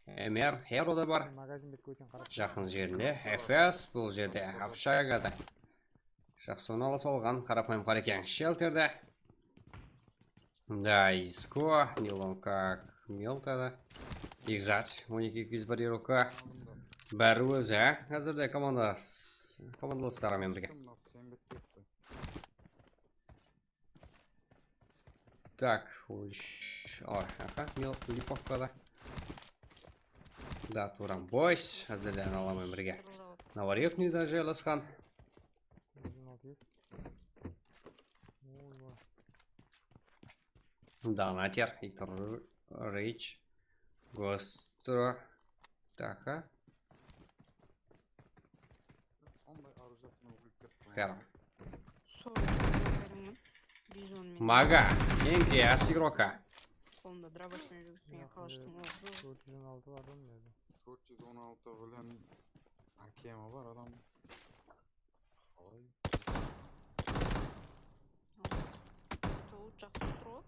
M R, Hero da bar. Magazin betke ótken qarap. Jaqın jerinde F S, bul jerde общагада. Jaqsı ornalasıp alǵan, qarapayım qara eken. Shelterde. Да, Isko, Nilon как Miltada. Egzat, on eki eki júz bir игрока. Bári ózi, á? Házirde komandas-, komandalasları menen birge. Kim mınaw, sen bitip ketti. Так, uy, oy, aha, Mil-, Lipovkada. Да, Turan Boys, házirde analar menen birge. Navarepniyda jaylasqan. Jigirma altı. Oy, oy. Donater, Икру, Rich, Gostro. Так, а? Sonday arujasına ólip kettim. Hero. Sol, berińe. Bizon men. Maga, eń jayası игрока. Qolımda draboshnen júrgizgen kalashtın oǵı. Dört júz on altı bar da mında. Dört júz on altı bilen A K M bar adam. Qalay? Sol jaqta tur ǵoy.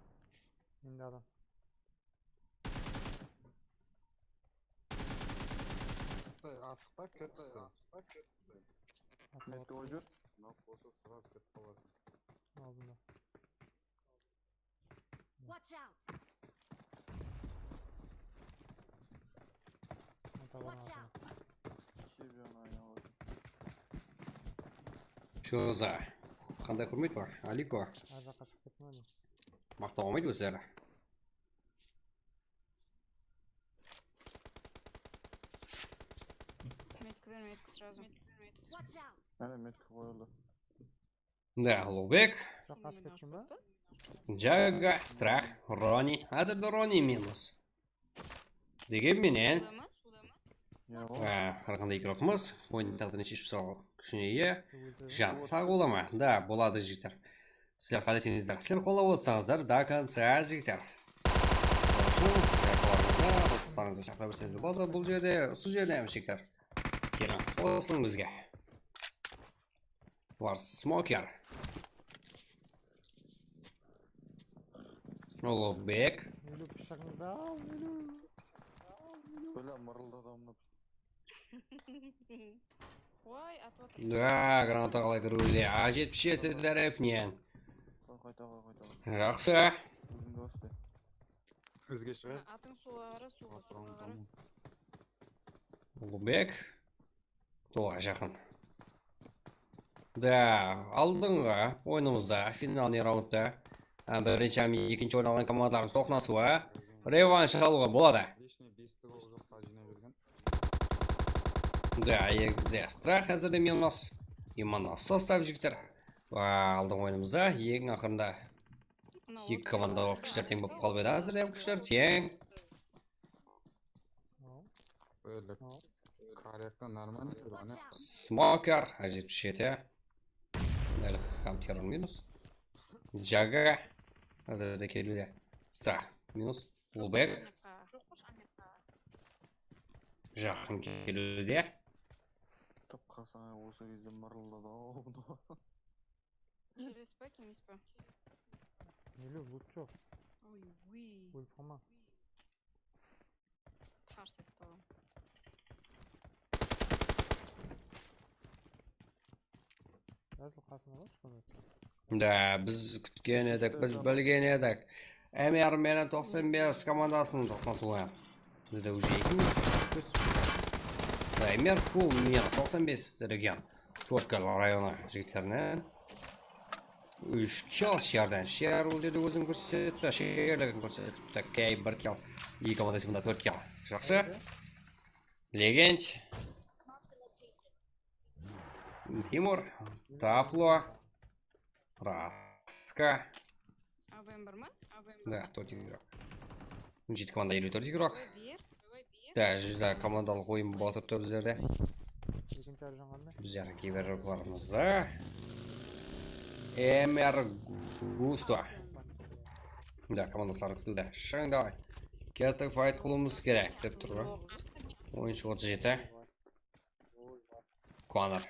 Endi adam. Asıqpa ketti, asıqpa ketti. Asıqpa ketti. Mına bolsa sırası ketip qalasıń. Aldında. Watch out! Watch out! Choza. Qanday húrmet bar? Aliko. Ar jaqqa shıǵıp kettin ǵoy. Maqtaw almaydı ózleri. Metki ber, metki сразу. Watch out! Áne, metki qoyıldı. Да, Uluǵbek. Ushaqqa ashıp ketken ba? Jaga, Strah, Roni. Házirde Roni minus. Degen menen, á, har qanday игрокımız oyın táqdirin sheship salıw kúshine iye. Jan, taǵı bola ma? Да, boladı, jigitler. Sizler qáleseńizler, sizler qollap otsańızlar, до конца, jigitler. Sol ushın, qolarıńızda, qosılsańızlar, shaqıra berseńizler boladı bul jerde, usı jerde, jigitler. Keliń, qosılıń bizge. Var Smoker. Uluǵbek. Meniń pıshaqımdı al, meniń. Bólem mırıldadı mına. Oy, atıp atır. Da, granata qalay kirip edi? A jetpis jeti tárepinen. Qoy, qoyta qoy, qoyta qoy. Jaqsı. Ózińdi bas be. Izge shıǵar. Atıń suwǵa qara, suwǵa, suwǵa qara. Uluǵbek. Toǵa jaqın. Da, aldınǵı oyınımızda, finalnıy raundta, á, birinshi hám ekinshi orın alǵan komandalarımız toqnasıwı, revansh alıwǵa boladı. Da, egizde Strah házirde minus. Imanlı sostav, jigitler. Á, aldınǵı oyınımızda eń aqırında eki komanda bolıp kúshler teń bolıp qalıp edi. Házirde hám kúshler teń. Bólek. Koryaktan нормально tur, áne. Smoker, A jetpis jeti. Ilham Terror minus. Jaga. Házirde keliwde. Strah minus. Uluǵbek. Jaqın keliwde. Tıp qalsań, ay, usı gezde mırıldadı-aw. Kelesiz ba, kelmeysiz ba? Neli, lut joq. Oy, uy. Ólip qalma. Tars etti ǵoy. Jazıl qasına qoyshı, Qúmet. Da, biz kútken edik, biz bilgen edik. M R menen toqsan bes komandasınıń toqnasıwı. Bizde уже eki minut. Da, M R full minus toqsan bes region. Tvertka rayonı jigitlerinen. Úsh kill sherden. Sher ol jerde ózin kórsetipti, sherligin kórsetipti. Key bir kill. Eki komanda esaplanda tórt kill. Jaqsı. Legend. Timur. Taplo. Raska. A W M bar ma? A W M bar. Da, tórt игрок. Jeti komanda, eliw tórt игрок. Давай, бер. Da, júzde komandalıq oyın bolıp atırıptı bizlerde. Ekinshi arjan qanday? Bizler kiberoklarımızda M R Gusto. Da, komandaslar kútiwde. Shıń davay. Kettik, fayt qılıwımız kerek dep tur ǵoy. Oyınshı otız jeti. Konor.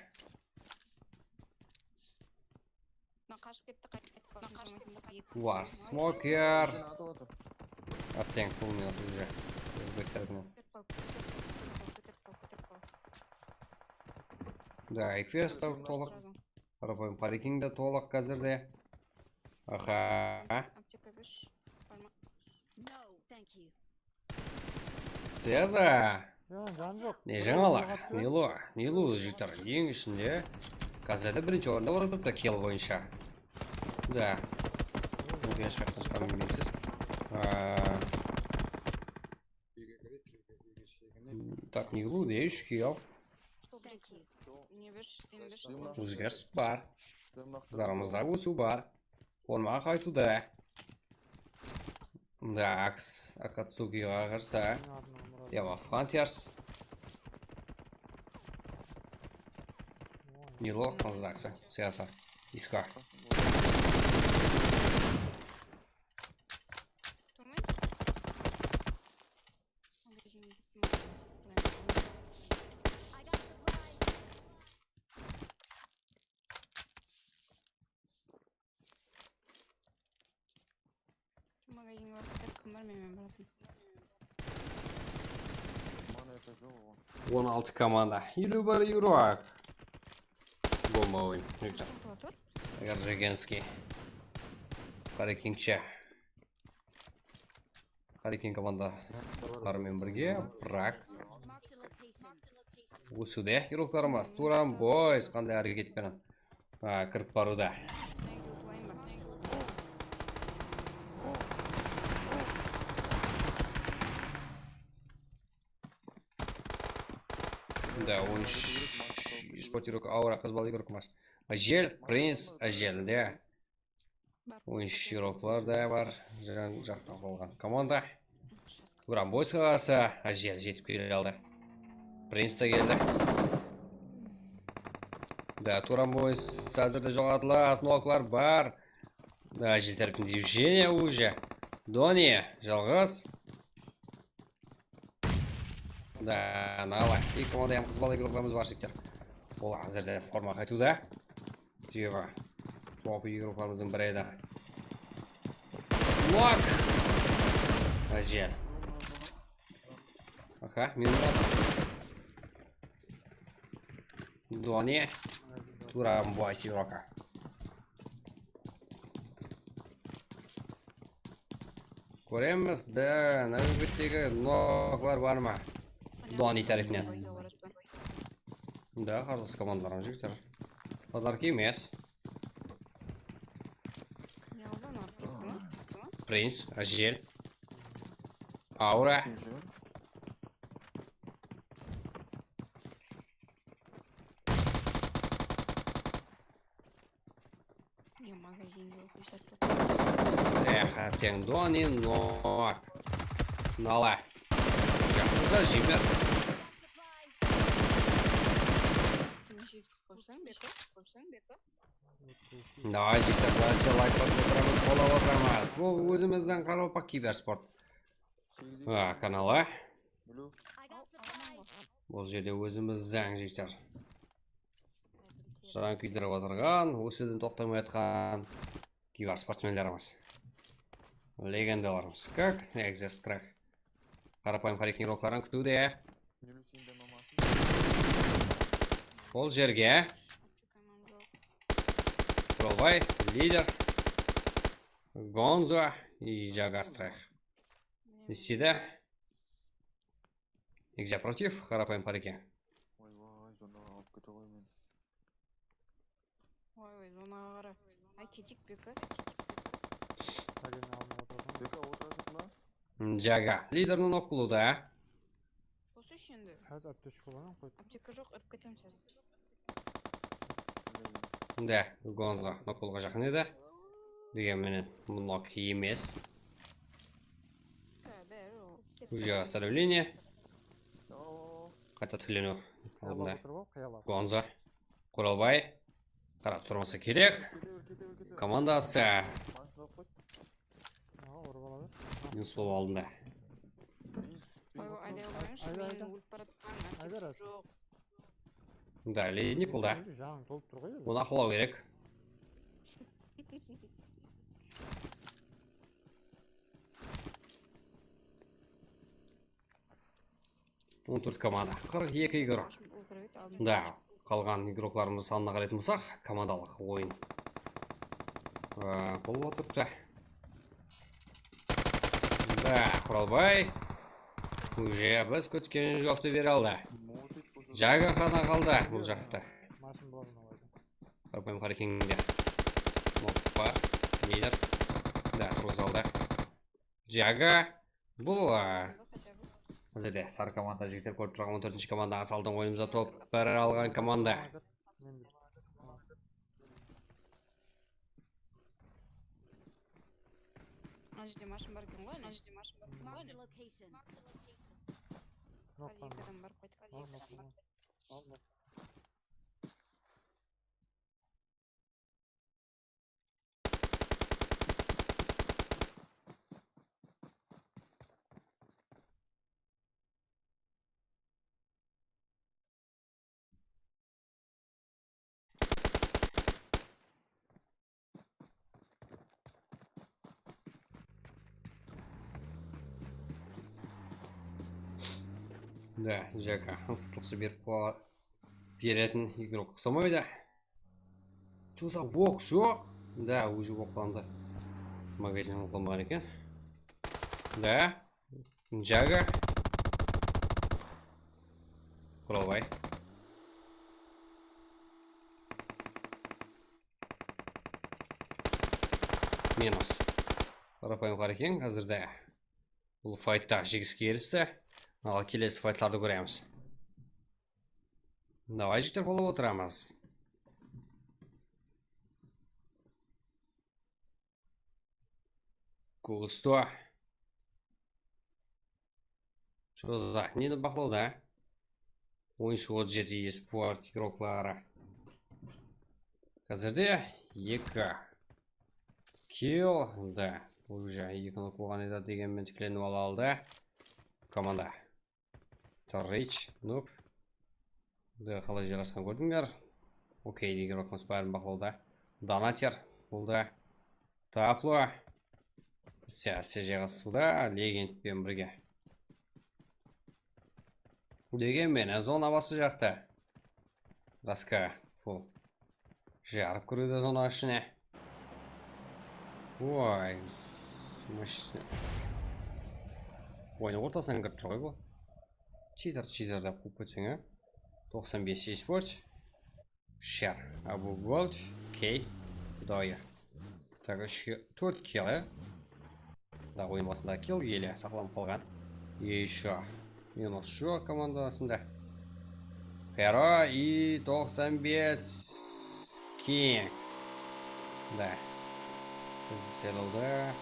Mına qashıp ketti, qayt, qayt, qayt, qayt, qayt. Var, smoker. Atıp atır. Atteń, pul men atır уже. Ózbek tárepinen. Kóterip qal, kóterip qal, kóterip qal, kóterip qal. Da, Efes ta tolıq. Qarapayım, Pariking de tolıq házirde. Aha. Apteka ber. Barma. No, thank you. Seza. Ya, janı joq. Ne jańalıq? Nilo, Nilo jigitler, eń ishinde. Házirde birinshi orında orınıptı kill boyınsha. Da. Bul hesh qayaqtan shıǵa bermeysiz. Aa. Tak, Nilo de úsh kill. Thank you. Ne ber, ne ber. Ózgeris bar. Qızlarımızda ósiw bar. Formaǵa qaytıwda. Mında Aks Akatsugiǵa qarsa. Yama Frontiers. Nilo, Zaksa, Siyasa, Iska. Magazinge barıp keter, kim bar, men menen baratın. On altı komanda. Eliw bir yuraq. Bomba oyın. Atıp atır. Agar Jegenskiy. Qarekingshi. Qálekeńe komanda. Barmen birge, Prag. Ósiwde, yurıqlarımız, Turan Boys, qanday háreket penen. A, kirip barıwda. Da, on úsh, spot yurıq, aura, qız bala yurıq mas. Ajel, Prince, Ajel, de. Oyınshı Shirovlar da bar, jan jaqtan qolǵan komanda. Turan Boysqa qarsı, Ajel jetip kele aldı. Prince te keldi. Da, Turan Boys házirde joqatıla, snoklar bar. Da, Ajel tárepinde движение уже. Doni, jalǵız. Da, nala. Eki komanda hám qız bala yurıqlarımız bar, jigitler. Ol házirde forma qaytıwda. Sebebi, top yurıqlarımızdıń biri edi. Nok! Ajel. Aha, men. Doni. Turan Boys yurıqı. Kóremiz, da, náwbettegi noklar bar ma? Doni tárepinen. Da, qardash komandalarım, jigitler. Podarka emes. Prince, Ajel. Aura. Ya, magazinge ótip jattı. Eh, teń Doni nok. Nala. Jaqsıza jiber. Qoysań, beki, qoysań, beki. Davay, jigitler, barcha layk basıp otıramız, qolap otıramız. Bul ózimizdiń Qaraqalpaq kibersport. A, kanalı. Bul jerde ózimizdiń, jigitler, jan kúydirip atırǵan, ósiwden toqtamay atqan kibersportsmenlerimiz. Legendalarımız. Kak, Exist Crack. Qarapayım Qálekeńe yurıqların kútiwde. Bul jerge. Buralbay, Lider, Gonzo, Jagastrek. Isside. Egze protiv, Qarapayım Qáleke. Oy, oy, zonaǵa alıp kete ǵoy meni. Oy, oy, zonaǵa qara. Ay, keteyik, beki. Beki, otırasań ba? Jaga. Liderni nok qılıwda. Qosı endi. Házir aptechka bar, qoy. Apteka joq, urıp ketemiz házir. Da, Gonzo nok qılıwǵa jaqın edi. Degen menen, bu nok emes. Уже остановление. Qayta tikleniw aldında. Gonza. Quralbay. Qarap turmasa kerek. Komandası. Minus bolıp aldında. Ayda, ayda. Ayda, ayda. Da, lednik bul da. Janıń tolıp tur ǵoy endi. Onı aqlaw kerek. On tórt komanda, qırq eki igrok. Da, qalǵan igroklarımızdı sanına qaraytın bolsaq, komandalıq oyın, ı, bolıp atırıptı. Da, Quralbay. Уже biz kútken juwaptı bere aldı. Jaga ǵana qaldı bul jaqta. Qarapayım, Qarekeńde. Hoppa. Neydir? Da, turǵıza aldı. Jaga. Bul, a, bizde sarı komanda jigitler kórip turǵan on tórtinshi komandaǵa saldıń oyınımızda top bir alǵan komanda. Ana jerde mashın bar eken ǵoy, ana jerde mashın bar eken ǵoy. Marked a location. Hali eki adam bar qoydı, hali eki adam bar. Da, Jaka, ınsıtlıqshı berip qoya-, beretin igrok uqsamaydı. Jusa oq joq. Da, уже oqlandı. Magazin oqlanbaǵan eken. Da. Jaga. Quralbay. Minus. Qarapayım Qarekeń házirde bul faytta jeńiske eristi. Al, kelesi faytlardı kóremiz. Davay, jigitler, bolıp otıramız. Gusto. Joza, neni baqlawda? Oyınshı otız jeti esport igrokları. Házirde eki kill, da, уже eki nok bolǵan edi, degenmen tiklenip ala aldı komanda. Torrich, noob. Bul qalay jaylасqan kórdińler. Okey, degen igrokımız bárin baqlawda. Donater, bul da. Taplo. Siyasi jayǵasıwda, Legend penen birge. Degenmen, zona bası jaqta. Raska, full. Jarıp kiriwdi zona ishine. Oy, mashina. Oyınnıń ortasınan kirip tur ǵoy bul. Cheater, cheater dep quwıp ketseń, a? Toqsan bes esport. Shar, Abu Gold, Key, Doya. Tak, úsh, tórt kill, e? Da, oyın basında kill ele saqlanıp qalǵan. Ещё minus joq komandasında. Hero i toqsan bes King. Da. Biz selda.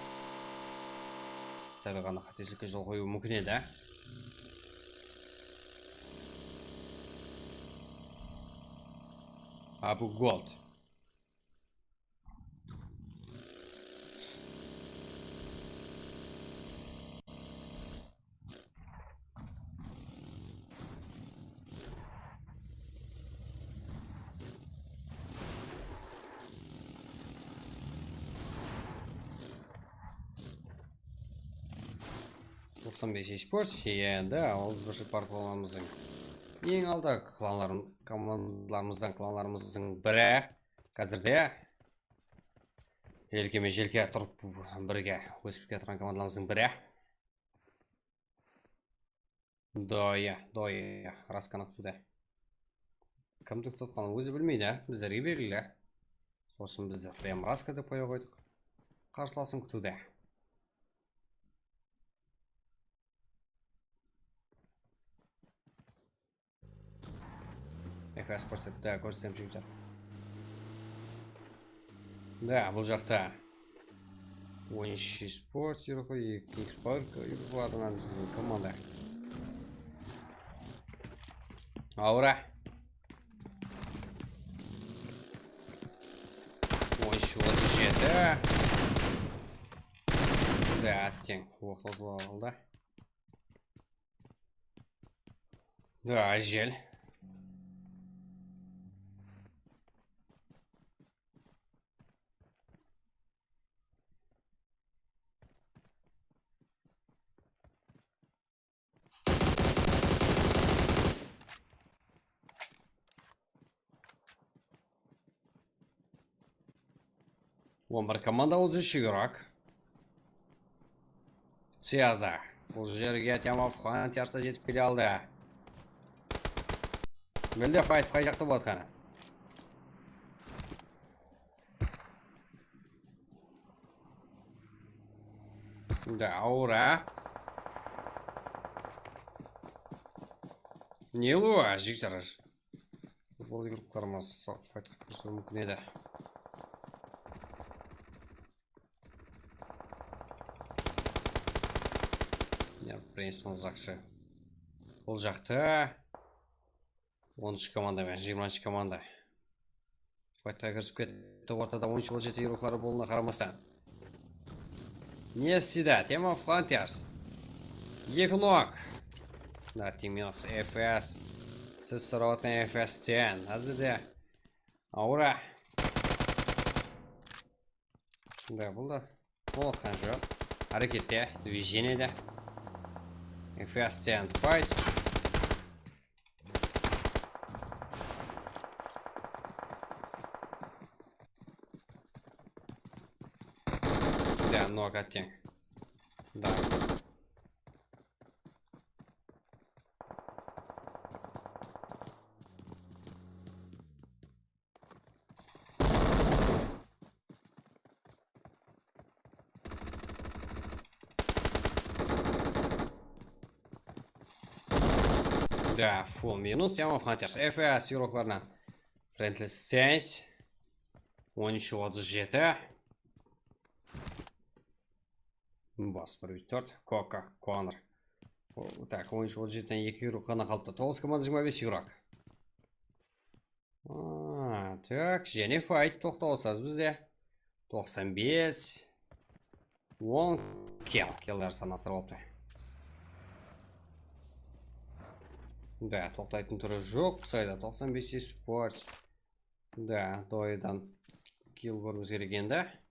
Sál ǵana qátesizlikke jol qoyıwı múmkin edi. Abu Gold. Toqsan bes esport, endi awızbirlik bar klanlarımızdıń. Eń alda klanlarım-, komandalarımızdan, klanlarımızdıń biri. Házirde jelkeme-jelke turıp birge ósip kiyatırǵan komandalarımızdıń biri. Doya, Doya, Raskani kútiwde. Kimdi kútip atqanın ózi bilmeydi, bizlerge belgili. Sol ushın bizler Rem Raska dep qoya qoydıq. Qarsılasın kútiwde. F S kórsetti, kórsetem, jigitler. Da, bul jaqta on úsh esport yurıqı, eki X Park yurıqlarınan dúzilgen komanda. Aura. On úsh otız jeti. Da, átteń. Oqtazıp aldı. Da, jel. On bir komanda, otız úsh igrók. Siyaza. Bul jerge Temov Hunters ta jetip kele aldı. Bildi fayt qay jaqta bolatqanın. Da, aura. Ne bu, jigitler? Biz bol gruplarımız fayt qılıp kóriwi múmkin edi. Ya, Brenston Zaksı. Bul jaqta on úsh komanda menen jigirma komanda. Faytqa kirisip ketti. Ortada on úsh otız jeti igrókları bolıwına qaramastan. Nefsida, Temov Hunters. Eki nok. Nothing minus F S. Siz sorap atqan F S ten. Házirde aura. Shunday, bul da. Oqıǵan joq. Hárekette, движениеde. F S ten fight. Да, nok átteń. Да. Да, full minus. Temov Hunters F S игрокларынан. Friendly Stance. On úsh otız jeti. Bas bir tórt. Koka, Konor. O, tak, on úsh otız jetiden eki igrok ǵana qalıptı. Toǵız komanda, jigirma bes igrok. A, tak, jáne fight toqtawsız bizde. Toqsan bes. On kill, killlar sanı asırıp alıptı. Da, toqtaytın túri joq, sayda toqsan bes esport. Da, doyıdan kill kóriwimiz kerek endi.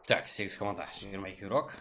Так, segiz komanda, jigirma eki igrok.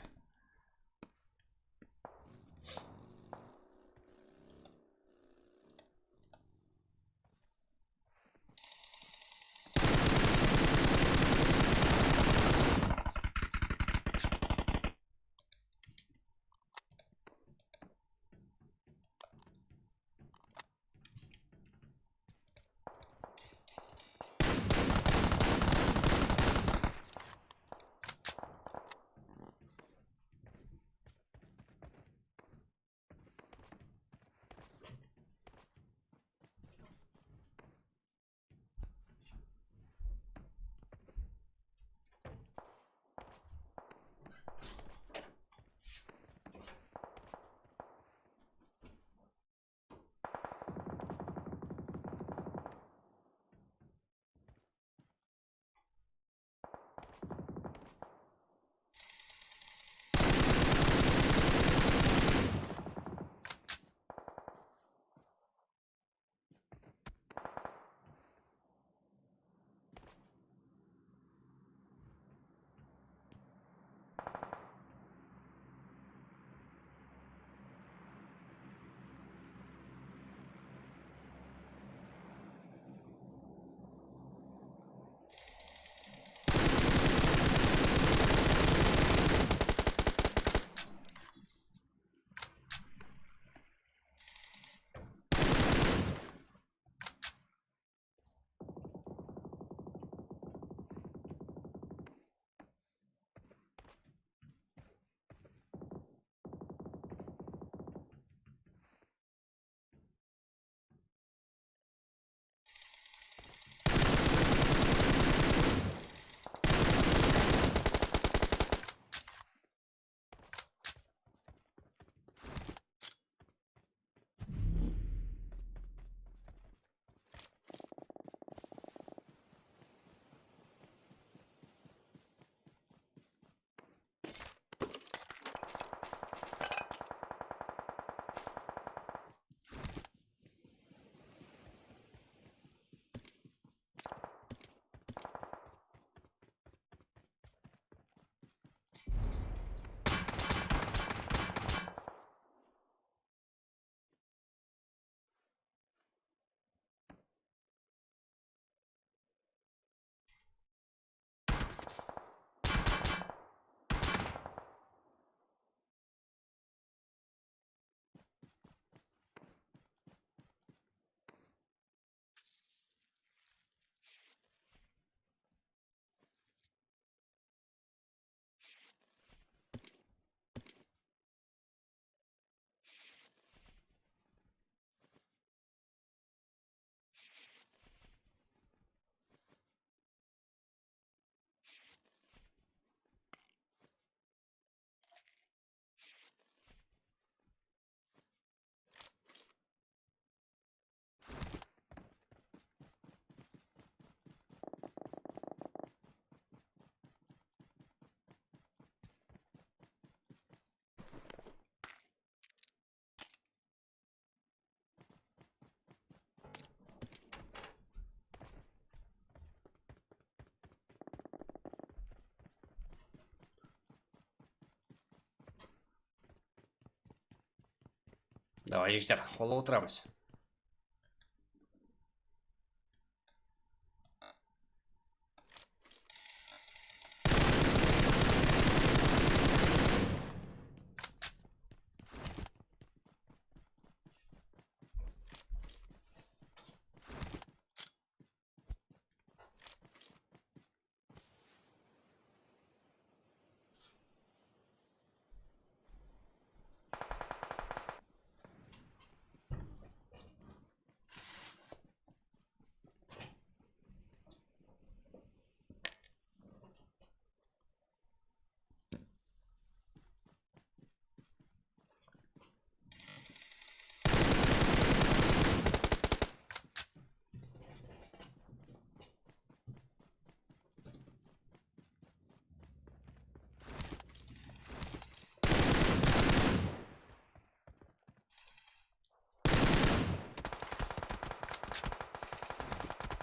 Davay, jigitler, qollap otıramız.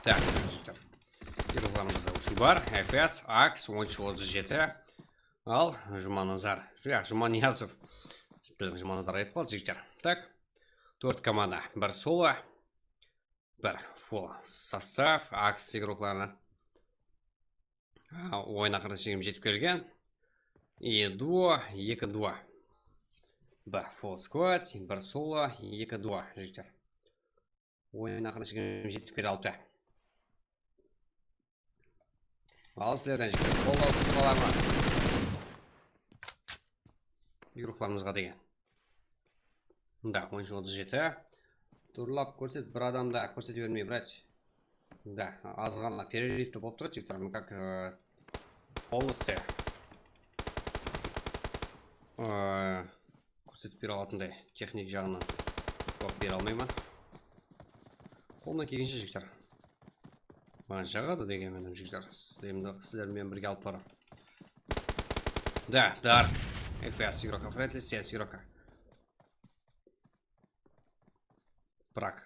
Tak, jigitler. Yıllıq bar. F S, Aks, on úsh otız jeti. Al, Jumanazar. Yaq, Jumaniyazov. Jumanazar aytıp qaldı, jigitler. Tak. Tórt komanda. Bir solo. Bir full sostav, Aks igrokları. A, oyın aqırına shekem jetip kelgen. I duo, eki duo. Bir full squad, bir solo, eki duo, jigitler. Oyın aqırına shekem jetip kele alıptı. Al sizlerden jigitler, qollap qalamız. Igroklarımızǵa degen. Da, on úsh otız jeti. Turlap kórset, bir adam da kórsetip bermey, brać. Da, azǵana перерывta bolıp turadı, jigitler, как, e, полностью, e, kórsetip bere alatınday texnik jaǵınan jawap bere almayman. Qolımnan kelgenshe, jigitler. Maǵan jaǵadı degen menen, jigitler. Sizler menen, sizler menen birge alıp baraman. Da, Dark. F S igroka, Friendly Sense igroka. Bırak.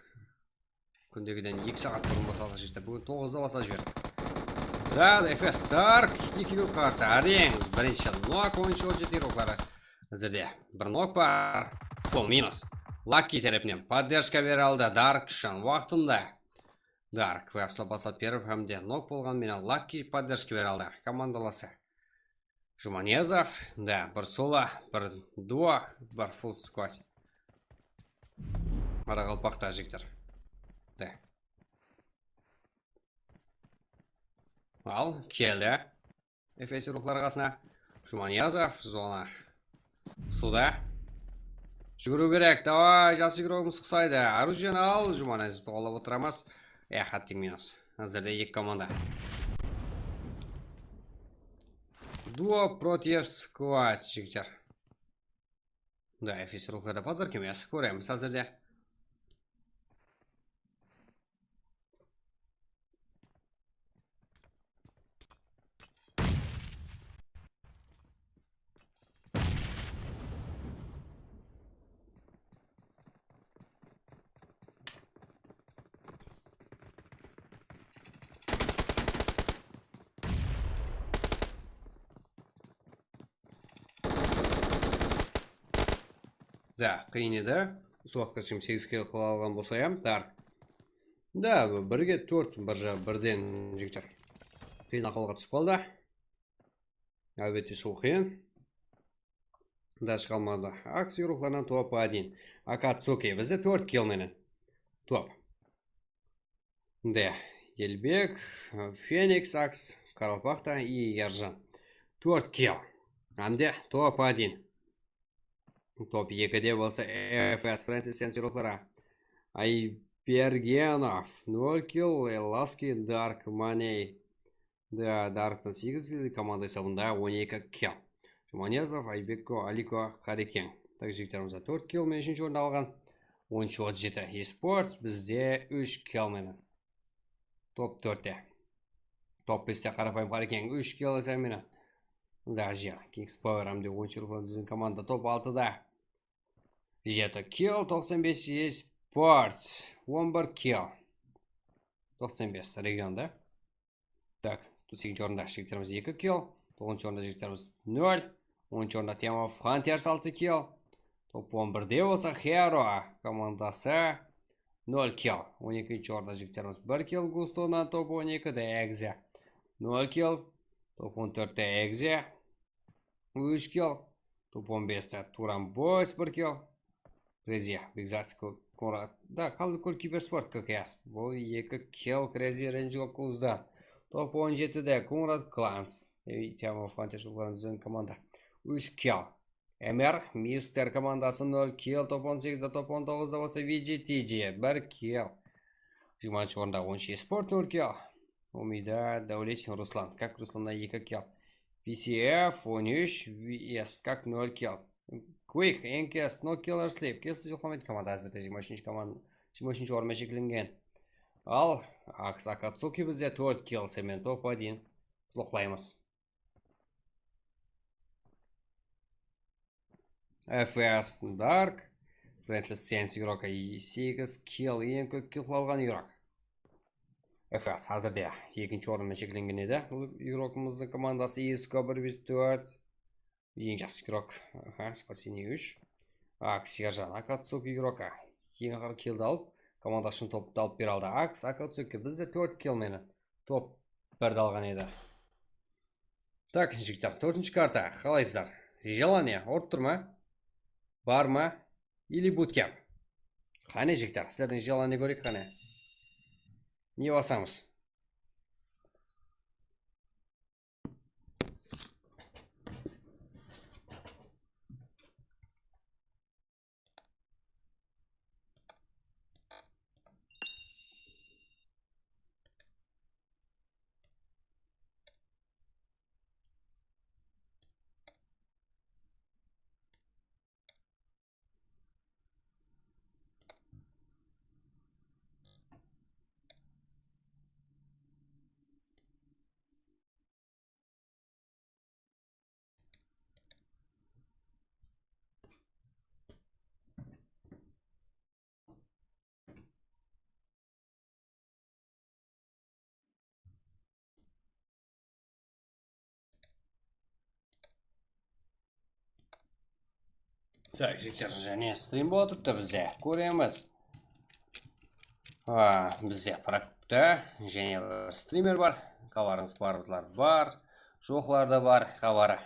Kúndegiden eki saat burın basaldı, jigitler. Búgin toǵızda basa jiberdi. Da, F S Dark, eki igrok qarsı. Áreńiz, birinshi nok, on úsh otız jeti igrokları. Bizlerde bir nok bar. Full minus. Lucky tárepinen podderjka bere aldı. Dark ushın waqtında. Dark, yaxshılap baslap berip, hám de nok bolǵan menen Lucky podderjka bere aldı. Komandalası. Jumaniyazov, da, bir solo, bir duo, bir full squad. Qaraqalpaqta jigitler. Da. Al, keldi. F S igrokları qasına. Jumaniyazov, zona. Suda. Júgiriw kerek, davay, jas igrogımız qusaydı. Orujiyeni al, Jumaniyazovtı qollap otıramız. E, hátte minus. Házirde eki komanda. Duo protiv squad, jigitler. Da, F S igroklarda podarka emes, kóremiz házirde. Da, qıyın edi. Usı waqıtqa shekem segiz kill qıla alǵan bolsa, ya, Dark. Da, birge tórt, bir ja-, birden, jigitler. Qıyın ahwalǵa túsip qaldı. Álbette, shıǵıw qıyın. Da, shıǵa almadı. Aks igroklarınan top один. Akatsuki. Bizde tórt kill menen. Top. De, Elbek, Feniks, Aks, Qaraqalpaqta i Erjan. Tórt kill. Hám de top один. Top ekide bolsa F S Friendly Sense igrokları. Aybergenov, nol kill, Elaski, Dark Money. Da, Darktan segiz kill, komanda esabında on eki kill. Jumaniyazov, Aybekko, Aliko, Qarekeń. Tak, jigitlerimizde tórt kill menen úshinshi orındı alǵan. On úsh otız jeti Esports, bizde úsh kill menen. Top tórtte. Top beste Qarapayım Qarekeń, úsh kill esabı menen. Daje, Kings Power hám de on úsh urıqlar dúzgen komanda top altıda. Jeti kill, toqsan bes Esports, on bir kill. Toqsan bes regionda. Tak, segizinshi orında jigitlerimiz eki kill, toǵızınshı orında jigitlerimiz nol, onınshı orında Temov Hunters altı kill, Top on birde bolsa Hero komandası nol kill. On ekinshi orında jigitlerimiz bir kill, Gustonan top on ekide Egze nol kill, top on tórtte Egze úsh kill, top on beste Turan Boys bir kill, Reziya, Bekzat, Ko-, Konrad. Da, qaldı Kolkiber Sport K K S. Bul eki kill, Reziya Renjil Kuzdan. Top on jetide Konrad Klans. Ey, Tiyamov Fante Shulgan Zön komanda. Úsh kill. Emer, Mister komandası nol kill, top on segizde, top on toǵızda bolsa V G T G bir kill. Jigirmanshı orında Onshi Sport nol kill. Umida, Dáwlet, Ruslan. Kak Ruslannan eki kill. V C F on úsh, V S Kak nol kill. Quick, N K S, no killer sleep. Kelsiz yoqlamaydı komanda házirde jigirma úshinshi komanda, jigirma úshinshi orınman sheklengen. Al, Aks Akatsuki bizde tórt kill, Semen top один. Qutlaqlaymız. F S Dark, Friendly Sense igroka segiz kill, eń kóp kill alǵan igrok. F S házirde ekinshi orınman sheklengen edi. Bul igrogımızdıń komandası Isko bir júz tórt. Eń jaqsı igrok. Aha, спасение úsh. Ak, Serjan Akatsuki igroka. Eń aqırı killdi alıp, komandasın toptı alıp bere aldı. Aks Akatsuki bizde tórt kill menen top birdi alǵan edi. Tak, jigitler, tórtinshi karta. Qalaysızlar? Jelanie urıp tur ma? Bar ma? Ili bootcamp? Qáne, jigitler, sizlerden jelanie kóreyik, qáne. Ne basamız? Tak, jigitler, jáne strim bolıp turıptı bizde. Kóremiz. A, bizde proktı jáne bir strimer bar. Xabarıńız barlar bar, joqlar da bar xabarı.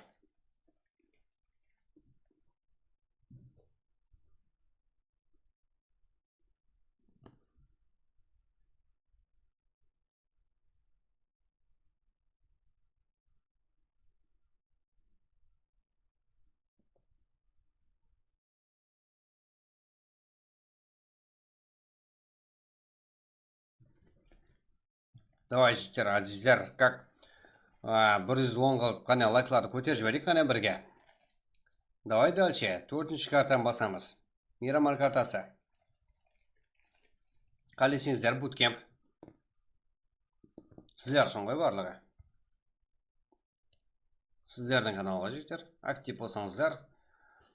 Давай, jigitler, ázizler, как, a, bir júz on qılıp, qáne, layklardı kóterip jibereyik, qáne, birge. Давай дальше, tórtinshi kartanı basamız. Miramal kartası. Qáleseńizler, bootcamp. Sizler ushın ǵoy barlıǵı. Sizlerdiń kanalǵa, jigitler, aktiv bolsańızlar,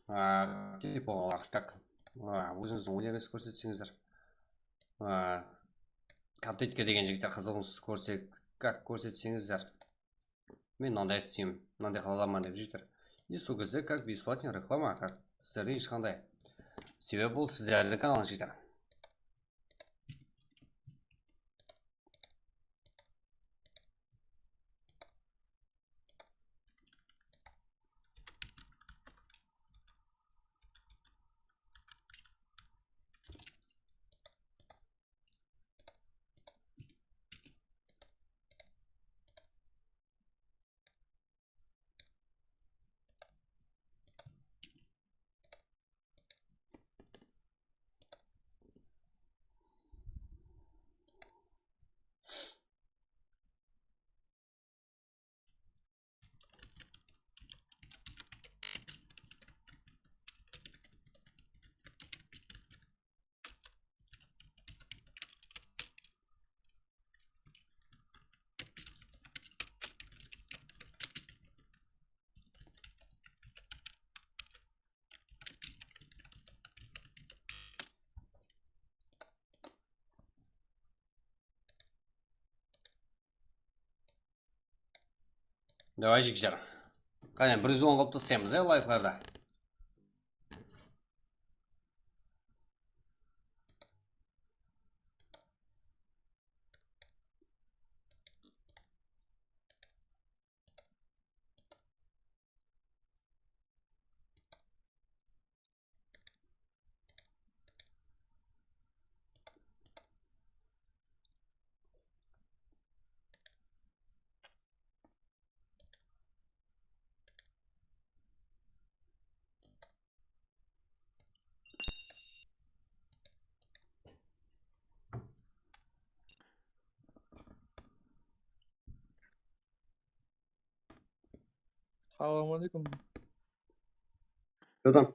a, aktiv bolǵanlar, как, a, ózińizdiń ónerinińizdi kórsetseńizler, a, kontentke degen, jigitler, qızıǵıńızdı kórsek, как, kórsetseńizler. Men mınanday isteymen, mınanday qıla alaman dep, jigitler. И sol gezde как бесплатный reklama, как, sizlerden hesh qanday. Sebebi bul sizlerdiń kanalıńız, jigitler. Давай, jigitler. Qáne, bir júz on qılıp taslaymız, e, layklarda. Assalamu aleykum. Adam.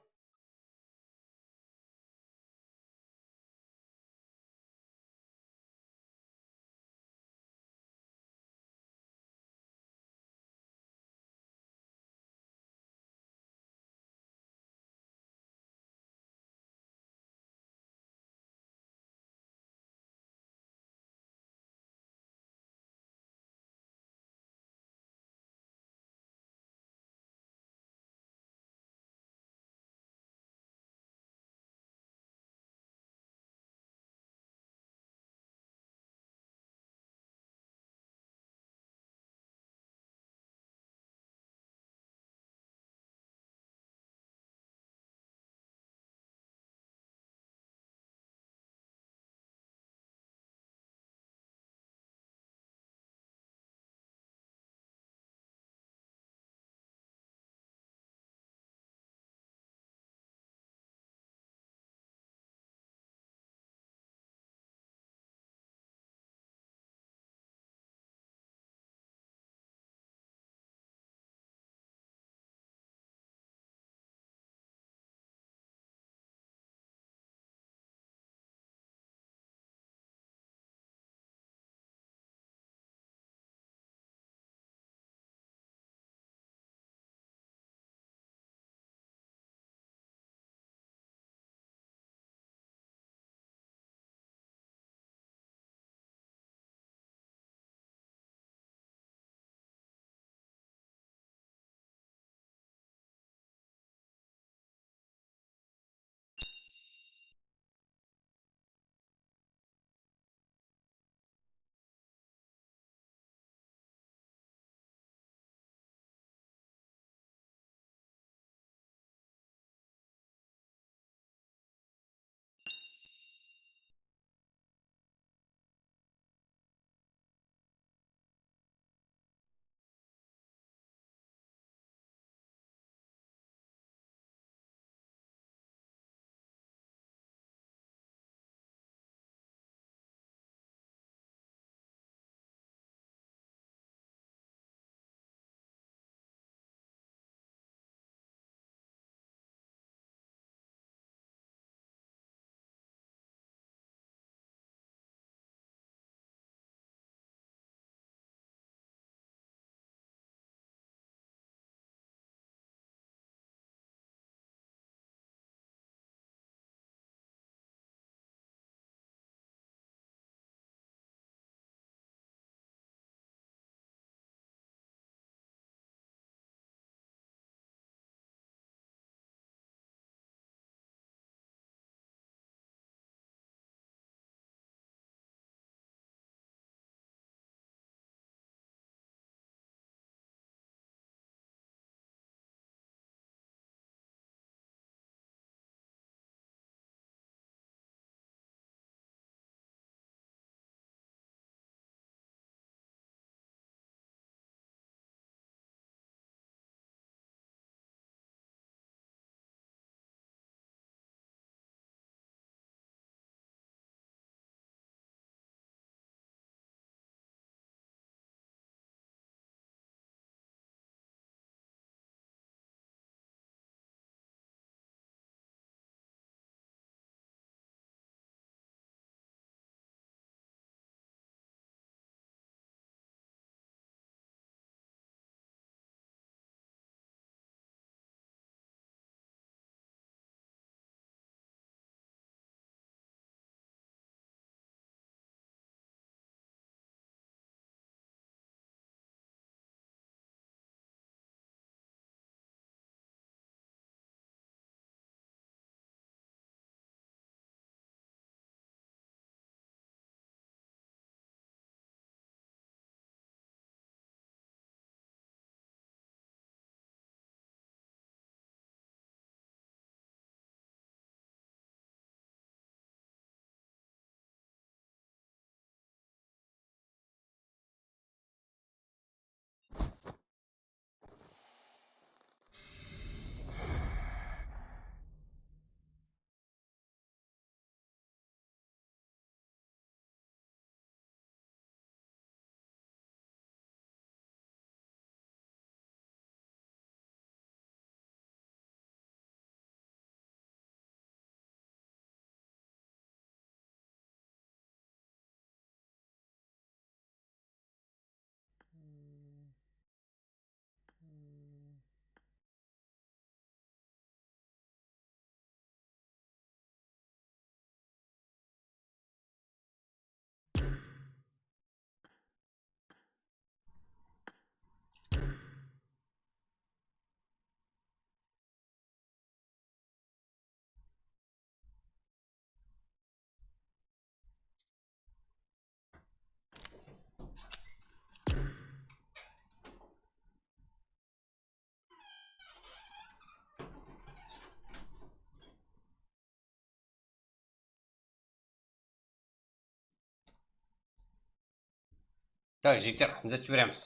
Так, jigitler, izatsha beremiz.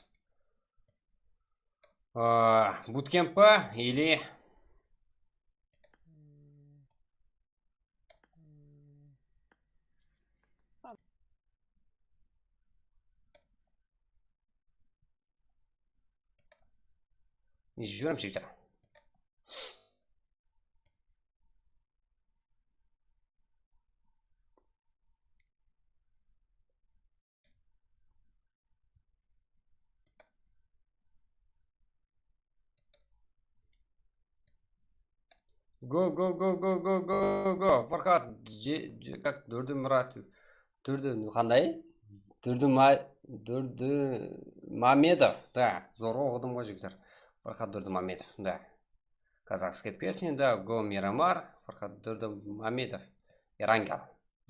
A, butkemp pa ili Júremiz, jigitler. Go, go, go, go, go, go, go. Farhad, je, je, как, Durdi Murat, Durdi qanday? Durdi Ma, Durdi Mamedov, da, zorǵa oqıdım ǵoy, jigitler. Farhad Durdi Mamedov, da. Казахские песни, da, Go Miramar, Farhad Durdi Mamedov, Erangel.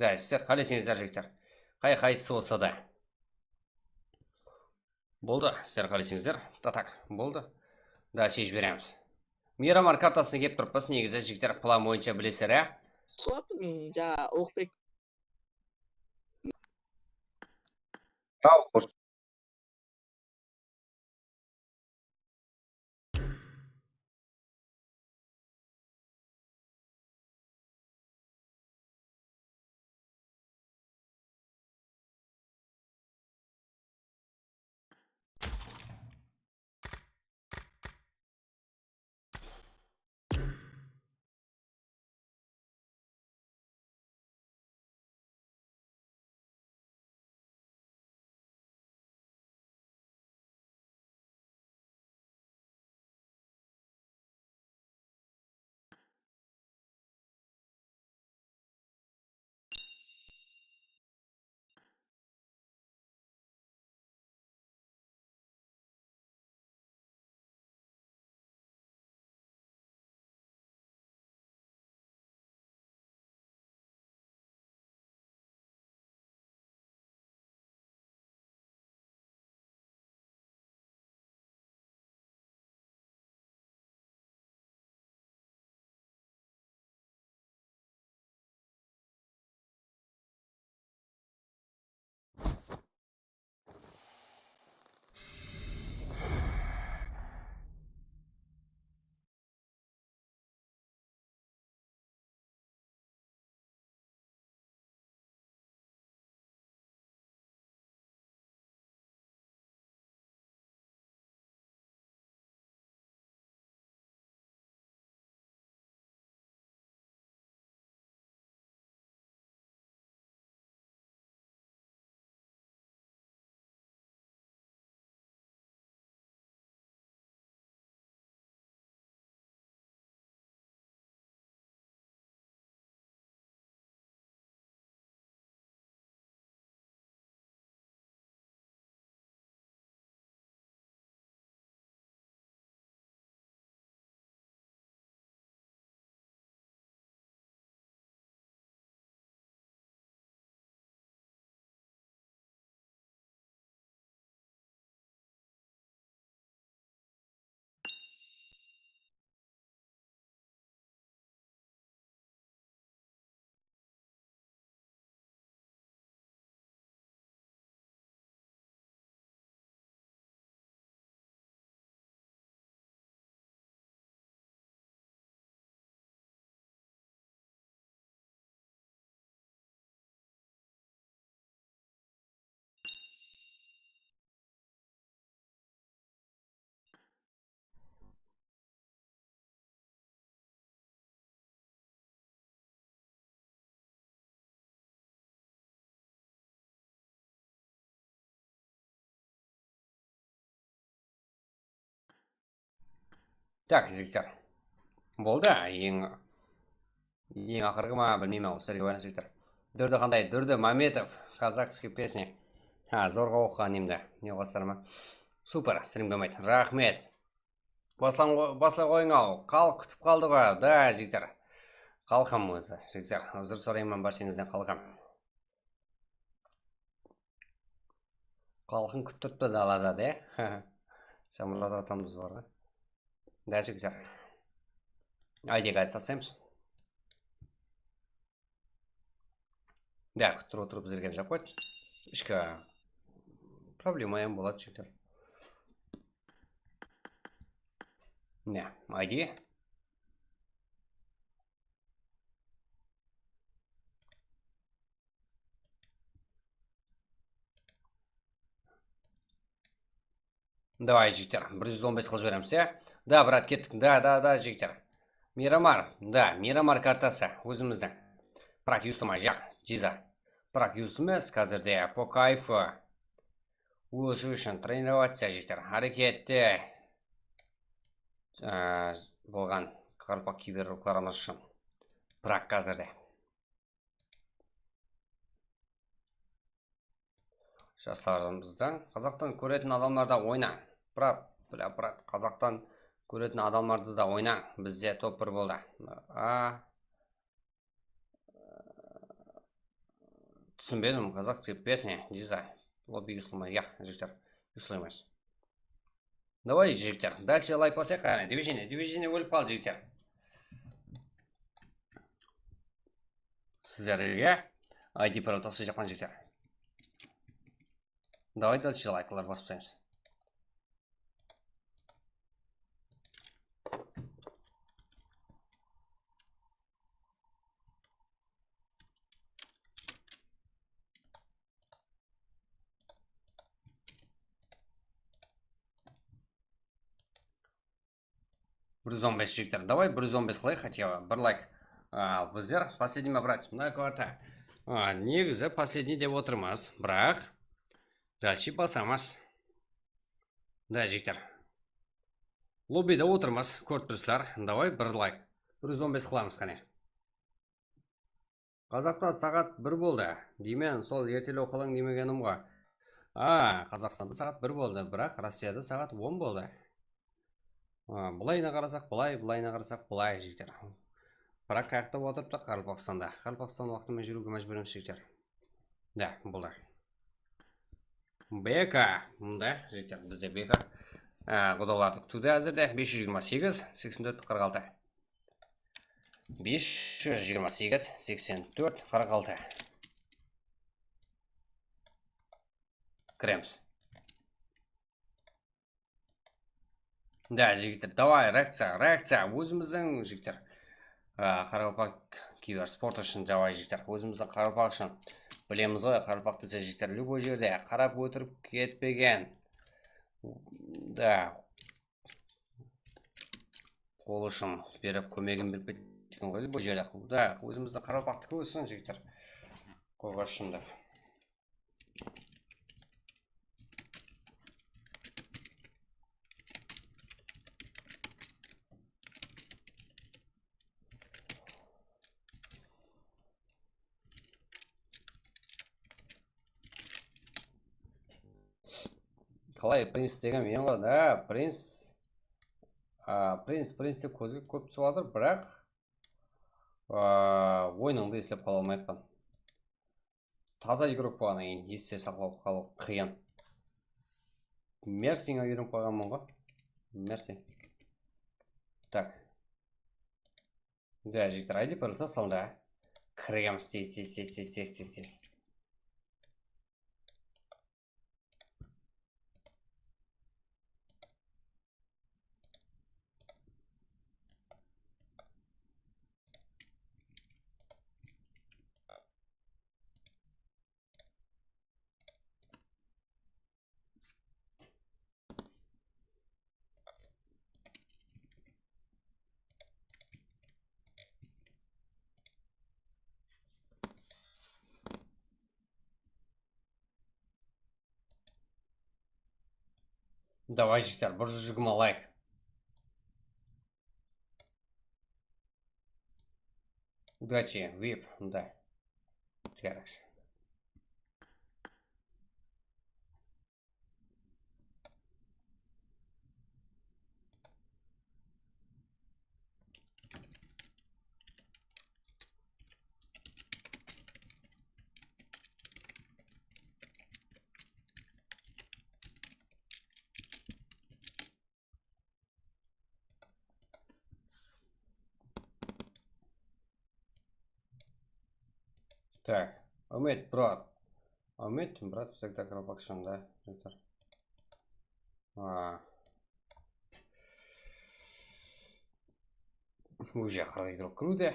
Da, sizler qáleseńizler, jigitler. Qay qaysısı bolsa da. Boldı, sizler qáleseńizler. Da, tak, boldı. Da, sheship beremiz. Miramar kartasına kelip turıppız, negizi, jigitler, plan boyınsha bilesizler, á? Sol, mm, ja, Uluǵbek. Saw bol. Tak, jigitler. Boldı, eń, eń aqırǵı ma, bilmeymen, sizlerge baylanıslı, jigitler. Durdı qanday? Durdı Mametov, казахские песни. Ha, zorǵa oqıǵan nemdi. Ne oqıǵan ma? Super, stream kelmeydi. Raxmet. Baslan-, baslay qoyıń-aw. Xalıq kútip qaldı ǵoy. Da, jigitler. Xalıq ham ózi, jigitler. Uzr sorayman bársheńizden, xalıq ham. Xalqın kúttiripti dalada de. Shamarlada atamız bar ǵoy. Da, jigitler. Ayde gaz taslaymız. Da, kúttirip otırıp bizlerge jap qoydı. Ishki Problema hám boladı, jigitler. Ne, I D? Davay, jigitler, bir júz on bes qılıp jiberemiz, ya? Da, brat, kettik. Da, da, da, jigitler. Miramar, da, Miramar kartası ózimizdiń. Birak, used emes, jaq, jiza. Birak, used emes, házirde, po kayfu. Ósiw ushın, trenirovatsiya, jigitler, hárekette, á, bolǵan qaraqalpaq kiberuroklarımız ushın. Birak, házirde. Jaslarımızdan, qazaqtan kóretin adamlarda oynań. Brat, bla, brat, qazaqtan kóretin adamlarda da oynań. Bizde top bir boldı. A, túsinbedim, qazaq dep bersin, jiza. Lobby uslama, ya, jigitler, uslaymiz. Davay, jigitler, dalshe layk basayıq, qáne, движение, движение ólip qaldı, jigitler. Sizlerge I D para taslayjaqpan, jigitler. Davay, dalshe layklar basıp taslaymız. Bir júz on bes, jigitler. Davay, bir júz on bes qılayıq, хотя бы. Bir layk. A, bizler последний брать. Mına karta. A, negizi последний dep otırmız, biraq dalshe basamız. Da, jigitler. Lobbide otırmız, kórip tursızlar. Davay, bir layk. Bir júz on bes qılamız, qáne. Qazaqta saǵat bir boldı. Deymen, sol ertelew qılıń demegenim ǵoy. A, Qazaqstanda saǵat bir boldı, biraq Rossiyada saǵat on boldı. A, bılayına qarasaq, bılay, bılayına qarasaq, bılay, jigitler. Biraq qayaqta otırıptı Qaraqalpaqstanda. Qaraqalpaqstan waqtı menen júriwge májbúrmiz, jigitler. Da, boldı. B K, mında, jigitler, bizde B K. Á, qudalardı kútiwde házirde bes júz jigirma segiz, seksen tórt, qırq altı. Bes júz jigirma segiz, seksen tórt, qırq altı. Kiremiz. Da, jigitler, davay, reakciya, reakciya, ózimizdiń, jigitler. A, qaraqalpaq kibersport ushın, davay, jigitler, ózimizdiń qaraqalpaq ushın. Bilemiz ǵoy, qaraqalpaq dese, jigitler, любой jerde qarap ótirip ketpegen. Da. Qol ushın berip, kómegin berip ketken ǵoy, любой jerde. Da, ózimizdiń qaraqalpaqtiki óssin, jigitler. Qoyǵash ushın da. Qalay, princ degen men ǵoy, da, princ. A, princ, princ dep kózge kóp túsip atır, biraq, a, oyınıńdı eslep qala almayappan. Taza igrok bolǵannan keyin este saqlap qalıw qıyın. Mersińe úyrenip qalǵanman ǵoy. Mersi. Так. Да, jigitler, I D parol taslańda. Kirgemiz tez, tez, tez. Davay, jigitler, bir júz jigirma layk. Удачи, вип, да. Tiyarıs. Так, Umid, bro. Áwmet, brat, всегда кропакшанда. Уже qırq игрок кірді.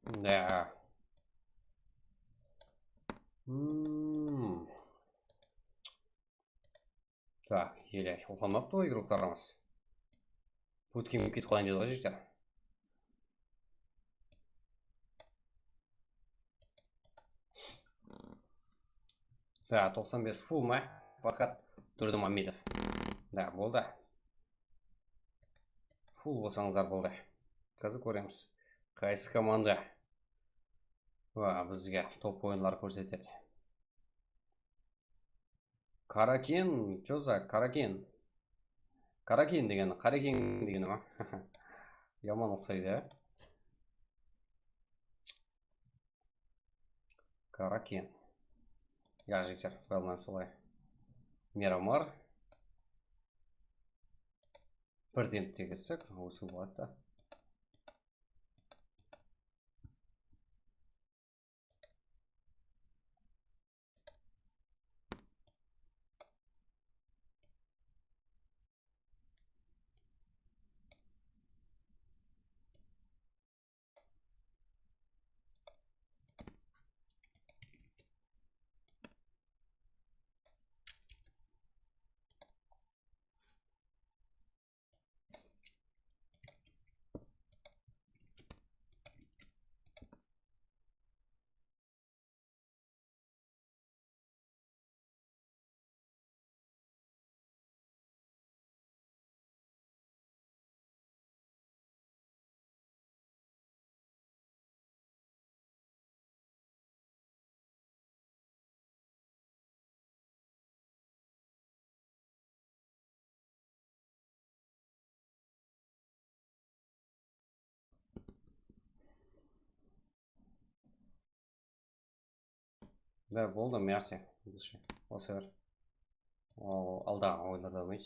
Да. М. Так, еле uqlamaptı ǵoy игрoklarımız. Bootcampke ketip qalayın dedi ǵoy jigitler. Да, toqsan bes full ma? Farhad Durdımammedov. Да, boldı. Full bolsańızlar boldı. Házir kóremiz. Qaysı komanda? Va, bizge top oyınlar kórsetedi. Karakin, chё za Karakin? Karakin degeni, Qarekeń degeni ma? Yaman uqsaydı, ya. Karakin. Ya, jigitler, qoya almayman solay. Miramar. Bir tempte ketsek, ósip boladı da. Да, boldı, merci. Bolsa ber. Al, aldaǵı oyınlarda bolmaydı.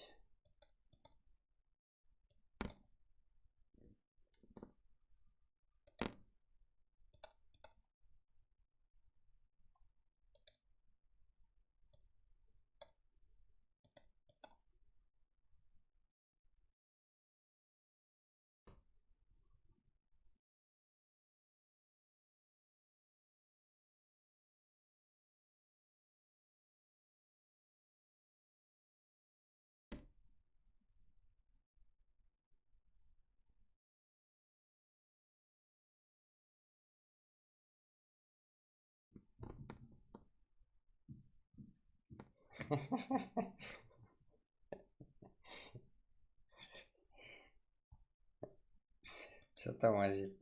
Что там, Азиль?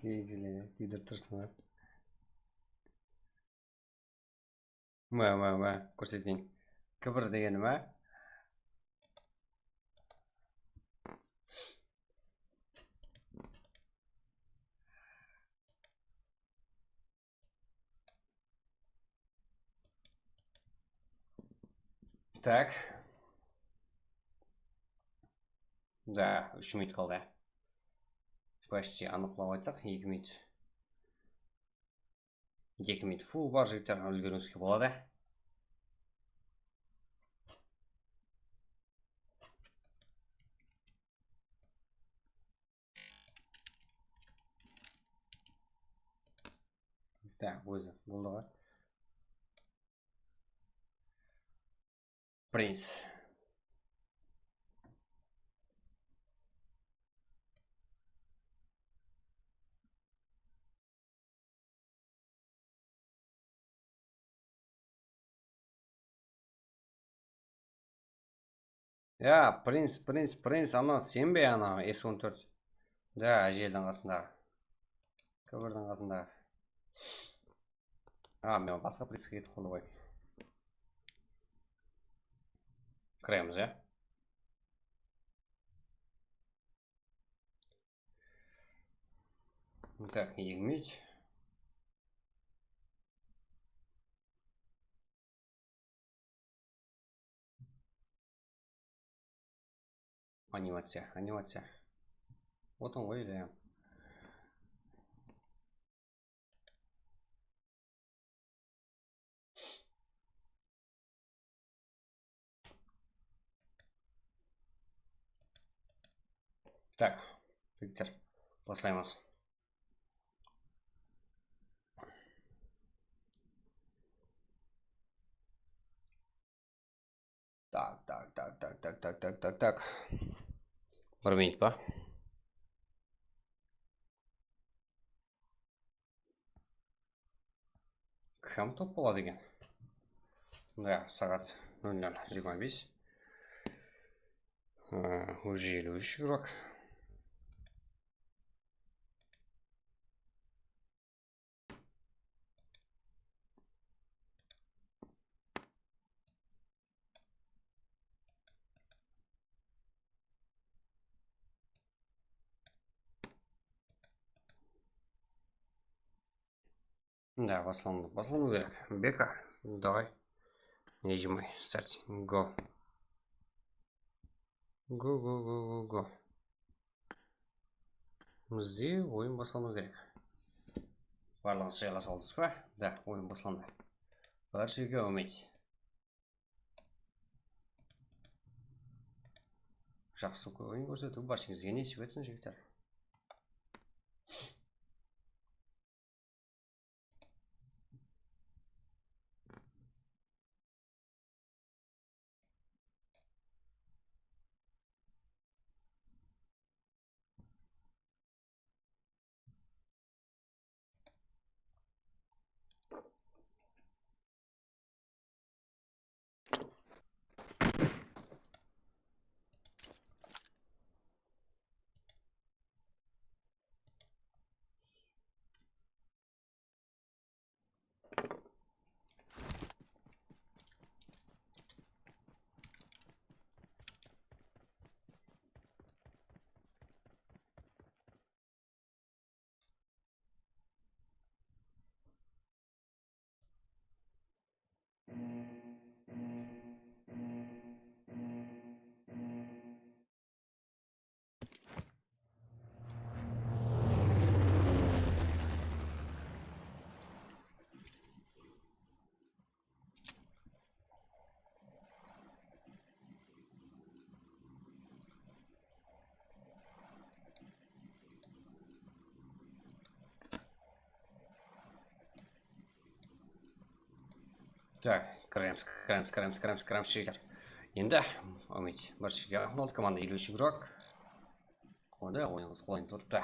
Kiyikli, kiydirip tursań ba? Mine, mine, mine, kórseteyin. Kibir degeni ma? Так. Да, úsh minut qaldı. Почти anıqlap aytsaq, eki minut. Eki minut full bar, jigitler, úlgeriwińizge boladı. Так, ózi boldı ǵoy. Принц. Ya, princ, princ, princ, ana sen be, ana S on tórt? Da, ájeldiń qasındaǵı. Kóbirdiń qasındaǵı. A, men basqa princke ketip qaldı ǵoy. Kiremiz, ya. Так, егмейді. Анимация, анимация. Вот он ǵoy, да. Так, jigitler, baslaymız. Так, так, так, так, так, так, так, так, так. Bir minut pa? Kim top boladı eken? Ya, saat nol nol jigirma bes. Ee, уже eliw úsh игрок. Да, baslandı. Baslanıw kerek. Beka, давай. Нажимай, старт. Go. Go, go, go, go, go. Bizde oyın baslanıw kerek. Barlıǵıńız jaylasıp aldınız ba? Da, oyın baslandı. Barshege úmit. Jaqsı oyın kórsetiw, barsheńizge nesip etsin, jigitler. Так, кірemiz, кірemiz, кірemiz, кірemiz, кірemiz, jigitler. Endi, úmit, bir jerge on altı komanda, elli úsh игрок. Onda oyınımız qolayın turıptı.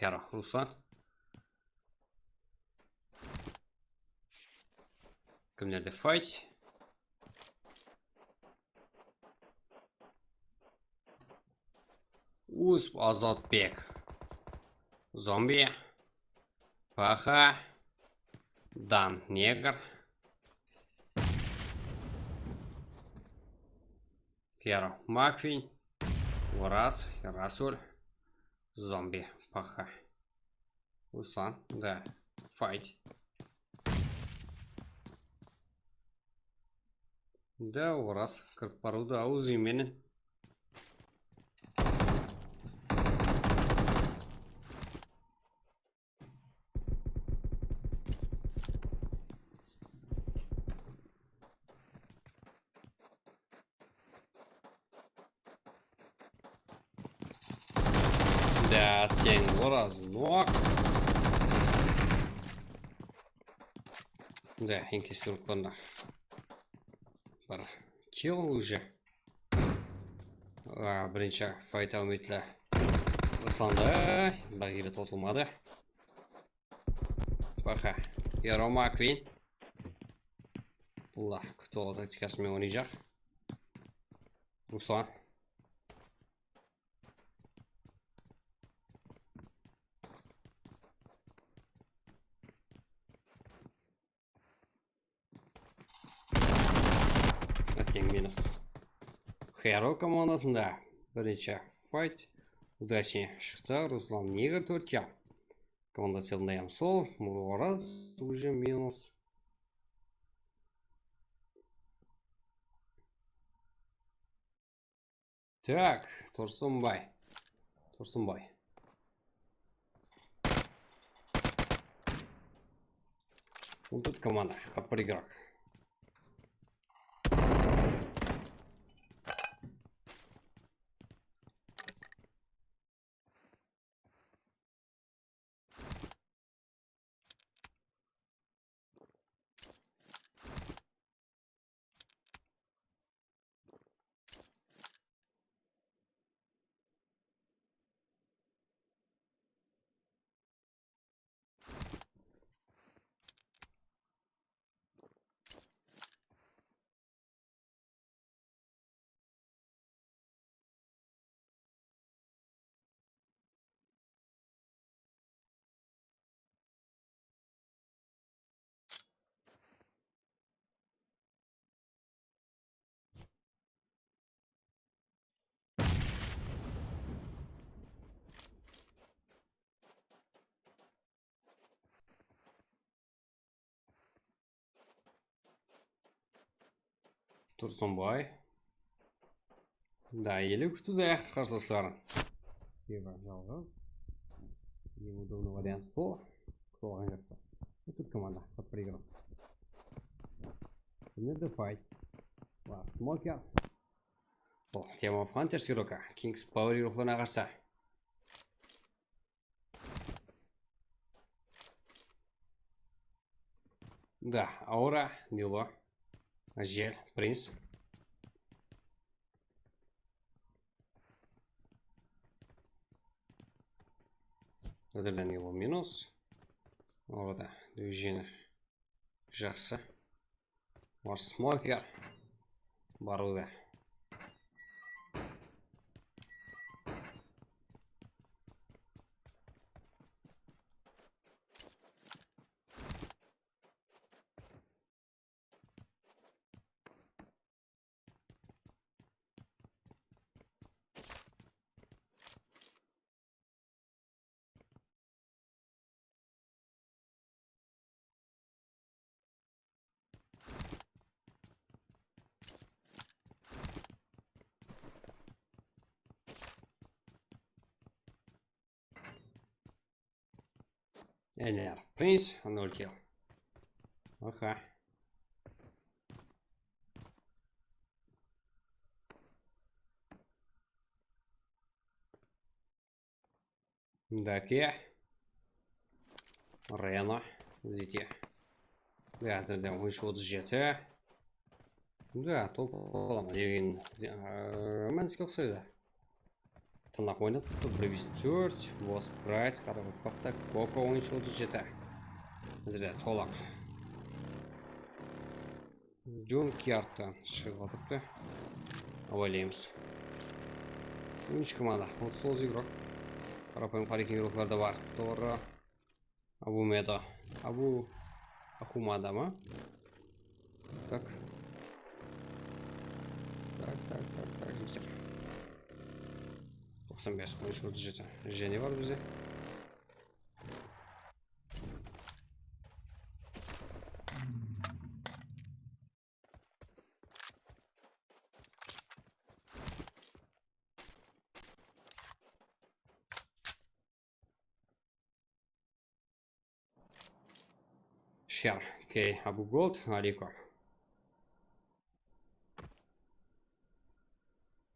Yara, Ruslan. Kimlerde fight? Usp Azatbek. Zombi. Paxa. Dan Negr. Hero Makvin. Oraz, Rasul. Zombi. Paxa. Ruslan, da, fight. Da, Oraz kirip barıwdı awzı menen. Da, teń Oraz nok. Da, enkesi urıp qaldı. Bir kill уже. A, birinshi fight áwmetli baslandı. Bir kere tosılmadı. Paxa. Hero Makvin. Bulla kútip alıw taktikası menen oynayjaq. Ruslan. Átteń, minus. Hero komandasında birinshi fight. Udachnıy shıqtı. Ruslan Negr tórt kill. Komandası Yamsol, Muraz уже minus. Так, Tursınbay. Tursınbay. Он тут команда, qırq bir игрок. Tursınbay. Да, ele kútedi qarsılısların. Jalǵız. Неудобный вариант sol. Kútip alǵan jaqsı. Тут команда, qırq bir игрок. Kimlerde fight? Var, Smoker. Sol, Team of Hunters игрока. Kings Power игрокларına qarsı. Да, Aura, Nilo, Jel, Prince. Házirden Nilo minus. Orada Dujini jaqsı. Var Smoker. Barıwda. Ener Prince, nol kill. Aha. Daki. Reno. Ziti. Házirden on úsh otız jeti. Da, top alaman. Degen, e, Romanskiy uqsaydı. Tınlaq oynap turıptı. Bir bes tórt, Boss Bright, Qaraqalpaqta, Koko on úsh otız jeti. Bizde tolaq. Junkyardtan shıǵıp atırıptı. Abaylaymız. On úsh komanda, otız toǵız igrok. Qarapayım, qareken igroklar da bar. Doğru. Abu Meda. Abu Ahumada ma? Tak. Tak, tak, tak, tak, jigitler. Toqsan bes, on úsh otız jeti. Jáne bar bizde. Shar, okey, Abu Gold, Aliko.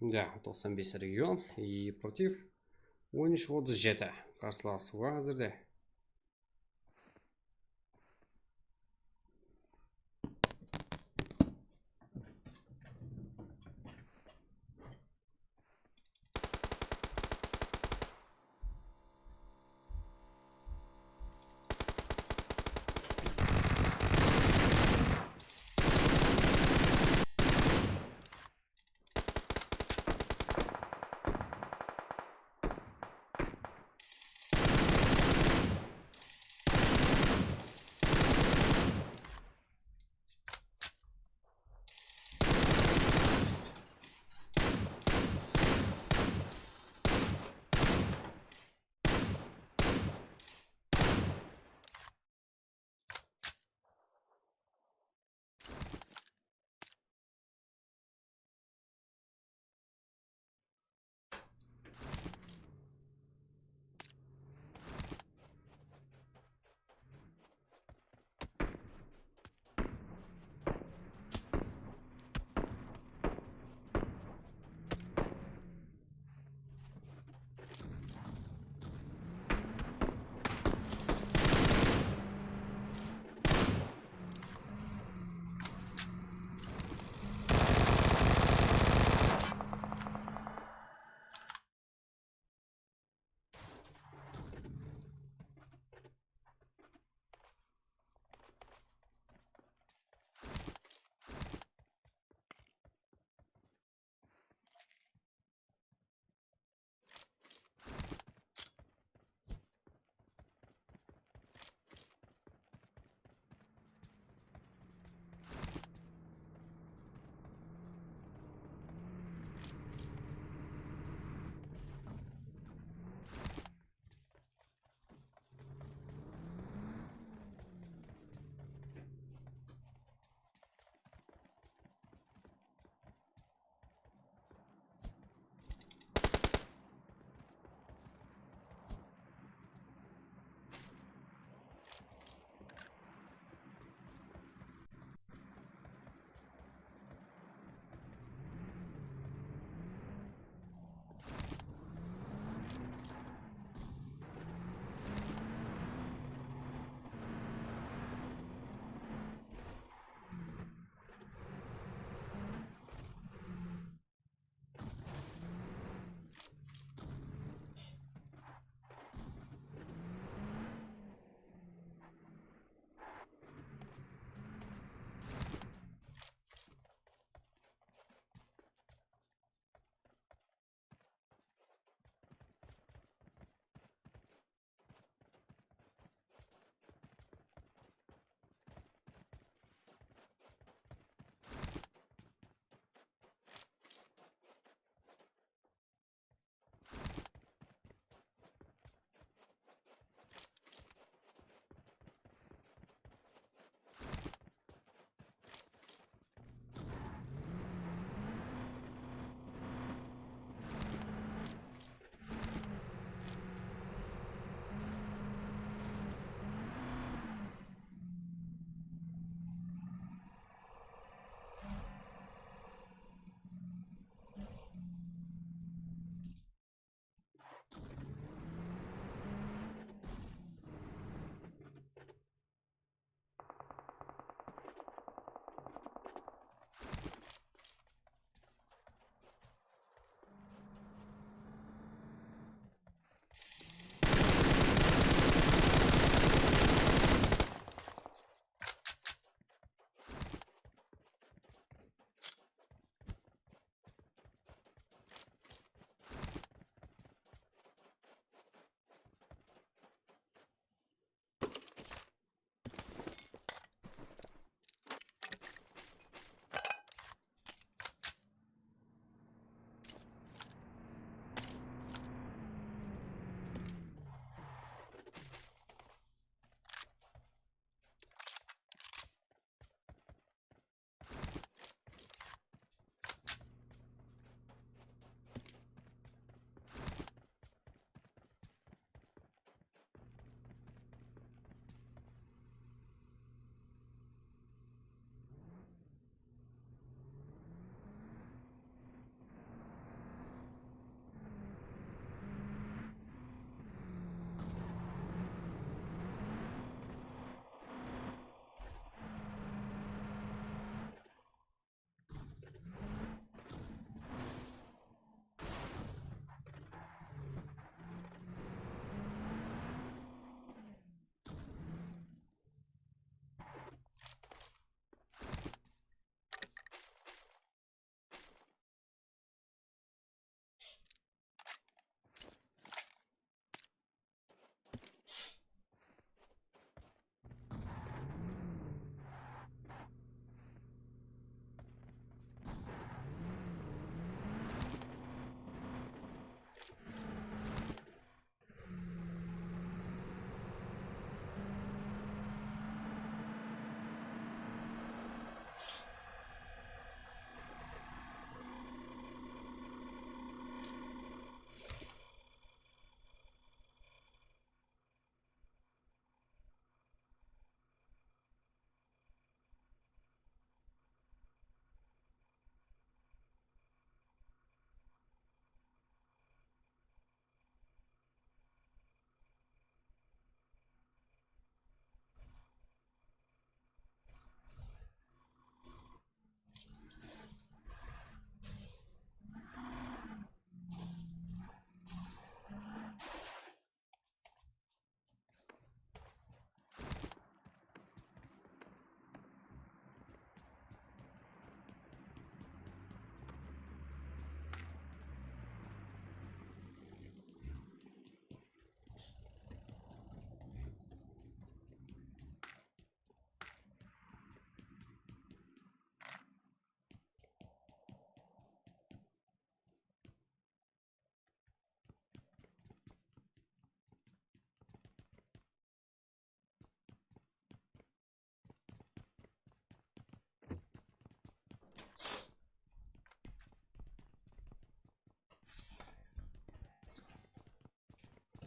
Da, toqsan bes region, и против on úsh otız jeti. Qarsılasıwǵa házirde.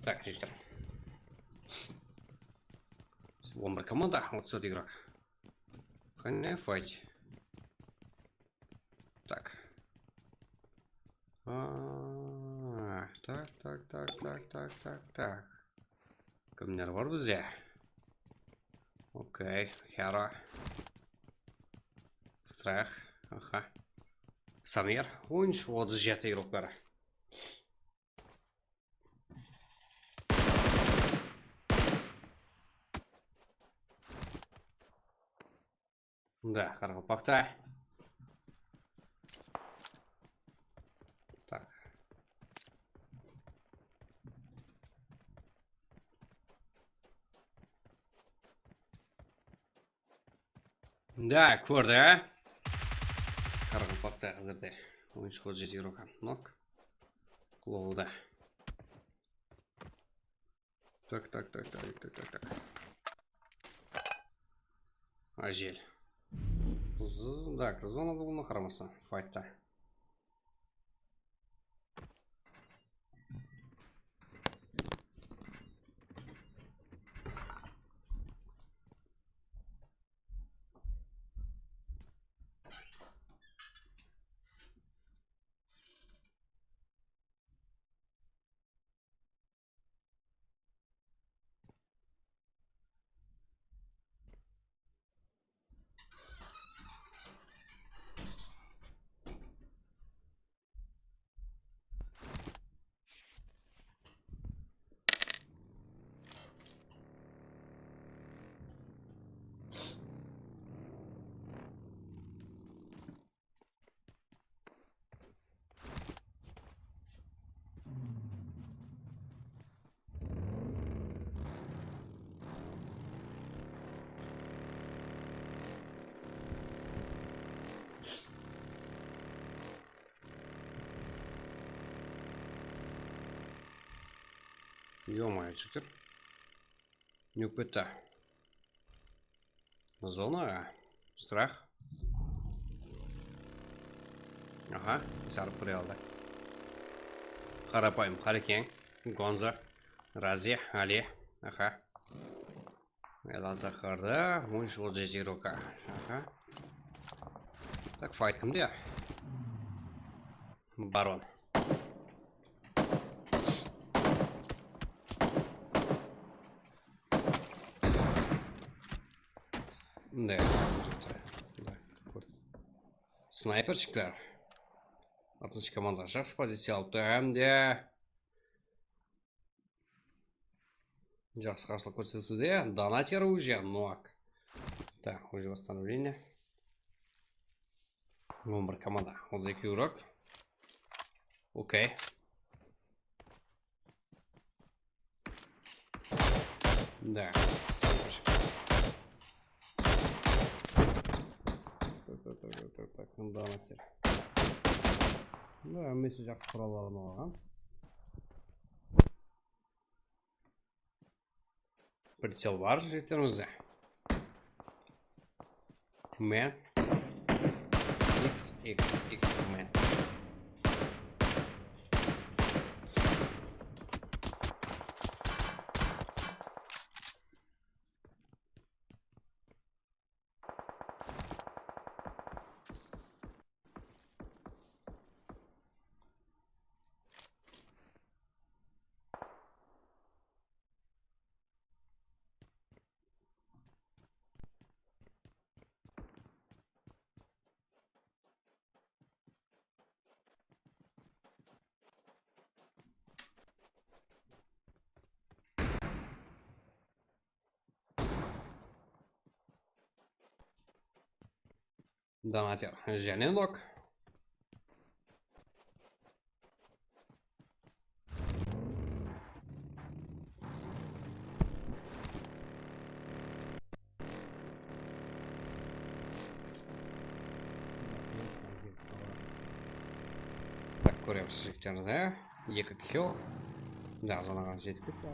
Tak, jigitler. On bir komanda, otız dört igrok. Qáne fight. Tak. Aa, tak, tak, tak. Kimler bar bizde? Okey, Hera. Strah, aha. Samir, on úsh, otız jeti igrokları. Da, qaraqalpaqta. Tak. Da, kórdi, á? Qaraqalpaqta házirde. Oyınshı qol jeti igrok nok. Qulawda. Tak, tak, tak. Ajel. Z-, tak, zonada bolǵanına qaramastan, faytta. Ё-моё, jigitler. Ne bolıp ketti? Zona. Strah. Aha, sarıp kire aldı. Qarapayım, Qarekeń, Gonza, Razi, Ali. Aha. Elan Zaharda, on úsh, otız jeti igrok. Aha. Tak, fayt kimde? Baron. Mınday. Mınday. Snaypershikler. Altınshı komanda jaqsı poziciya alıptı hám de jaqsı qarshılıq kórsetiwde. Donater уже nok. Так, уже восстановление. On bir komanda, otız eki igrok. Okey. Да, snaypershik. Так, так, так, так, так, так, mında donater. Mında hámmesi jaqsı qurallardan alǵan. Прицел bar, jigitler, ózi. Men. X X X men. Donater, jáne nok. Tak, kóremiz, jigitlerimiz, á? Eki kill. Da, zonaǵa jetip ketti.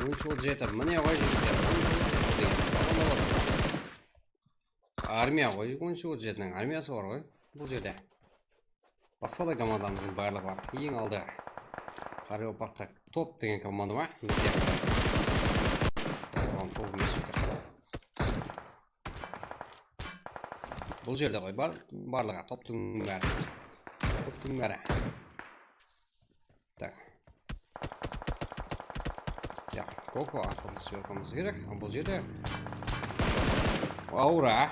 On úsh otız jeti. Mine ǵoy, jigitler, on úsh otız jeti degen. Armiya ǵoy, on úsh otız jetiniń armiyası bar ǵoy bul jerde. Basqa da komandamızdıń barlıǵı bar. Eń aldı Qaraqalpaqqa top degen komanda ma? Bizde. Oǵan top emes jigitler. Bul jerde ǵoy bar, barlıǵı toptıń bári. Toptıń bári. Tak. Ya, Koko asılın sverkamız kerek. Bul jerde aura.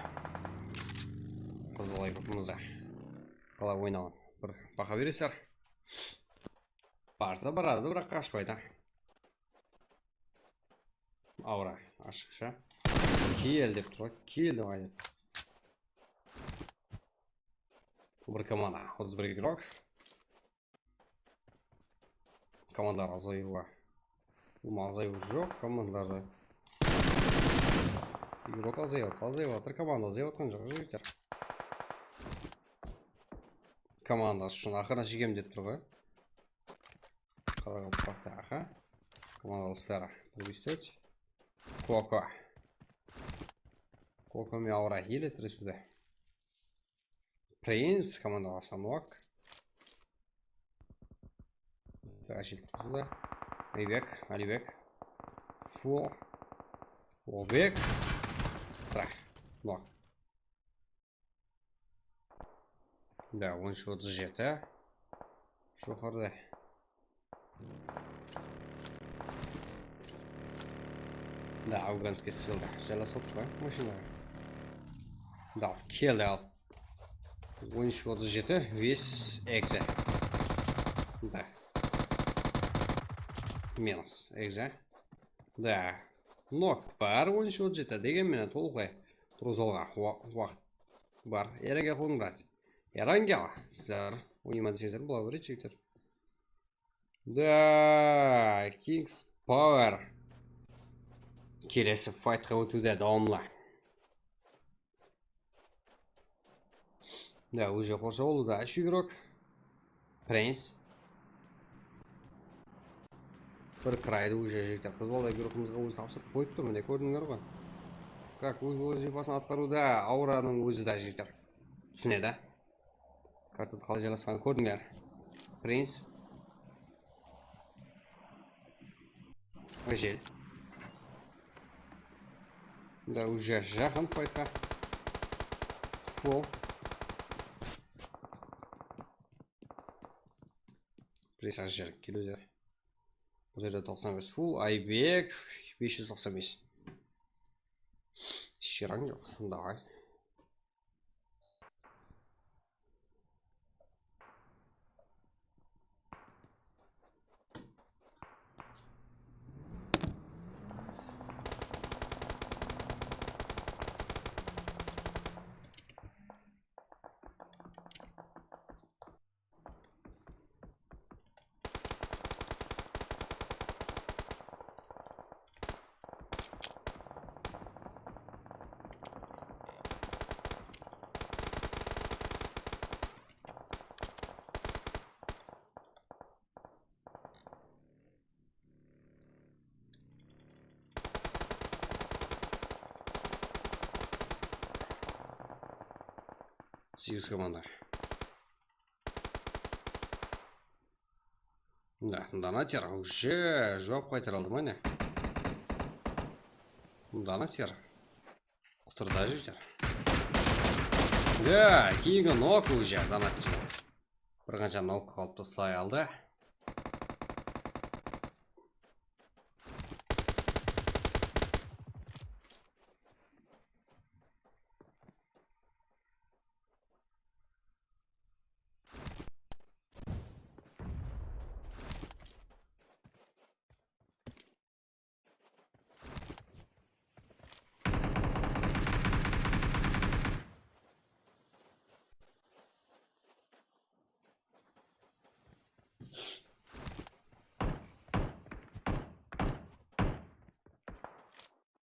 Qız bala grupamızda. Qalay oynaǵan? Bir baha beresizler. Barsa baradı, biraq qashpaydı. Aura, ashıqsha. Kel dep tur ǵoy, kel dep aytıp. Bir komanda, otız bir igrok. Komandalar azayıwı. Ulıwma azayıw joq komandalarda. Igrok azayıp atır, azayıp atır, komanda azayıp atqan joq, jigitler. Komanda ushın aqırına jegem dep tur ǵoy. Qaraqalpaqtaǵı komandalı Sara, bir bes tórt. Koko. Koko men aura, ele tirisuvda. Prince, komandalı Sanok. Ashil turıpsız da. Aybek, Alibek. Full. Obek. Trah. Nok. Da, on úsh otız jeti. Joqarıda. Da, afganskiy stilda. Jalasıp atır ǵoy mashinaǵa. Da, keldi al. On úsh otız jeti, ves egze. Da. Minus egze. Da. Nok bar, on úsh otız jeti. Degen menen tolıq turǵızıwǵa wa-, waqıt bar. Erenge qılıń, brat. Erenge al. Sizler oynayman deseńizler, bola beredi, jigitler. Da, King's Power. Kelesi faytqa ótiwde dawamlı. Da, уже qorsawlı da, úsh igrok. Prince. Bir kraydı уже jigitler. Qız bala grupamızǵa ózi tapsırıp qoyıptı, mine, kórdińler ǵoy. Как, óz wazıypasın atqarıwda auranıń ózi da, jigitler. Túsinedi. Kartada qalay jalasqanın kórdińler. Prince. Jel. Da, уже jaqın faytqa. Full. Prince jel keliwde. Bul jerde toqsan bes full, Aybek bes júz toqsan bes. Shirań joq, davay. Segiz komanda. Da, donater, уже juwap qaytara aldı ma ne? Donater. Qutırdı, jigitler. Da, keyingi nok уже, donater. Bir qansha nok qalıptı, say aldı.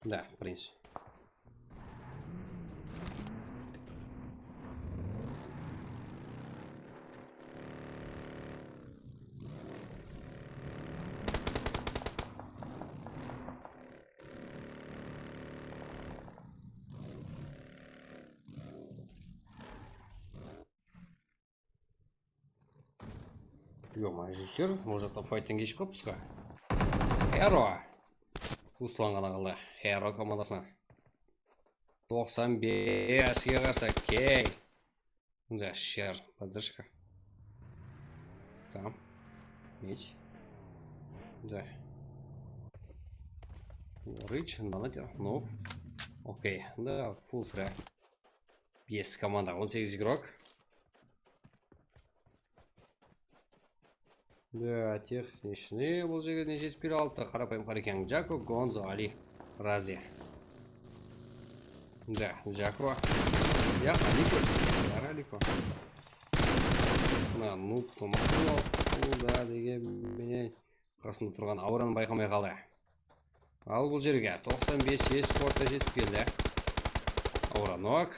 Да, в принципе. Yo-moyo, júr, bul jaqta fayttan keship qalıppız ǵoy. Hero. Ruslan ǵana qaldı. Hero komandasınan. Toqsan beske qarsı, key. Да, share, поддержка. Там. Медь. Да. Rich, донатер. Ну. Окей. Да, full free. Bes komanda, on segiz igrok. Да, техничный, bul jerge ne jetip kele alıptı. Qarapayım Qareken, Jako, Gonzo, Ali, Razi. Да, Jako. Ya, Aliko. Yara Aliko. Mına, noob, noob, da degen menen qasında turǵan Auranı bayqamay qaldı. Al bul jerge toqsan bes esportta jetip keldi. Aura nok.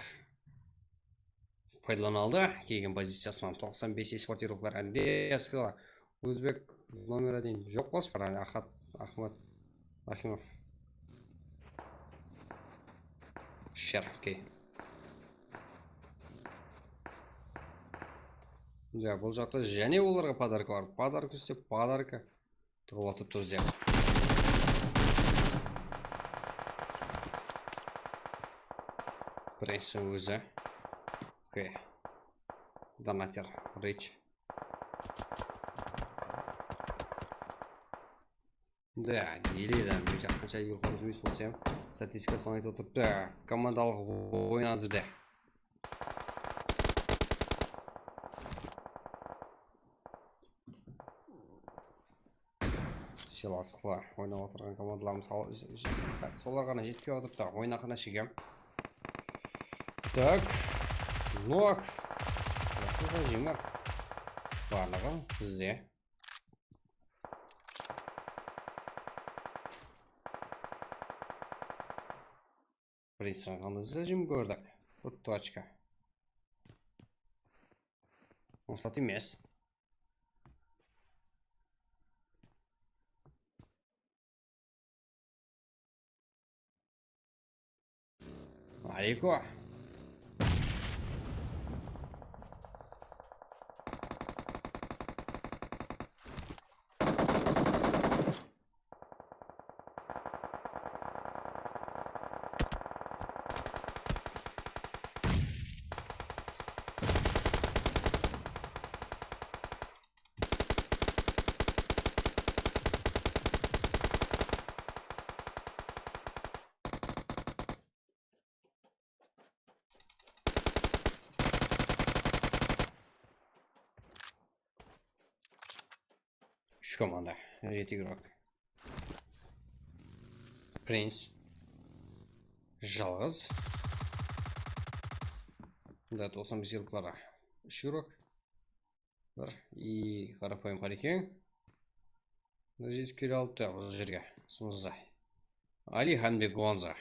Paydalana aldı. Kelgen poziciyasınan toqsan bes esportirovkalar ánde askılar. Ózbek nomeri deyin joq bolsın, Ahad, Ahmad Rahimov. Sher, okey. Ya, bul jaqta jáne olarǵa podarka bar. Podarka ústep podarka. Tıǵıp atıp tur izde. Birinshisi ózi. Okey. Donater, Rich. Да, eleydi. Men jaqtansha yurqamız emes bolsa ham, statistikasın aytıp otırıptı. Komandalıq oyın házirde. Silasıqlı oynap otırǵan komandalarımız al-, j-, j-, tak, solar ǵana jetpey otırıptı. Oyın haqına shegem. Tak. Nok. Jaqsı, jemler. Barlıǵı bizde. Birinshi sanǵanda zajim kórdik. Bir tochka. Maqsat emes. Aliko. Úsh komanda, jeti igrok. Prince. Jalǵız. Mında toqsan bes igroklar. Úsh igrok. Bir, и qarapayım Qareken. Jetip kele alıptı bul jerge. Usımızda. Ali hám de Gonza.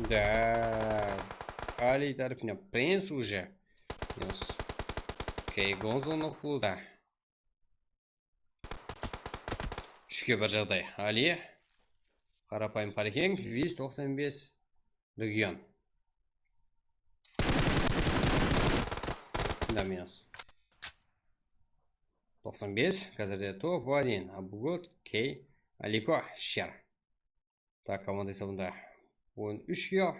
Да. Ali tárepinen Prince уже. Minus. Okey, Gonzonıń qılıwda. Úshke bir jaǵday. Ali. Qarapayım Qareken, Viz toqsan bes region. Da minus. Toqsan bes, házirde top один. Abugot, Key, Aliko, Sher. Tak, komanda esabında on úsh kill.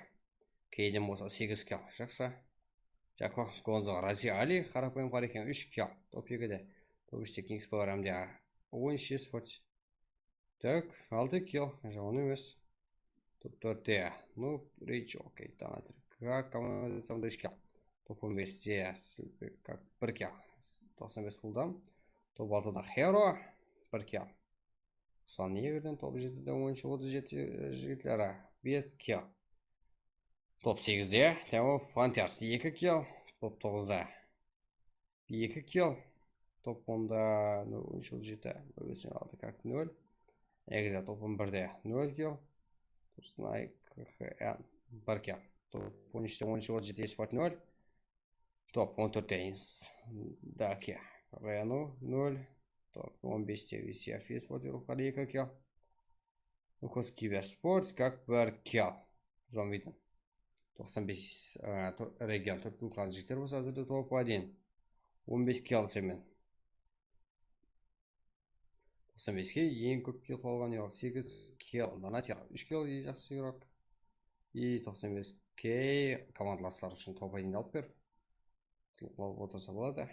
Keyden bolsa segiz kill. Jaqsı. Jako, Gonzo, Razi, Ali, qarapayım Qareken, úsh kill. Top ekide. Top úshte Kings Power hám de on úsh esports. Tak, altı kill, jaman emes. Top tórtte Noob, Rich, okey, Donater, Kak, komanda esabında úsh kill. Top on beste Silpek, Kak, bir kill. Toqsan bes fulldan. Top altıda Hero, bir kill. Ruslan Negirden, top jetide oyınshı otız jeti jigitleri, bes kill. Top segizde Temo Panthers, eki kill. Top toǵızda eki kill. Top onda nol úsh, otız jeti, nol bes, nol altı, Kak, nol. Egza top on birde nol kill. Ruslan K H N bir kill. Top on úshte on úsh, otız jeti, Esport nol. Top on tórtteyiz. Dakia. Renault nol. Top on beste Visia Fiesta, qırq eki kill. Lukos Kibersport, kak bir kill. Zombiden. Toqsan bes, e, to-, region, tórt mıń klass jigitler bolsa, házirde top один. On bes kill alsam men. Toqsan beske eń kóp kill qalǵan, yoq, segiz kill. Donater, úsh kill, e, jaqsı игрок. И toqsan bes kill komandalaslar ushın top один alıp ber. Qutlıq alıp otırsa boladı.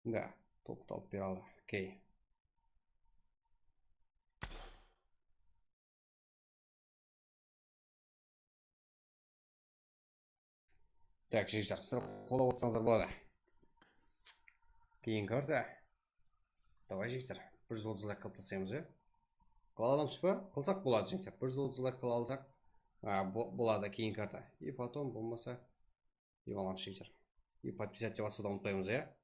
Da, toptı alıp bere aldı. Okey. Так, jigitler, sizler qollap otırsańızlar boladı. Keyin karta. Davay, jigitler, bir júz otız layk qılıp taslaymız, ya. Qıla alamız ba? Qılsaq boladı, jigitler. Bir júz otız layk qıla alsaq, a, bo-, boladı keyin karta. И потом bolmasa, Emalam sheyter. И подписаться basıwdı umıtpaymız, ya.